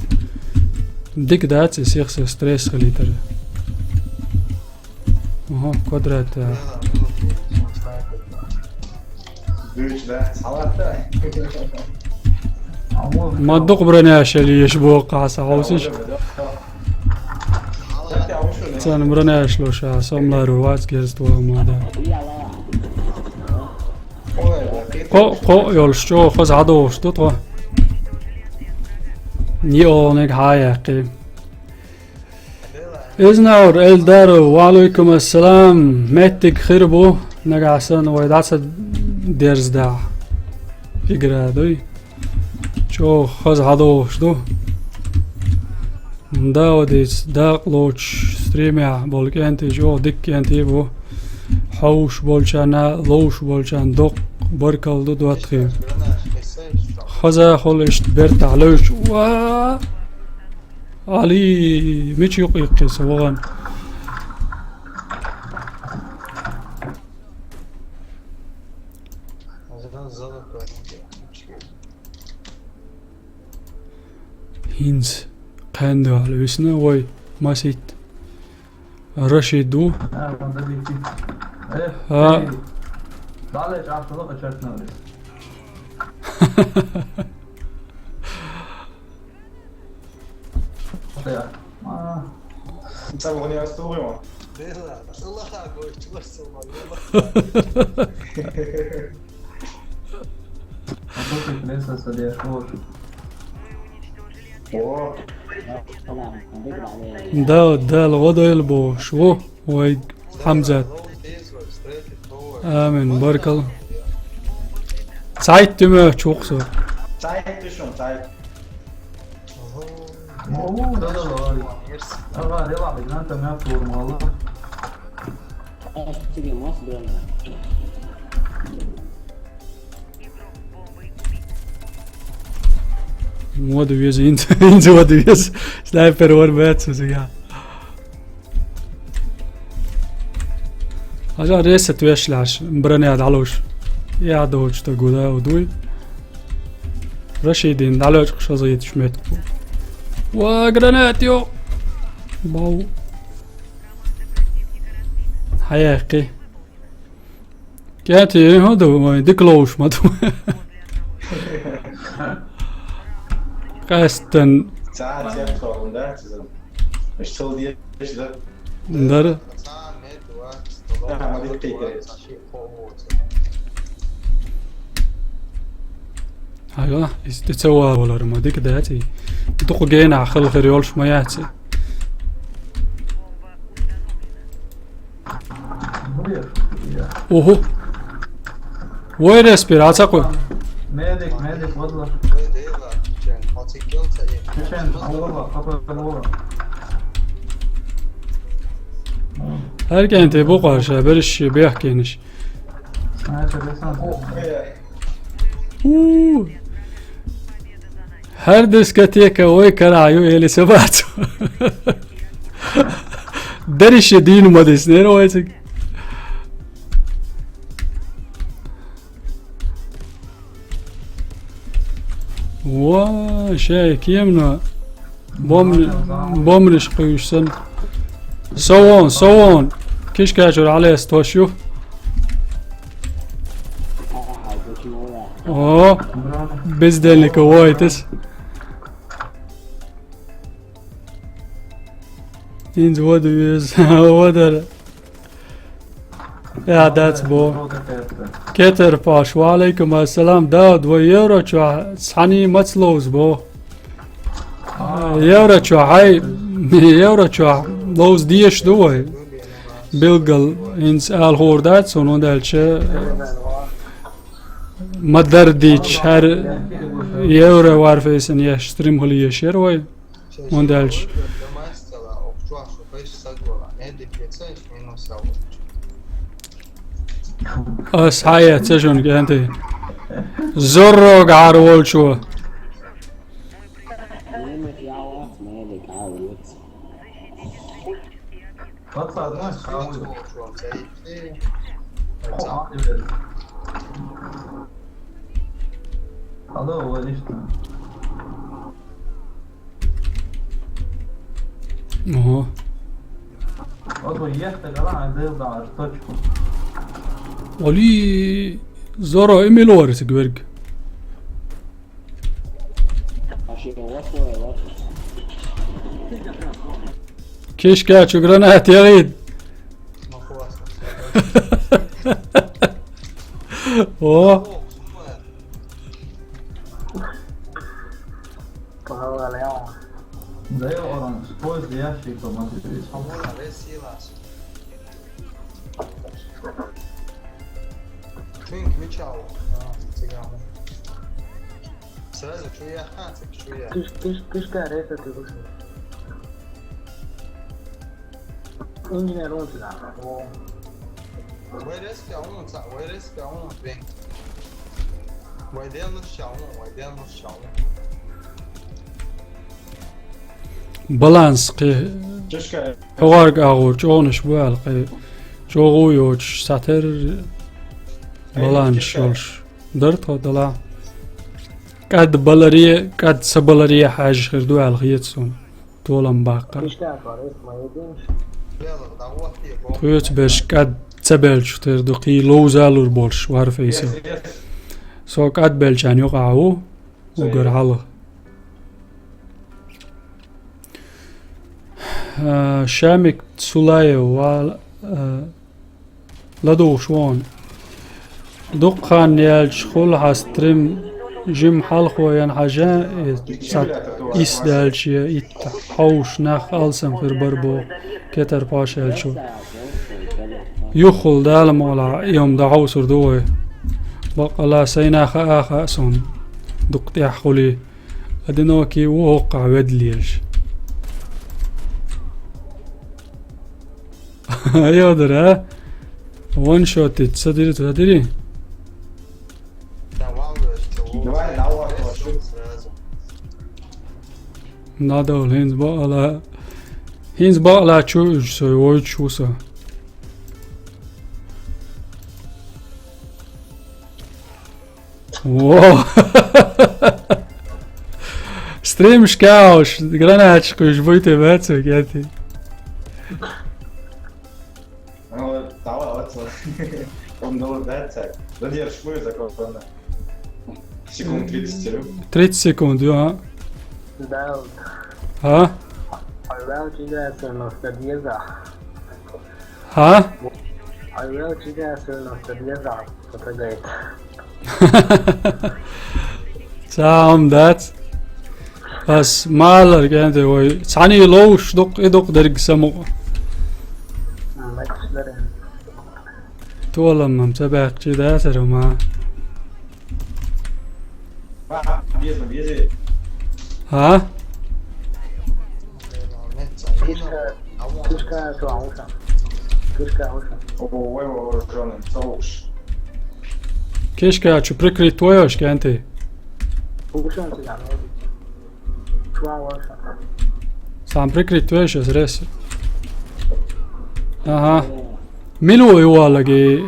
Дика дац и сих сан стресс хилийтар. Ага, квадрат, а. Ма дукха бронеш еш боху хьаса хьовсуш. Царна бронеш луш а, со-м ларо вац герз тхо ма да. Кхо, кхо йолуш чӀогӀа хаза хьадогӀуш ду тхо. Йиъолниг хьа а яьккхий. Изнаур Эльдаров, ва алейкум ассалам. Меттиг хир бу, нагахь санна вай дӀа ца дерзадахь. Игра дуй. ЧӀогӀа хаза хьадогӀуш ду. Даудица дакъа лоцуш стримехь болу кӀентий чӀогӀа дика кӀентий бу. Хьовш болчарна, ловш болчарна доккха баркалла ду доттагӀий. Хаза хуьлу иштта бертахь левча. Ва! Али, мича юкъа иккхи со вахана? ХӀинца кхаьнна дуьхьал висна вай маситта. Рашид ву. А, вон дан дийци. Э, А. Эй, бале чӀахь ца ло, а чатна вис. Ца вон я стугӀо. Дела, Аллаха гой, чула сама, Аллаха. А то ты, блин, со-, со-, деш, вот. О. Да, да, лгӀо дойла бохуш ву вай Хьамзат. Амин, баркалла. Цхьайтта моьттуш ву-кх со. Цхьайтта шу, цхьайтта. О, да, да, да. Ага, дела, гранта мя формала. Мода веза, инца, инца мода веза. Снайпер вар бац, я. Хьажа ресет веш лаш, броня дӀалуш. Я доч то гуда удуй. Рашидин дӀалочкъуш азгӀиташ метта. Ва, гранат, йо! Бау. Хьаяккхи. КӀентий, хӀун ду вайн, дика ловш ма ду. Къаьстан. Ца, ца, ца, да, ца, ца. Ишта деш, да? Дара. Ца, мед, ва, ца, ма дика кхийтира. Хьайга, иза тӀе ца валар ма дика дац и. Дукха генахь хала хир йолуш ма яц и. Уху. Вай респира, а ца кху? Медик, медик, вот. Чечен, алло, папа, алло. ХӀара кӀентий бу кхаьрша, берриш шен бехкенаш. У. ХӀара дискотека вай карахь ю, или ца бацу. Дариша дийна ма диснера вай цига. Ва, шай кемна. Бомб-, бомбанаш кхуьйсуш санна. Со вон, со вон. Кишкачура Ӏалес тош ю. О, бездельника войтас. Инза вода веза, водара. Я, дац бо. Кетер Паш, ва алейкум ассалам. Дауд, вай евро чохь цхьаний маца ловза бо? Евро чохь, хьай, евро чохь ловза дезаш ду вай. Билггал, хӀинца ала хуур дац, хӀунда аьлча ма-дарра дийцича, хӀара евро Warface-ан еш стрим хила езаш яра вай. ХӀунда аьлча ас хьаэца шуна кӀентий. Зорро гӀар волчо. Алло, Владимир. Ага. Вот вы ехали, а, дал дал точку. Али, Зорро, имилуарис гверг. Кешка чу гранат ягӀийта. О. Погнали, а. Да я оран, поезд ящик, то смотри. Чуинг мичал. А, циган. Сразу чуя, а, цик чуя. Киш, киш, кишка рейса ты вышел. Инженер он сюда. Вай резко он, ца-, вай резко он, блин. Вай дел нуш чалун, вай дел нуш чалун. Баланс кхи. Чешка. ХӀорг агӀор чӀогӀанаш бу аьлла кхи. ЧӀогӀа йоцуш, сатер баланс йолуш. Дар тхо дала. КӀад баларе, кӀад ца баларе хьаьжжа хир ду аьлла хета суна. Толам баккхар. Тхоьца берш кӀад ца белчух тера ду, кхий ловзалур болуш Warface-а. Со кӀад белчан юкъахь ву, угар хьалха. А, Шамик Сулаев, вала, а, ладугӀуш вон. Дукха хан яьлча хуьлу хьан стрим, жима хьалхо ян хьажа, и цхьа ис даьлча я итт хьовш нах алсам хир бара боху кетар пхьош аьлча. Юххул Дала мукъалахь, и хӀума дӀахьовсур ду вай. Баккъала сайна хаа а хаьа суна, дукха тӀехь хуьлий. Одинокий ву хӀокхахь ведда лелаш. Айо дара, а? Ваншот ит, ца дирит, ца дири? Давай, давай, давай. Надо, хӀинца бакъала. ХӀинца бакъала чу уьш со, войчу ву со. Во! Стримаш каьхьаш, гранаташ кхуьйш буй те бац вай, кӀентий? Ну, давай, вот, вот. Он долго дац. Задержку законно. Секунд тридцать, а? Тридцать секунд, ю, а? Да. А? А я у тебя, сынок, подъезда. Хьа? Айвел чиган севнов подъезда, фотогайт. Цхьа хӀума дац. Ас малар кӀентий вай. Цхьаьний ловш дукха, и дукха дерг самукъа. Толам-м ца баьккхичий дацара хӀума. А? Кишка, кишка, кишка, кишка. Кишка чу прикрыть вайош, кӀентий? Сам прикрыть вайош, ас рес. Ага. Мила ву и валлаги?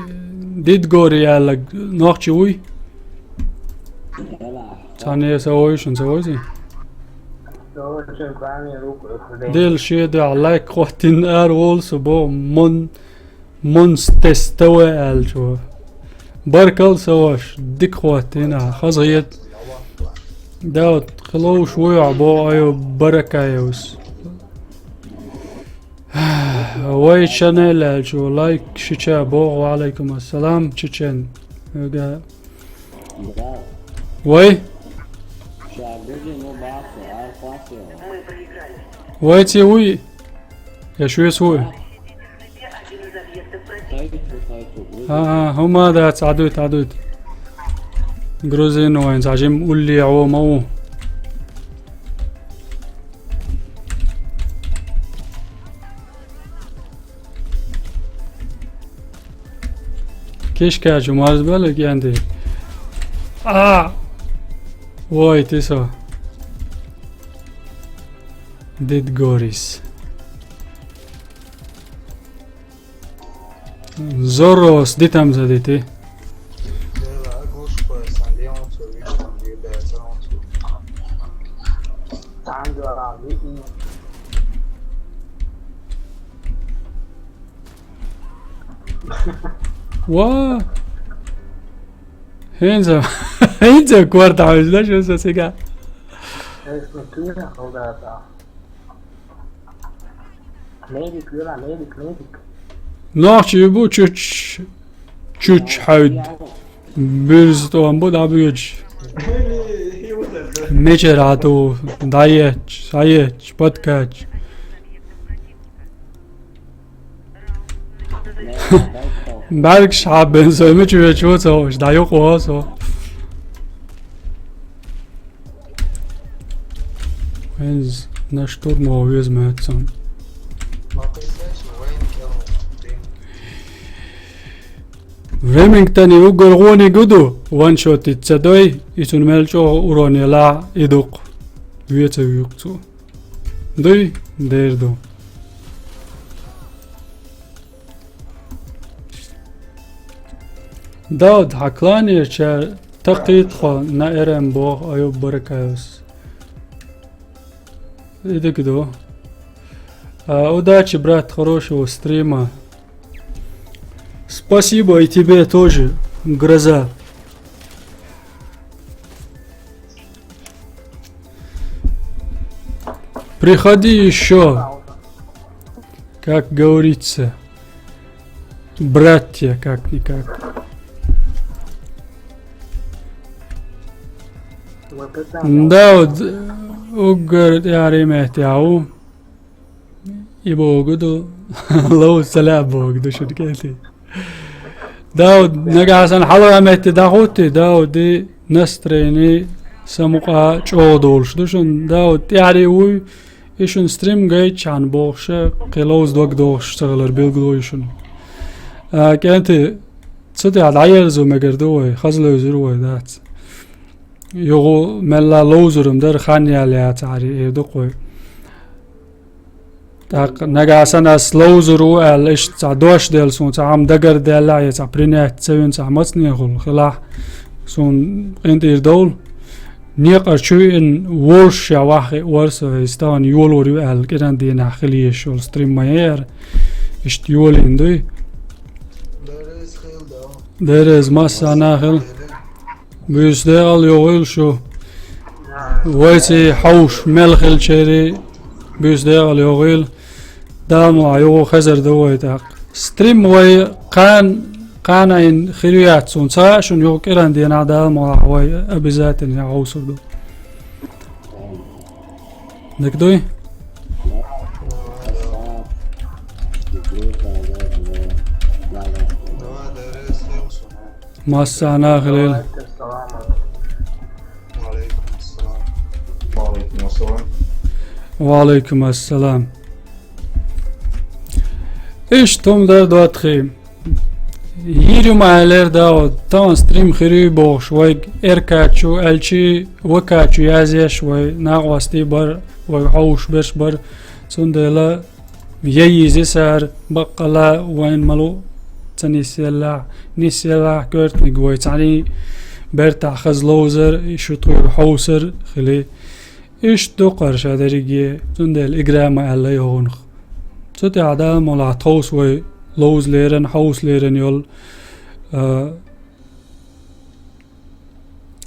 Дидгори яьллаг нохчи вуй? Цхьанне сан вовшан ца вовзий? Дела шен дуьхьа лайк хӀоттийна ара волу со боху, мон, монстес ТВ аьллачо. Баркалла, сан ваша, дика хӀоттийна ахь, хазахета. Да, вот, кхин ловш вуй ахь боху, айо, Баракаевс. Вай ченел аьллачо лайк шича боху, ва алайкум ассалам, чечен. Вай? Вай ца вуй? Я шуьца вуй? ХӀаа, хӀума дац, Ӏадуьйт, Ӏадуьйт. Грузин вайн, цхьа жим уллехь ву ма ву. Кишкачу марзбала кӀенди. А! Вой, ти со. Дид Горис. Зорос, дитам задити. Ва! ХӀинца, хӀинца корта хьуьжда шу со цига. Медик, вела, медик, медик. Нохчий бу чуч, чуч хьайд. Буьрза тӀом бу дӀабоьдуш. Мечера ту, дӀаетташ, схьаетташ, паткач. БӀаргаш хьаббен со, мича вечо ца хууш, дӀаюкъо со. Венз на штурмо веза моьтту сан. Ремингтоне уггар гӀони гу ду, ваншот ца дой, и цунна мел чӀогӀа урон елахь, и дукха. Ве ца вуьйкху цо. Дуй, дер ду. Дауд, хьан кланерчара такхийта тхо на эрам боху Аюб Баракаевс. И дика ду. А, удачи, брат, хорошего стрима. Спасибо и тебе тоже, Гроза. Приходи ещё, как говорится, братья как-никак. Да, вот, уггар тӀаьхьарий меттехь ву. И богу ду, ловза ца лаьа богу ду шуьга кӀентий. Дауд, нагахь санна хьалха метте дӀахӀуттий, Дауди настроени самукъа чӀогӀа долуш ду шуна. Дауд, тӀаьхьарий вуй, и шуна стрим гайтчхьана бохуша, кхин ловза дог дохуш ца хилар билгало ю шуна. А, кӀентий, цу тӀехь дӀаерзо мегар ду вай, хаза левзира вай, дац. Юха мелла ловзурам дара, хан ял яцахьарий, эр ду-кх вай. ТӀаккха нагахь санна ас ловзур ву аьлла, иштта цхьа дош делла суна, цхьа хӀума дагардаьлла а, я цхьа принять ца вина, цхьа мацанехула хилахь, суна къинтӀера довла. Некъара чу виъна волуш ша ваххе вара со, и стагана йолор ю аьлла, кӀиран дийнахь хила езаш йолу стрим ма яра. Иштта йолийна дуй. Дерриза массарна а хила. Буьйса декъал йогӀийла шу. Вайций хьовш мел хилчерий буьйса декъал йогӀийла. Дала мукъ лахь, юха хезар ду вай тӀаккха. Стрим вай кхана, кхана айн хир ю яц суна ца хаьа шуна, юха кӀиран дийнахь Дала мукъ лахь вай обязательно хьовсур ду. Дика дуй? Массарна а хилийла. Ва алейкум ассалам. Иштта хӀума дара, ДоттагӀий. Йийр ю ма аьллера, Дауд, тахана стрим хир ю бохуш, вайга эркачу, аьлчи, вакачу язъеш, вай накъостий бара, вай хьовш берш бара. Цундела я йийзе сара, баккъала вайн малу ца нисъеллахь, нисъеллахь коьртаниг вай цхьаьний бертахь хаза ловзар, и шу тхоьга хьовсар хили. Иштта ду-кх хӀара ша дерриге, цундела игра ма аьлла йогӀунах. Цу тӀехь Дала мукъ лахь тховса вай ловза леран, хьовса леран йолу, а,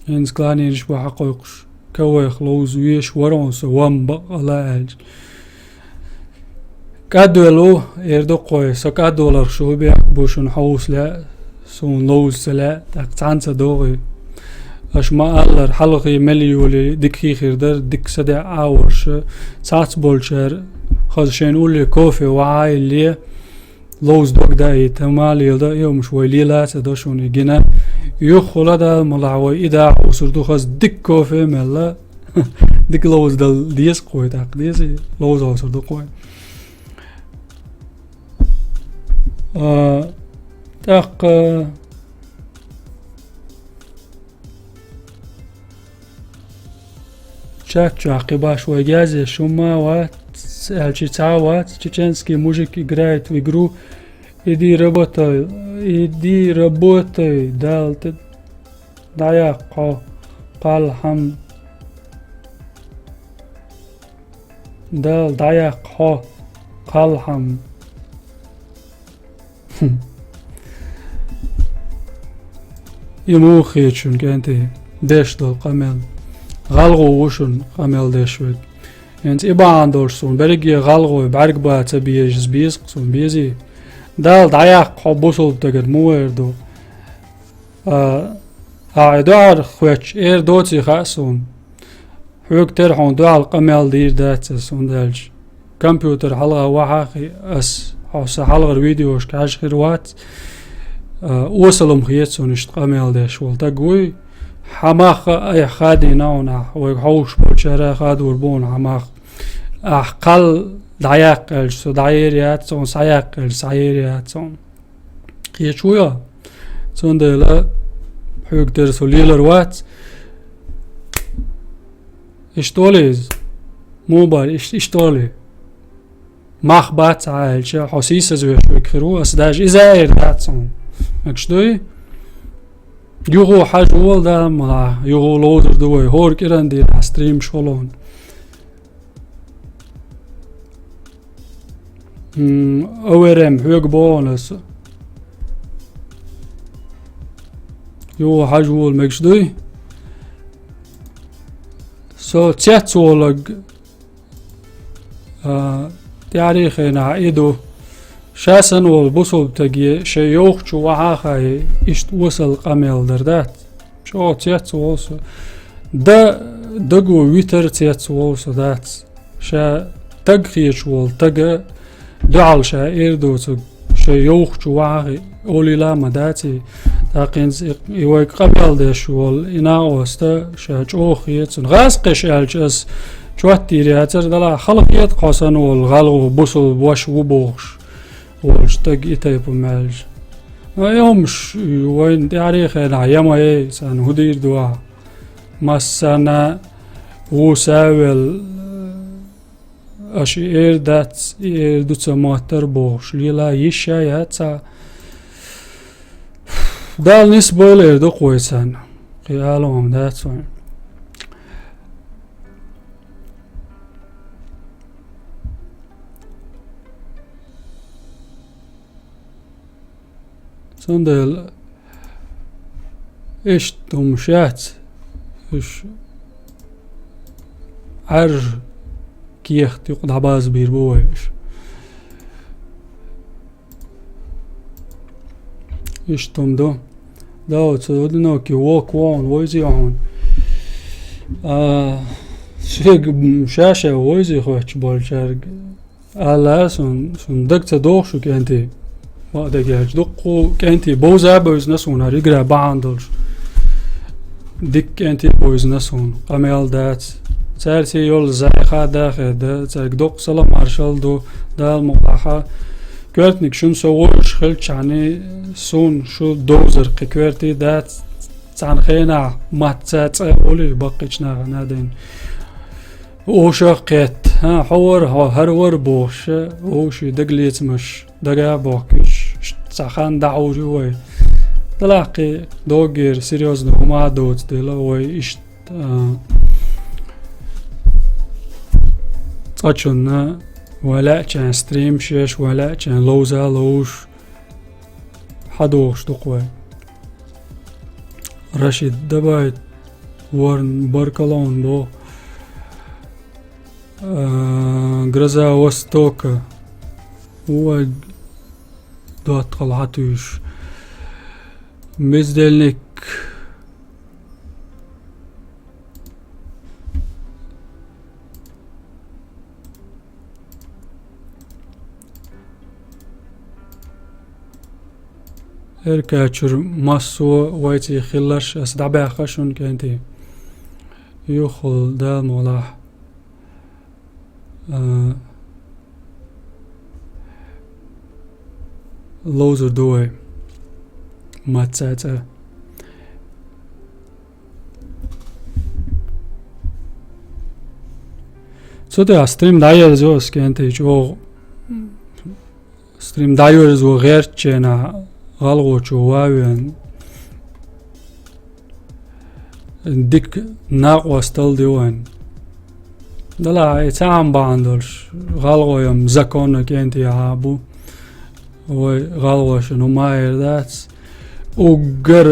хӀинца кланераш бу хьакхойкхуш, ка вайх ловза веш вара хьуна со, вам баккъала аьлча. КӀадвелла ву, эр ду-кх вай, со кӀадваларх шу хӀун бехк бу шуна хьовса лаьа, суна ловза ца лаьа, тӀаккха цхьаьна ца догӀий. Аша ма-аллара, хьалхе мел йоле дика хи хир дара, дика садаӀа а волуш, цхьацца болчара хаза шайна улле кофе ваьлле, ловза дог даийта ма леладо, и хӀумаш вай лела а ца до шуна гина. Юххе а Дала мукъ лахь вай и дӀа а хьовсур ду, хаза дика кофе а мелла, дика ловза дала деза-кх вай тӀаккха, дезий, ловза хьовсур ду-кх вай. А, тӀаккха чат чохь кхин баш вайга язъеш хӀумма а вац, аьлча цхьа а вац. Чеченский мужик играет в игру. Иди работай, иди работай, Дала тӀе дӀаяккха хьо, кхалхьам. Дала дӀаяккха хьо, кхалхьам. Хм. И муха хета шуна, кӀентий, деш долу къамел? ГӀалгӀа ву шуна къамел деш верг. ХӀинца и бахьана долуш суна берриге гӀалгӀай бӀаьрг бан ца безаш беза-кх суна, безий? Дала дӀаяккха хьо, бусалба стагана муха эр ду? А, ахьа и дуьхьал хоьттуш эр доций хаьа суна. Хьоьга тера хьуна дуьхьал къамел дийр дац аса, хӀунда аьлча компьютер хьалха вахьа а хи, ас хьо сан хьалхара видеошка хьаьжна хир вац. А, осал-м хета суна иштта къамел деш волу стаг вуй. Хьан мах а айхьа хадийна хьуна ахь, вайга хьовсуш болчара а хадор бу хьуна хьан мах. Ахь кхал дӀаяккха аьлча, со дӀаер яц хьуна, схьаяккха аьлча, схьаер яц хьуна. Кхеташ вуй хьо? Цундела хьоьга тера со лелар вац. Иштта олий иза? Муха бара, иш-, иштта олий? Мах бац хьан аьлча, хьо сийсазвеш верг хир ву, аса даже иза а эр дац хьуна. Мегаш дуй? Юха хьажа вола, Дала мукъ лахь, юха ловзур ду вай, хӀора кӀиран дийнахь стримаш хуьлу хьуна. М, О В Р М, хьоьга боху аса. Юха хьажа вола, мегаш дуй? Со цецволург, а, тӀаьхьарчу хенахь и ду. Ша санна волу бусалба стаге шайн йовхачу вахьа а хаий, иштта осал къамел дар дац. Чо цецволу со. Да, даго витар цецволу со дац. Ша стаг хеташ волу стага дуьхьал ша эр доцург шайн йовхачу вахьа а хи, олийла а ма даций. ТӀаккха хӀинца и, и вайга къамел деш волу и накъост ша чӀогӀа хета цунна. ГӀазкхаша аьлча ас чот дийр яцара, делахь хала хета-кх хьо санна волу гӀалгӀа бусалба ваша ву бохуш волчу стага и тайпа мел. Но и хӀумаш вайна тӀаьхьарчу хенахь ян ма яй, царна хӀун дийр ду ахь? Массарна а вуса а велла, аша и эр дац, и эр ду ца моттара бохуш, лела йиш а яц хьан. Дала нисбойла эр ду-кх вай царна. Кхин ала хӀума дац вайн. Цундела иштта хӀумаш яц, уьш Ӏаьржа кехат юкъа дӀабазбийр бу вай уьш. Иштта хӀума ду. Да, оцу одинокий волк вон войзи хьуна. А, шега, м, ша-ша войзи хоьттуш болчаьрга. Ала, сун, сун даг ца догӀу шу, кӀентий. Ма даг яьлча, дуккха кӀентий бовза а бевзина суна хӀара игра бахьана долуш. Дика кӀентий бевзина суна, къамел дац. Цаьрца йолу зайха а дахе да, цаьрга доккха салам маршалла ду, Дала мукъ лахь. Коьртаниг шуна со вовшах хилчахьана, суна шу довзар кхин коьртий дац, цхьана хенахь мацца цӀа а олий баккхийчу нахана а дайна. Вовшах кхетта, хьан, хьо вара, хьо хӀара вара бохуш, вовшийн дагалецамаш дага а бохкуьйтуш, цхьа хан дӀахьур ю вай. Делахь кхин доггера серьёзно хӀума а доцу дела, вай иштта, а, цкъачунна вайн лаьачарна стримаш еш, вайн лаьачарна ловза а ловзуш, хьадогӀуш ду-кх вай. Рашид, давай, Ворон, баркалла хьуна боху. А, Гроза Востока. Вай доттагӀалла хьатуьйсуш. Бездельник. Эркачур массо вайци хилларш ас дӀабаьхка шун кӀентий. Юххул Дала молахь. А, ловзур ду вай. Маца цӀа. Цу тӀехь стрим дӀаерзо ас кӀентий чӀогӀа. Стрим дӀаерзо гӀертачу хенахь гӀалгӀочо ван вен дика накъосталла ди вайн. Делахь и цхьаъ бахьана долуш гӀалгӀойн законна кӀентий а бу. Вай гӀалгӀошна хӀума а эр дац. Уггар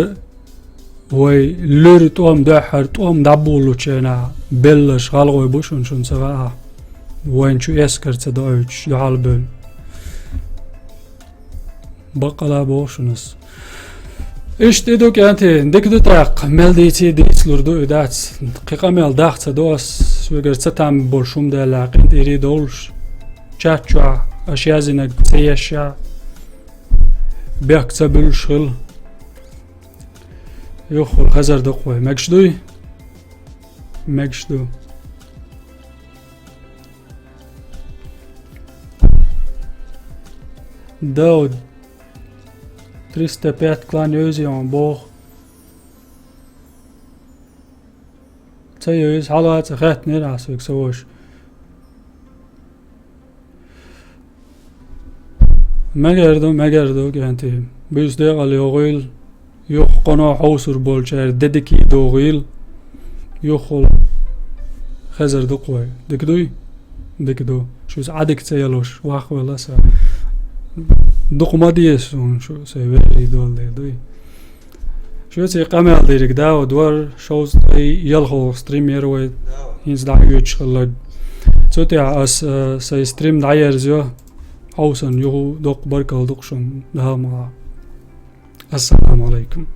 вай луьра тӀом дуьххьара тӀом дӀабуллучу хенахь белларш гӀалгӀой бу шуна, шуна ца хаьа. Вайн чу эскар ца доуьйтуш дуьхьал бевлла. Баккъала боху шуна ас. Иштта и ду кӀентий, дика ду тӀаккха, мел дийций дийцалур ду и дац. Кхин къамел дах ца до ас, соьгара ца там болуш хӀума даьлла, кӀентий ри долуш. Чат чохь аша яздинарг ца еш а, бехк ца буьллуш хила. Юххул хазар ду-кх вай. Мегаш дуй? Мегаш ду. Дауд, триста пять клан йовзий хьуна боху. Ца йовза, хьала а ца хаьттинера ахь соьга, сан ваша. Мегар ду, мегар ду, кӀентий. Буьйса декъала йогӀийла, юха кхано хьовсур болчара де дикий догӀийла, юххул хезар ду-кх вай. Дика дуй? Дика ду. Шуьца Ӏадика ца ялош, вахвелла сан. Дукха ма деза суна шу, сайн вежарий долу дела дуй. Шуьца и къамел дерг Дауд вара, шовзткъе ялхолгӀа стрим яра вай, хӀинца дӀахьоьжуш хилларг. Цу тӀехь ас, а, сайн стрим дӀаерзайо, хьовсанна юха доккха баркалла ду-кх шуна, Дала мукъ лахь. Ассаламу алайкум.